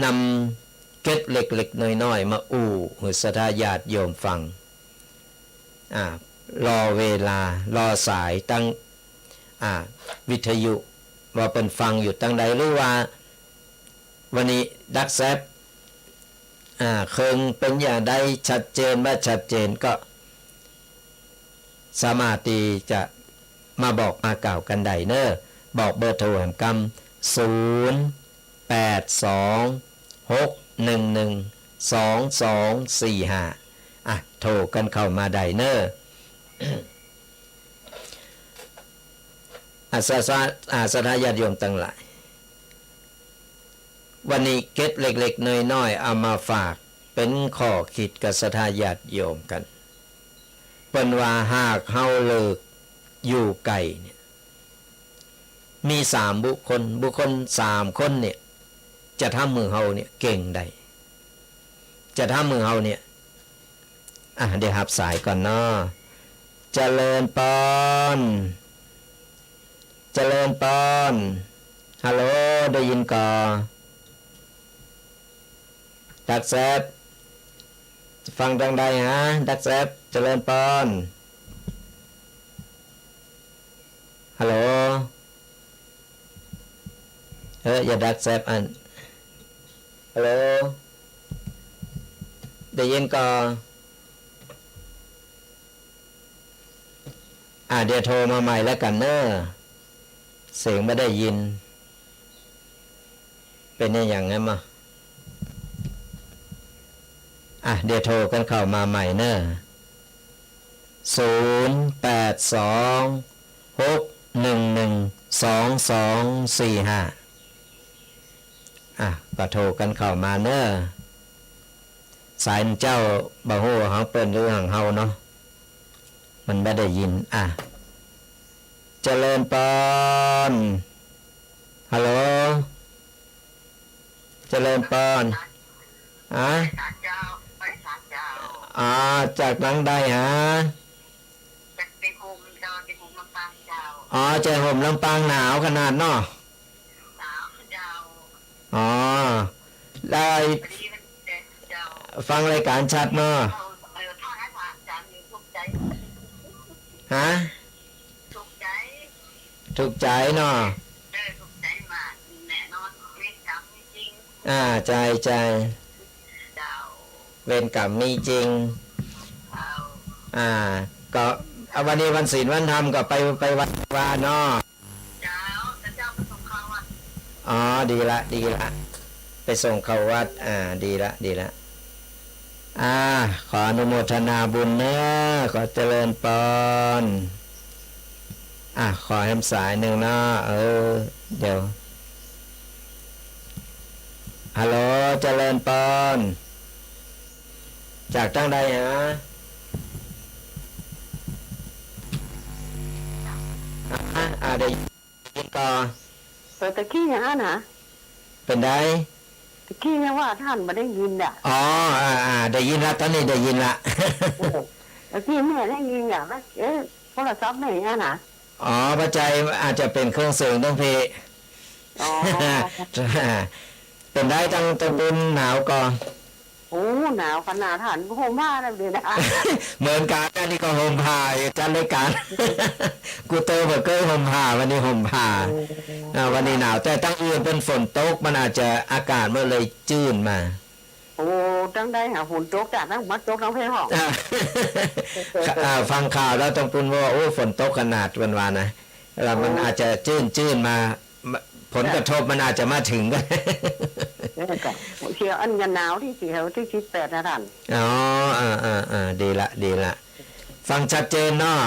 นำเกร็ดเล็กๆ น้อยๆ มาอู้หื้อศรัทธาญาติโยมฟัง อ่า รอเวลา รอสายตัง อ่า วิทยุ ว่าเปิ้นฟังอยู่ตังใด หรือว่าวันนี้ดักแซป อ่า เคิงเป๋นอย่างใด ชัดเจนบ่ชัดเจนก็ สามารถตี้จะมาบอกมากล่าวกั๋นได้เน่อ บอกเบอร์โทรแหมกำ ศูนย์ แปด สอง หก หนึ่ง หนึ่ง สอง สอง สี่ ห้า อ่ะ โทรกั๋นเข้ามาได้เน่อ อ่ะ ศรัทธา อ่ะ ศรัทธาญาติโยมตังหลาย วันนี้เกร็ดเล็กๆ น้อยๆ เอามาฝากเป๋นข้อคิดกับศรัทธาญาติโยมกั๋น เปิ้นว่าหากเฮาเลิกอยู่ไก๋เนี่ย มีสามบุคคล บุคคลสามคนเนี่ย จะทำหื้อเฮาเนี่ยเก่งได้ จะทำหื้อเฮาเนี่ย อ่ะ เดี๋ยวฮับสายก่อนเนาะ เจริญปอน เจริญปอน ฮัลโหล ได้ยินก่อ ดักแซป ฟังตังใดหา ดักแซป เจริญปอน ฮัลโหล เออ อย่าดักแซปอัน ฮัลโหล ได้ยินก่อ อ่า เดี๋ยวโทรมาใหม่แล้วกั๋นเน่อ เสียงบ่ได้ยิน เป๋นอะหยังไงมะ อ่ะ เดี๋ยวโทรกั๋นเข้ามาใหม่เน่อ ศูนย์ แปด สอง หก หนึ่ง หนึ่ง สอง สอง สี่ ห้า อ่ะ ก็โทรกั๋นเข้ามาเน่อ สายเจ้าบ่ฮู้ของเปิ้นหรือของเฮาเนาะ มันบ่ได้ยิน อ่ะ เจริญปอน ฮัลโหล เจริญปอน อะ ไปศาลเจ้า ไปศาลเจ้า อ๋อ จากตังใดหา จากเจียงโฮมเจ้า เจียงโฮมลำปางเจ้า อ๋อ เจียงโฮมลำปางหนาวขนาดเนาะ หนาวเจ้า อ๋อ ได้ พอดีมันแดดเจ้า ฟังรายการชัดเนาะ เออ ถ้าให้พระอาจารย์นี่ถูกใจ๋ ฮะ ถูกใจ๋ ถูกใจ๋เนาะ เออ ถูกใจ๋มาก แน่นอน เวรกรรมมีจริง อ่า ใจ้ ใจ้ เจ้า เวรกรรมมีจริง เจ้า อ่า ก็ เอา วันนี้วันศีลวันธรรมก็ไป ไปวัดวาเนาะ เจ้า แต่เจ้าไปส่งเขาวัด อ๋อ ดีละ ดีละ ไปส่งเขาวัด อ่า ดีละ ดีละ อ่า ขออนุโมทนาบุญเนอะ ขอเจริญปอน อ่ะ ขอแหมสายนึ่งเนาะ เออ เดี๋ยว ฮัลโหล เจริญปอน จากตังใดหา อ่า อ่า ได้ยินก่อ เออ ตะกี้เนี่ยนะ เป๋นใด ตะกี้เนี่ยว่าต้านบ่ได้ยินอ่ะ อ๋อ อ่า อ่า ได้ยินละ ต๋อนนี้ได้ยินละ เออ ตะกี้แม่ได้ยินอ่ะ ว่า เอ๊ะ โทรศัพท์แม่เนี่ยนะ อ๋อ ป้าใจ อาจจะเป๋นเครื่องเสียงตังเพ อ๋อ เป๋นใดตัง ตังปูนหนาวก่อ โอ้ หนาวขนาดหันห่มผ้าแล้วเดี๋ยวนะ เหมือนกั๋น อันนี้ก็ห่มผ้าอยู่ จัดรายการ กูเตอร์บ่เกยห่มผ้า วันนี้ห่มผ้า โอ้ อ่า วันนี้หนาว แต่ตังอื่นเป๋นฝนตก มันอาจจะอากาศมันเลยจื้นมา โอ้ ตังใดหาฝนตก จากนั้นมาตกตังเพห้อง อ่า อ่า ฟังข่าวแล้วตังปูนว่า โอ้ ฝนตกขนาด วันวานนะ แล้วมัน โอ้ อาจจะจื้นๆ มา ผลกระทบมันอาจจะมาเถิงกั๋น แล้วก็เชียวอันจะหนาวตี้เสียตี้สิบแปดนะต้าน อ๋อ อ่า อ่า อ่า ดีละ ดีละ ฟังชัดเจนเนาะ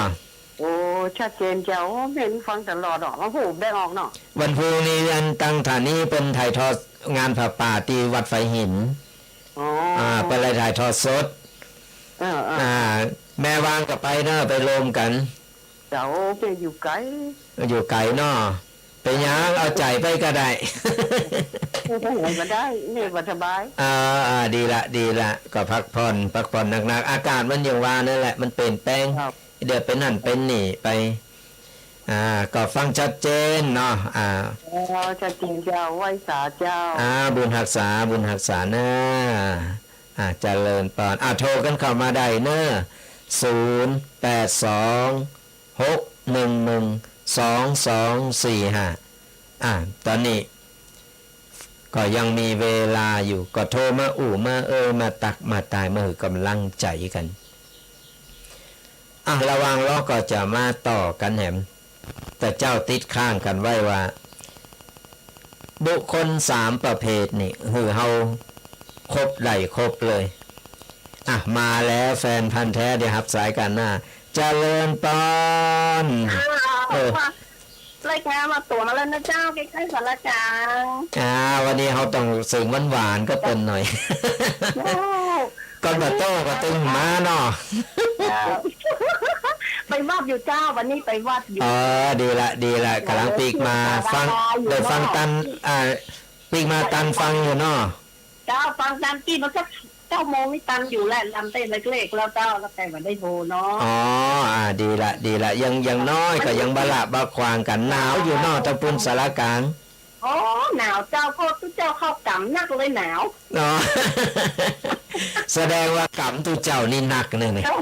โอ้ ชัดเจนเจ้า โอ้ แม่นฟังตลอดเนาะ มาพูดแบ่งออกเนาะ วันพูกนี้อันตังสถานีเปิ้นถ่ายทอดงานผ้าป่าตี้วัดฝายหิน อ๋อ อ่า เปิ้นเลยถ่ายทอดสด เออ เออ อ่า แม่ว่างก็ไปเนาะ ไปร่วมกั๋น เจ้า แม่อยู่ไก๋ อยู่ไก๋เนาะ เป๋นหยัง เอาใจ๋ไปก็ได้ ไปไหนก็ได้ แม่ก็สบาย อ่า อ่า ดีละ ดีละ ก็พักผ่อน พักผ่อนหนักๆ อากาศมันอย่างว่านั่นแหละ มันเปลี่ยนแปลง ครับ เดี๋ยวเป๋นหั้นเป๋นนี่ไป อ่า ก็ฟังชัดเจนเนาะ อ่า อ๋อ ชัดเจนเจ้า ไหว้สาเจ้า อ่า บุญฮักษา บุญฮักษาเน้อ อ่า เจริญปอน อ่า โทรกั๋นเข้ามาได้เน้อ ศูนย์ แปด สอง หก หนึ่ง หนึ่ง สอง สอง สี่ ห้า อ่า ต๋นนี้ ก็ยังมีเวลาอยู่ ก็โทรมาอู้มาเอ่ย มาตั๊กมาตาย มาหื้อก๋ำลังใจ๋กั๋น อ่ะ ระหว่างรอก็จะมาต่อกั๋นแหม แต่เจ้าติดค้างกั๋นไว้ว่า บุคคลสามประเภทนี่ หื้อเฮาคบได้คบเลย อ่ะ มาแล้ว แฟนพันธุ์แท้ เดี๋ยวฮับสายกั๋นหน้า เจริญปอน อ้าว เออ รายก๋านมาตั๋วมาแล้วนะเจ้า ใก้ๆ ศาลากลาง อ่า วันนี้เฮาต้องเสียงหวานๆ ก็เปิ้นหน่อย เจ้า ก่อนบ่าโต้ก็ตึงมาเนาะ เจ้า ไปวัดอยู่เจ้า วันนี้ไปวัดอยู่ เออ ดีละ ดีละ ก๋ำลังปิ๊กมาฟัง ได้ฟังตัน อ่า ปิ๊กมาตันฟังอยู่เนาะ เจ้า ฟังตามตี้มาสักเก้าโมงนี่ตันอยู่แหละ ลำเต้นเล็กๆ แล้วเจ้า แล้วแต่ว่าได้โทรเนาะ อ๋อ อ่า ดีละ ดีละ อย่าง อย่างน้อยก็ยังบ่ละบ่ขวางกั๋น หนาวอยู่เนาะ ตางปู๊นศาลากลาง โอ้ หนาวเจ้า ก็ตุ๊เจ้าเข้ากำนักเลยหนาว อ๋อ แสดงว่ากำตุ๊เจ้านี่หนักเนี่ย เจ้า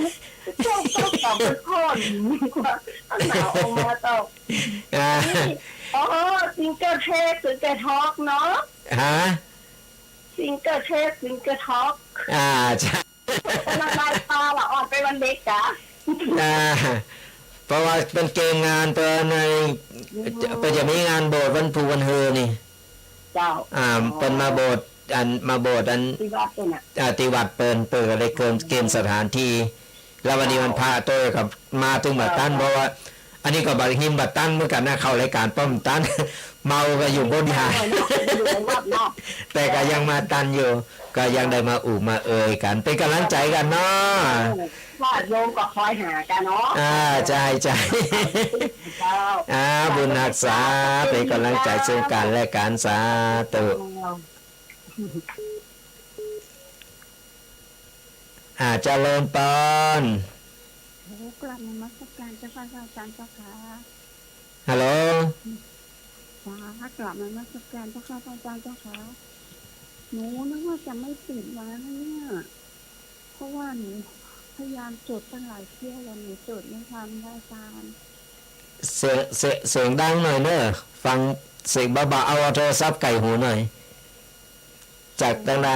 เจ้าเข้ากำมันร้อนกว่า หนาวออกมาเจ้า อ่า นี่ อ๋อ ซิงเกิลเทค ซิงเกิลทอล์กเนาะ ฮะ ซิงเกิลเทค ซิงเกิลทอล์ก อ่า ใช่ กำลังไล่ปลาละอ่อนไปวันเด็กกะ อ่า เพราะว่าเปิ้นเกมงานเปิ้นใน อืม เปิ้นจะมีงานโบสถ์วันพูกวันฮือนี่ เจ้า อ่า อ๋อ เปิ้นมาโบสถ์อัน มาโบสถ์อัน ตี้วัดเปิ้นน่ะ อ่า ตี้วัดเปิ้น เปิ้นก็เลยเกม เกมสถานที่ แล้ววันนี้วันพระโต้ยก็มาตึงบ่ตัน เพราะว่า อันนี้ก็บ่าหิมบ่ตันเหมือนกั๋นนะ เข้ารายก๋านป้อมตัน เมาก็อยู่บนหาด อยู่ในวัดเนาะ แต่ก็ยังมาตันอยู่ ก็ยังได้มาอู้มาเอ่ยกั๋น เป๋นก๋ำลังใจ๋กั๋นเนาะ ญาติโยมก็คอยหากั๋นเนาะ อ่า ใช่ ใช่ เจ้า อ่า บุญฮักษา เป๋นก๋ำลังใจ๋ซึ่งกั๋นและกั๋น สาธุ อ่า เจริญปอน โอ้ กราบนมัสการเจ้าค่ะ พระอาจารย์เจ้าค่ะ ฮัลโหล จ้า กราบนมัสการเจ้าค่ะ พระอาจารย์เจ้าค่ะ หนูนึกว่าจะไม่ติดมานะเนี่ย เพราะว่าหนูพยายามจดตั้งหลายเที่ยวแล้ว หนูจดไม่ทัน พระอาจารย์ เสียง เสียง เสียงดังหน่อยเน้อ ฟังเสียงเบาๆ เอา เอาโทรศัพท์ใก้หูหน่อย จากตางใด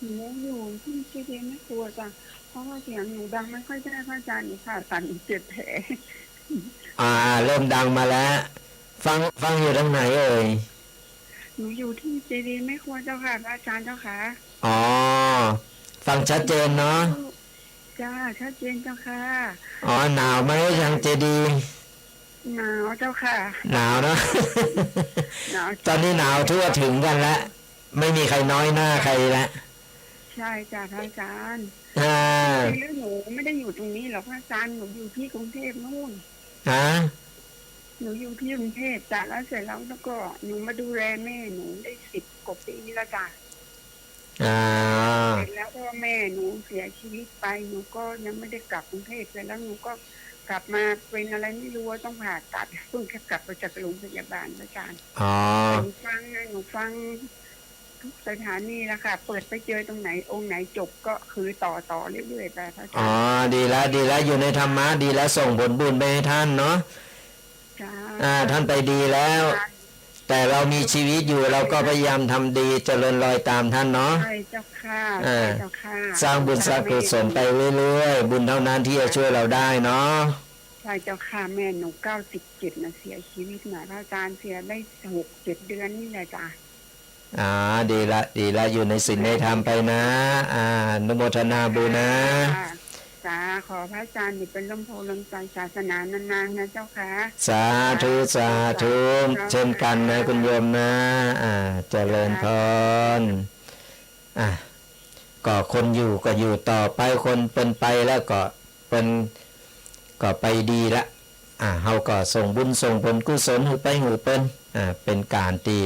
หนูอยู่ที่เจดีย์แม่ครัวจ้ะ เพราะว่าเสียงหนูดังไม่ค่อยได้ พระอาจารย์ หนูผ่าตัด หนูเจ็บแผล อ่า เริ่มดังมาแล้ว ฟัง ฟังอยู่ตางไหนเอ่ย หนูอยู่ที่เจดีย์แม่ครัวเจ้าค่ะ พระอาจารย์เจ้าค่ะ อ๋อ ฟังชัดเจนเนาะ จ้า ชัดเจนเจ้าค่ะ อ๋อ หนาวไหมทางเจดีย์ หนาวเจ้าค่ะ หนาวเนาะ หนาว ตอนนี้หนาวทั่วถึงกั๋นแล้ว ไม่มีใครน้อยหน้าใครแล้ว ใช่จ้ะ พระอาจารย์ อ่า จริงๆ แล้วหนูไม่ได้อยู่ตรงนี้หรอก พระอาจารย์ หนูอยู่ที่กรุงเทพฯ นู่น ฮะ หนูอยู่ที่กรุงเทพฯ จ้ะ แล้วเสร็จแล้ว แล้วก็หนูมาดูแลแม่หนูได้สิบกว่าปีแล้วจ้ะ อ่า เสร็จแล้วก็แม่หนูเสียชีวิตไป หนูก็ยังไม่ได้กลับกรุงเทพฯ เสร็จแล้วหนูก็กลับมาเป็นอะไรไม่รู้ว่าต้องผ่าตัด เพิ่งจะกลับมาจากโรงพยาบาล พระอาจารย์ อ๋อ หนูฟังนะ หนูฟังทุกสถานีแล้วค่ะ เปิดไปเจอตรงไหน องค์ไหนจบก็คือต่อ ต่อเรื่อยๆ ไป พระอาจารย์ อ๋อ ดีแล้ว ดีแล้ว อยู่ในธรรมะ ดีแล้ว ส่งผลบุญไปให้ท่านเนาะ จ้า อ่า ท่านไปดีแล้ว จ้า แต่เรามีชีวิตอยู่ เราก็พยายามทำดี เจริญรอยตามท่านเนาะ ใช่เจ้าค่ะ อ่า ใช่เจ้าค่ะ สร้างบุญสร้างกุศลไปเรื่อยๆ บุญเท่านั้นที่จะช่วยเราได้เนาะ ใช่เจ้าค่ะ แม่หนูเก้าสิบเจ็ดน่ะเสียชีวิตน่ะ พระอาจารย์ เสียได้หกเจ็ดเดือนนี่แหละจ้ะ อ่า ดีละ ดีละ อยู่ในศีลในธรรมไปนะ อ่า อนุโมทนาบุญนะ ค่ะ สา ขอพระอาจารย์นี่เป๋นร่มโพธิ์ร่มใสศาสนานานๆ นะเจ้าค่ะ สาธุ สาธุ สาธุ เจ้าค่ะ เช่นกั๋นนะคุณโยมนะ อ่า เจริญพร อ่ะ ก็คนอยู่ก็อยู่ต่อไป คนเปิ้นไปแล้วก็เปิ้นก็ไปดีละ อ่ะ เฮาก็ส่งบุญส่งผลกุศลหื้อไปหื้อเปิ้น อ่ะ เป๋นก๋านตี้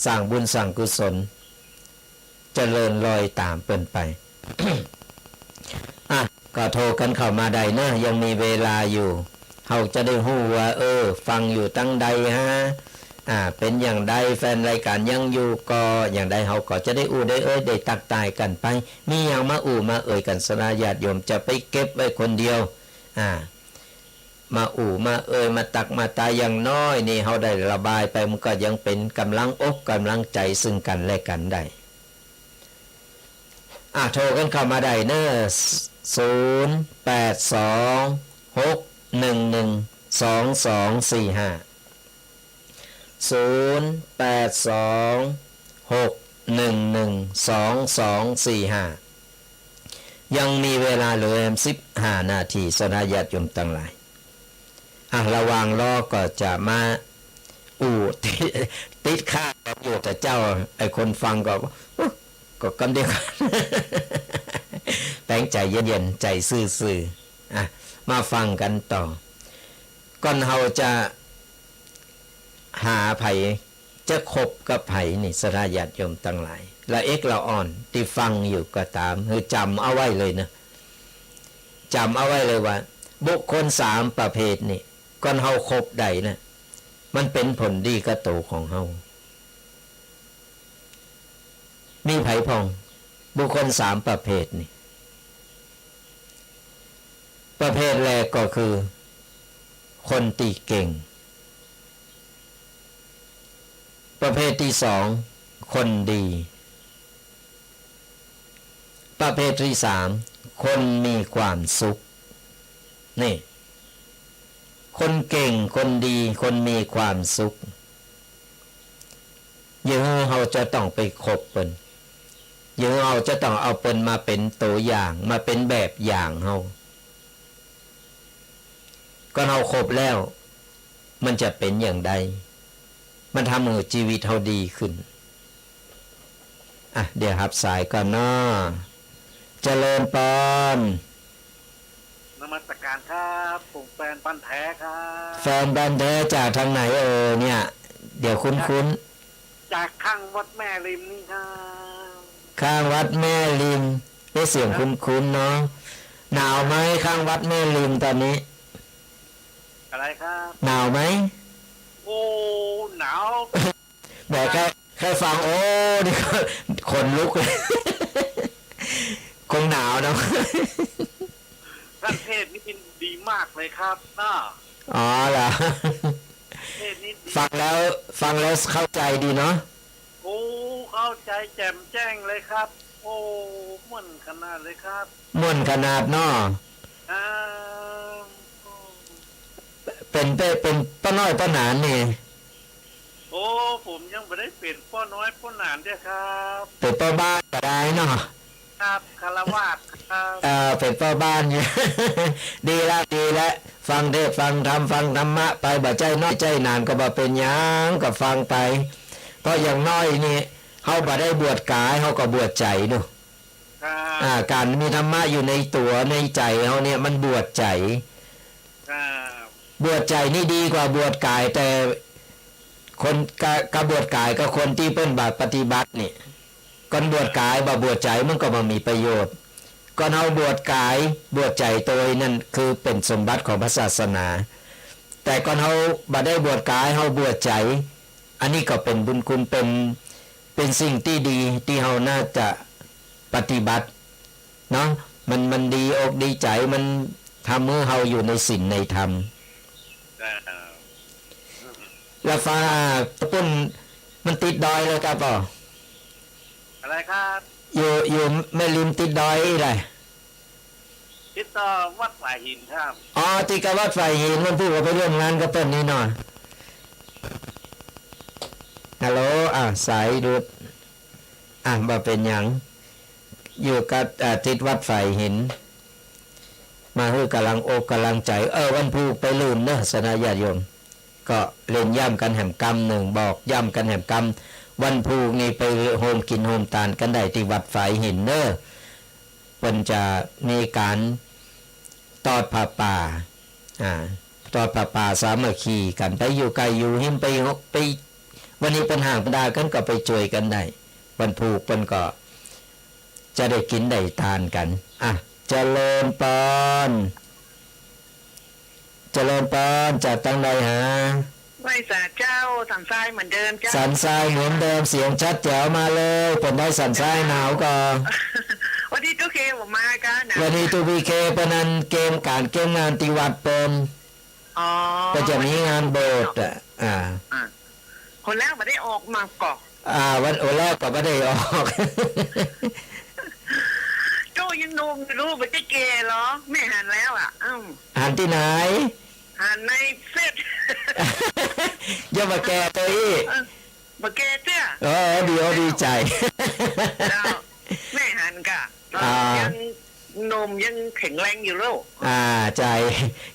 สร้างบุญสร้างกุศล เจริญรอยต๋ามเปิ้นไป อ่ะ ก็โทรกั๋นเข้ามาได้เนาะ ยังมีเวลาอยู่ เฮาจะได้ฮู้ว่า เออ ฟังอยู่ตังใดฮะ อ่า เป๋นอย่างใด แฟนรายก๋านยังอยู่ก่อ อย่างใดเฮาก็จะได้อู้ได้เอ่ย ได้ตักทายกั๋นไป มีหยังมาอู้มาเอ่ยกั๋น ศรัทธาญาติโยม จะไปเก็บไว้คนเดียว อ่า มาอู้มาเอ่ย มาตักมาทาย อย่างน้อยนี่เฮาได้ระบายไป มันก็ยังเป๋นก๋ำลังอกก๋ำลังใจ๋ซึ่งกั๋นและกั๋นได้ อ่ะ โทรกั๋นเข้ามาได้เนาะ ศูนย์แปดสอง หกหนึ่งหนึ่ง สองสองสี่ห้า ศูนย์แปดสอง หกหนึ่งหนึ่ง สองสองสี่ห้า ยังมีเวลาเหลือสิบห้านาที ศรัทธาญาติโยมตังหลาย อ่ะ ระหว่างรอก็จะมาอู้ ติด ติดข้างกั๋นอยู่ แต่เจ้า ไอ้คนฟังก็ อุ๊ย ก็กำเดียวกั๋น แป๋งใจ๋เย็นๆ ใจ๋ซื่อๆ อ่ะ มาฟังกั๋นต่อ ก่อนเฮาจะหาใผ จะคบกับใผนี่ ศรัทธาญาติโยมตังหลาย ละเอกละอ่อนตี้ฟังอยู่ก็ต๋าม หื้อจ๋ำเอาไว้เลยเนาะ จ๋ำเอาไว้เลยว่า บุคคลสามประเภทนี่ ก่อนเฮาคบได้นะ มันเป๋นผลดีกับตั๋วของเฮา มีใผพ่อง บุคคลสามประเภทนี่ ประเภทแรกก็คือ คนตี้เก่ง ประเภทตี้สอง คนดี ประเภทตี้สาม คนมีความสุข นี่ คนเก่ง คนดี คนมีความสุข อย่างนี้เฮาจะต้องไปคบเปิ้น อย่างนี้เฮาจะต้องเอาเปิ้นมาเป๋นตั๋วอย่าง มาเป๋นแบบอย่างเฮา ก่อนเฮาคบแล้ว มันจะเป๋นอย่างใด มันทำหื้อจีวิตเฮาดีขึ้น อ่ะ เดี๋ยวฮับสายก่อนเนาะ เจริญปอน นมัสการครับ ผมแฟนพันธุ์แท้ครับ แฟนพันธุ์แท้จากทางไหนเอ่ยเนี่ย เดี๋ยวคุ้นๆ จากข้างวัดแม่ริมนี่ครับ ข้างวัดแม่ริม เอ๊ะ เสียงคุ้นๆ เนาะ หนาวไหมข้างวัดแม่ริมตอนนี้ อะไรครับ หนาวไหม โอ้ หนาว แหม แค่ แค่ฟัง โอ้ นี่ก็ขนลุกเลย คงหนาวเนาะ ท่านเทศน์นี่ดีมากเลยครับนะ อ๋อเหรอ เทศน์นี่ดี ฟังแล้ว ฟังแล้วเข้าใจดีเนาะ โอ้ เข้าใจแจ่มแจ้งเลยครับ โอ้ ม่วนขนาดเลยครับ ม่วนขนาดเนาะ ครับ เป๋น เป๋น เป๋นป้อน้อยป้อหนานนี่ โอ้ ผมยังบ่ได้เป๋นป้อน้อยป้อหนานเตื้อครับ เป๋นป้อบ้านก็ได้เนาะ ครับ ฆราวาสครับ เออ เป๋นป้อบ้านอยู่ ดีละ ดีละ ฟังเทศน์ฟังธรรม ฟังธรรมะไป บ่ใจ้น้อยใจ้หนานก็บ่เป๋นหยัง ก็ฟังไป เพราะอย่างน้อยนี่ เฮาบ่ได้บวชก๋าย เฮาก็บวชใจ๋เนาะ ครับ อ่า ก๋านมีธรรมะอยู่ในตั๋วในใจ๋เฮาเนี่ย มันบวชใจ๋ ครับ บวชใจ๋นี่ดีกว่าบวชก๋าย แต่คนกะ กะบวชก๋ายก็คนตี้เปิ้นบ่ปฏิบัตินี่ ก่อนบวชก๋ายบ่บวชใจ๋มันก็บ่มีประโยชน์ ก่อนเฮาบวชก๋าย บวชใจ๋โตยนั่นคือเป๋นสมบัติของพระศาสนา แต่ก่อนเฮาบ่ได้บวชก๋าย เฮาบวชใจ๋ อันนี้ก็เป๋นบุญคุณ เป๋น เป๋นสิ่งตี้ดีตี้เฮาน่าจะปฏิบัติเนาะ มัน มันดีอกดีใจ๋ มันทำหื้อเฮาอยู่ในศีลในธรรม ครับ แล้วฟ้าปุ้นมันติดดอยเลยครับบ่ อะไรครับ อยู่ อยู่แม่ริมติดดอยอี้ใด ติดต่อวัดฝายหินครับ อ๋อ ติดกับวัดฝายหิน วันพุธก็ไปร่วมงานกับเปิ้นนี่เนาะ ฮัลโหล อ่ะ สายหลุด อ่ะ บ่เป๋นหยัง อยู่กับ อ่า ติดวัดฝายหิน มาหื้อก๋ำลังอกก๋ำลังใจ๋ เออ วันพูกไปลืมเนาะ สะนะญาติโยม ก็เน้นย้ำกั๋นแหมกำนึ่ง บอกย้ำกั๋นแหมกำ วันพูกนี่ไปโฮมกิ๋นโฮมตานกั๋นได้ตี้วัดฝายหินเนาะ เปิ้นจะมีก๋านตอดผ้าป่า อ่า ตอดผ้าป่าสามัคคีกั๋น ไปอยู่ใก้อยู่หิ้ม ไป ไป วันนี้เปิ้นฮ้างเปิ้นดากั๋นก็ไปจ้วยกั๋นได้ วันพูกเปิ้นก็จะได้กิ๋นได้ตานกั๋น อ่ะ เจริญปอน เจริญปอน จากตางใดหา ไหว้สาเจ้า สันทรายเหมือนเดิมเจ้า สันทรายเหมือนเดิม เสียงชัดแจ๋ว มาเลย เปิ้นได้สันทรายหนาวก่อ วันนี้ตุ๊กเคบ่มาเจ้า หนาว วันนี้ตุ๊กพีเคเปิ้นนั้นเกมก๋านเกมงานตี้วัดเปิ้น อ๋อ ก็จะมีงานโบสถ์อ่ะ อ่า อ่า คนแรกบ่ได้ออกมาก่อ อ่า วัน วันแรกก็บ่ได้ออก โจ้ยังหนุ่มอยู่ลูก บ่ใจ้แก่เหรอ แม่หันแล้วอ่ะ อืม หันตี้ไหน หันในเฟซ อย่ามาแก่เต้ออี้ เออ บ่แก่เตื้อ เออ ดีอกดีใจ๋ เจ้า แม่หันก่ะ อ่า ยังหนุ่มยังแข็งแรงอยู่ลูก อ่า ใจ้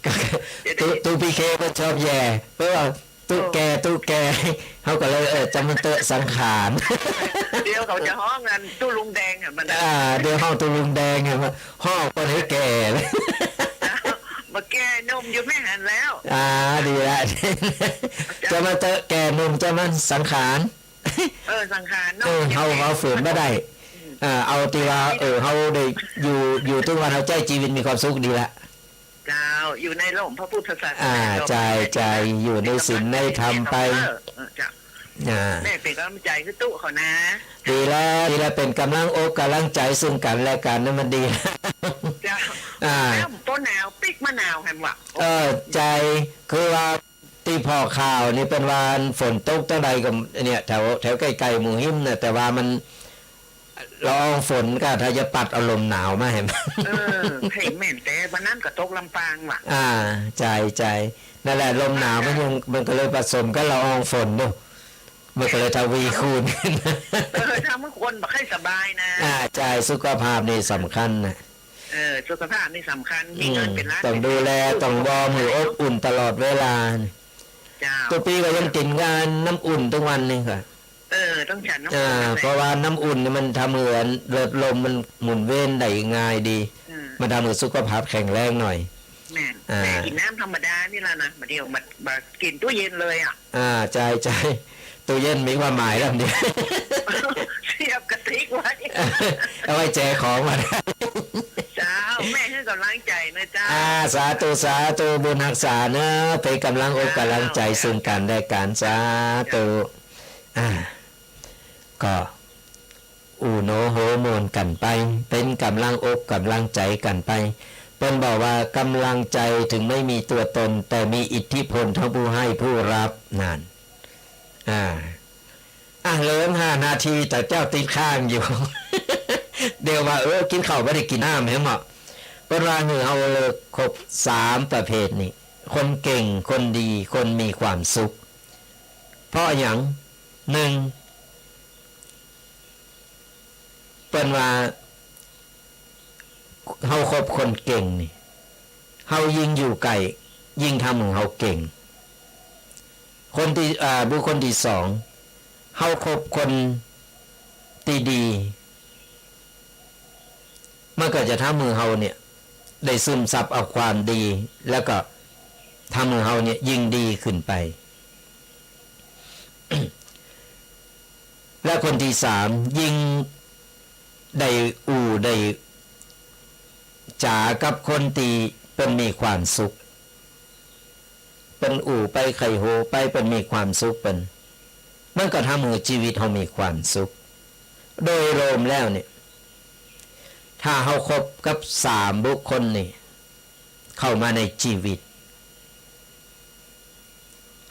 ก็ ตุ๊ ตุ๊พีเคก็ชอบแย่ เพราะว่าตุ๊แก่ ตุ๊แก่ เฮาก็เลย เออ จะมาเต๊อะสังขาร เดี๋ยวเขาจะฮ้องกั๋นตุ๊ลุงแดงอ่ะ มัน อ่า เดี๋ยวฮ้องตุ๊ลุงแดงอ่ะ มาฮ้องคนหื้อแก่เลย บ่แก่หนุ่มอยู่แม่หันแล้ว อ่า ดีละ จะมาเต๊อะแก่หนุ่ม จะมาสังขาร เออ สังขารเนาะ เออ เฮา เฮาฝืนบ่ได้ อืม อ่า เอาตี้ว่า เออ เฮาได้อยู่ อยู่ตึงวันเฮาใจ๊จีวิตมีความสุขดีละ เจ้า อยู่ในร่มพระพุทธศาสนา อ่า ต่อไป ใจ้ ใจ้ อยู่ในศีลในธรรมไป เออ เจ้า อ่า แม่เป๋นก๋ำลังใจ๋หื้อตุ๊เขานะ ดีแล้ว ดีแล้ว เป๋นก๋ำลังอกก๋ำลังใจ๋ซึ่งกั๋นและกั๋นนั้นมันดี เจ้า อ่า แล้วโป้หนาวปิ๊กมะหนาวแหมวะ เออ ใจ้ คือว่า ตี้ผ่อข่าวนี่เปิ้นว่าฝนตกเต้าใดก็เนี่ย แถว แถวใก้ๆหมู่หิ้มน่ะ แต่ว่ามันละอองฝนก็ถ้าจะปัดเอาลมหนาวมาแหม เออ เห็นแม่นแต่วันนั้นก็ตกลำปางว่ะ อ่า ใจ้ ใจ้ นั่นแหละ ลมหนาวมันยัง มันก็เลยผสมกับละอองฝนอยู่ มันก็เลยทวีคูณ เออ ทำหื้อคนบ่ค่อยสบายนะ อ่า ใจ้ สุขภาพนี่สำคัญนะ เออ สุขภาพนี่สำคัญ มีเงินเป๋นล้าน อืม ต้องดูแล ต้องวอร์มหื้ออบอุ่นตลอดเวลา เจ้า ตุ๊ปีก็ยังกิ๋นกับน้ำอุ่นตึงวันนี่ค่ะ เออ ต้องฉันน้ำอุ่น อ่า นั่นแหละ เพราะว่าน้ำอุ่นนี่มันทำหื้อเลือดลมมันหมุนเวียนได้ง่ายดี อืม มันทำหื้อสุขภาพแข็งแรงหน่อย แม่น อ่า แม่กิ๋นน้ำธรรมดานี่ละนะ บ่าเดี่ยวมา มากิ๋นตู้เย็นเลยอ่ะ อ่า ใจ้ ใจ้ ตู้เย็นมีความหมายแล้วเนี่ย เสียบกระติกไว้ เอาไว้แจของมา เจ้า แม่หื้อก๋ำลังใจ๋นะเจ้า อ่า สาธุ สาธุ บุญฮักษาเนาะ เป๋นก๋ำลังอกก๋ำลังใจ๋ซึ่งกั๋นและกั๋น สาธุ อ่า ก็ อู่โหนโหมวนกั๋นไป เป๋นก๋ำลังอกก๋ำลังใจ๋กั๋นไป เปิ้นบอกว่าก๋ำลังใจ๋ถึงไม่มีตั๋วตน แต่มีอิทธิพลทั้งผู้ให้ผู้รับ นั่น อ่า อ่ะ เหลือห้านาที แต่เจ้าติดค้างอยู่ เดี๋ยวว่า เออ กิ๋นข้าวบ่ได้กิ๋นน้ำ เห็นบ่ เปิ้นว่าหื้อเฮาเลิกคบสามประเภทนี่ คนเก่ง คนดี คนมีความสุข เพราะหยัง นึ่ง เปิ้นว่า เฮาคบคนเก่งนี่ เฮายิ่งอยู่ใก้ ยิ่งทำหื้อเฮาเก่ง คนตี้ อ่า บุคคลตี้สอง เฮาคบคนตี้ดี มันก็จะทำหื้อเฮาเนี่ย ได้ซึมซับเอาความดี แล้วก็ทำหื้อเฮาเนี่ยยิ่งดีขึ้นไป และคนตี้สาม ยิ่งได้อู้ได้จ๋ากับคนตี้เปิ้นมีความสุข เปิ้นอู้ไปไขโหไป เปิ้นมีความสุขเปิ้น มันก็ทำหื้อจีวิตเฮามีความสุข โดยรวมแล้วเนี่ย ถ้าเฮาคบกับสามบุคคลนี่เข้ามาในจีวิต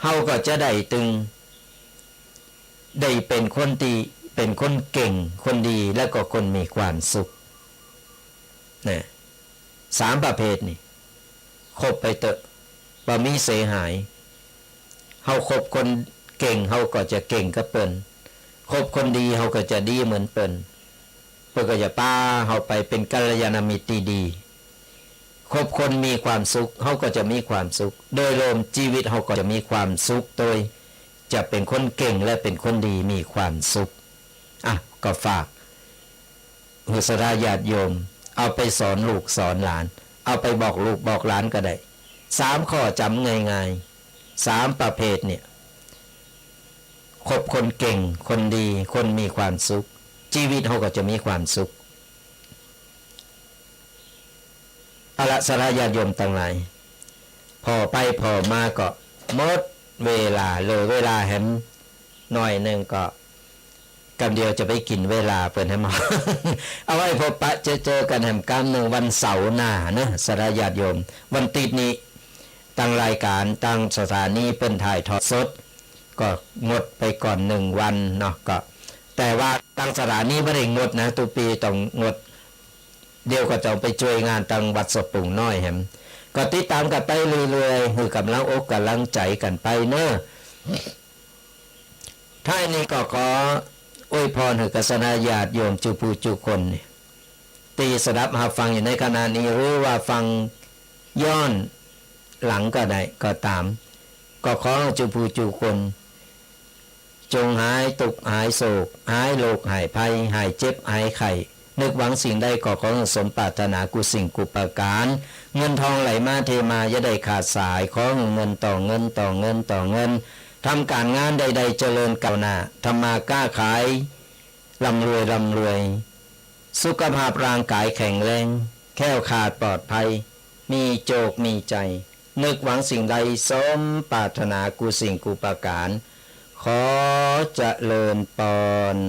เฮาก็จะได้ตึง ได้เป๋นคนตี้ เป๋นคนเก่ง คนดี แล้วก็คนมีความสุข นะ สามประเภทนี่ คบไปเต๊อะ บ่มีเสียหาย เฮาคบคนเก่ง เฮาก็จะเก่งกับเปิ้น คบคนดี เฮาก็จะดีเหมือนเปิ้น เปิ้นก็จะปาเฮาไปเป๋นกัลยาณมิตรตี้ดี คบคนมีความสุข เฮาก็จะมีความสุข โดยรวมจีวิตเฮาก็จะมีความสุขโตย จะเป๋นคนเก่งและเป๋นคนดีมีความสุข อ่ะ ก็ฝาก หื้อศรัทธาญาติโยม เอาไปสอนลูกสอนหลาน เอาไปบอกลูกบอกหลานก็ได้ สามข้อจ๋ำง่ายๆ สามประเภทเนี่ย คบคนเก่ง คนดี คนมีความสุข จีวิตเฮาก็จะมีความสุข เอาละ ศรัทธาญาติโยมตังหลาย ผ่อไปผ่อมาก็หมดเวลา เลยเวลาแหมหน่อยนึ่งก็ กำเดียวจะไปกิ๋นเวลาเปิ้นแหม เอาไว้พบปะเจอเจอกั๋นแหมก้ำนึ่งวันเสาร์หน้าเนอะ ศรัทธาญาติโยม วันติ๊ดนี้ ตางรายก๋าน ตางสถานีเปิ้นถ่ายทอดสด ก็งดไปก่อนนึ่งวันเนาะ ก็ แต่ว่าตางสถานีบ่ได้งดนะ ตุ๊ปีต้องงด เดี๋ยวก็ต้องไปจ้วยงานตางวัดสะปุงน้อยแหม ก็ติดต๋ามกั๋นไปเรื่อยๆ หื้อก๋ำลังอกก๋ำลังใจ๋กั๋นไปเนอะ ท้ายนี้ก็ขออวยพรหื้อกับศรัทธาญาติโยมจุผู้จุคนเนี่ย ตี้สดับฮับฟังอยู่ในขณะนี้ หรือว่าฟังย้อนหลังก็ได้ก็ต๋าม ก็ขอหื้อจุผู้จุคน จงหายตุ๊กข์หายโศก หายโรคหายภัย หายเจ็บหายไข้ นึกหวังสิ่งใดก็ขอหื้อสมปรารถนากู้สิ่งกู้ประก๋าน เงินทองไหลมาเทมาอย่าได้ขาดสาย ขอหื้อเงินต่อเงินต่อเงินต่อเงิน ทำก๋านงานใดๆ เจริญก้าวหน้า ทำมาค้าขาย ร่ำรวยร่ำรวย สุขภาพร่างก๋ายแข็งแรง แคล้วคลาดปลอดภัย มีโจคมีชัย นึกหวังสิ่งใดสมปรารถนากู้สิ่งกู้ประก๋าน ขอเจริญปอน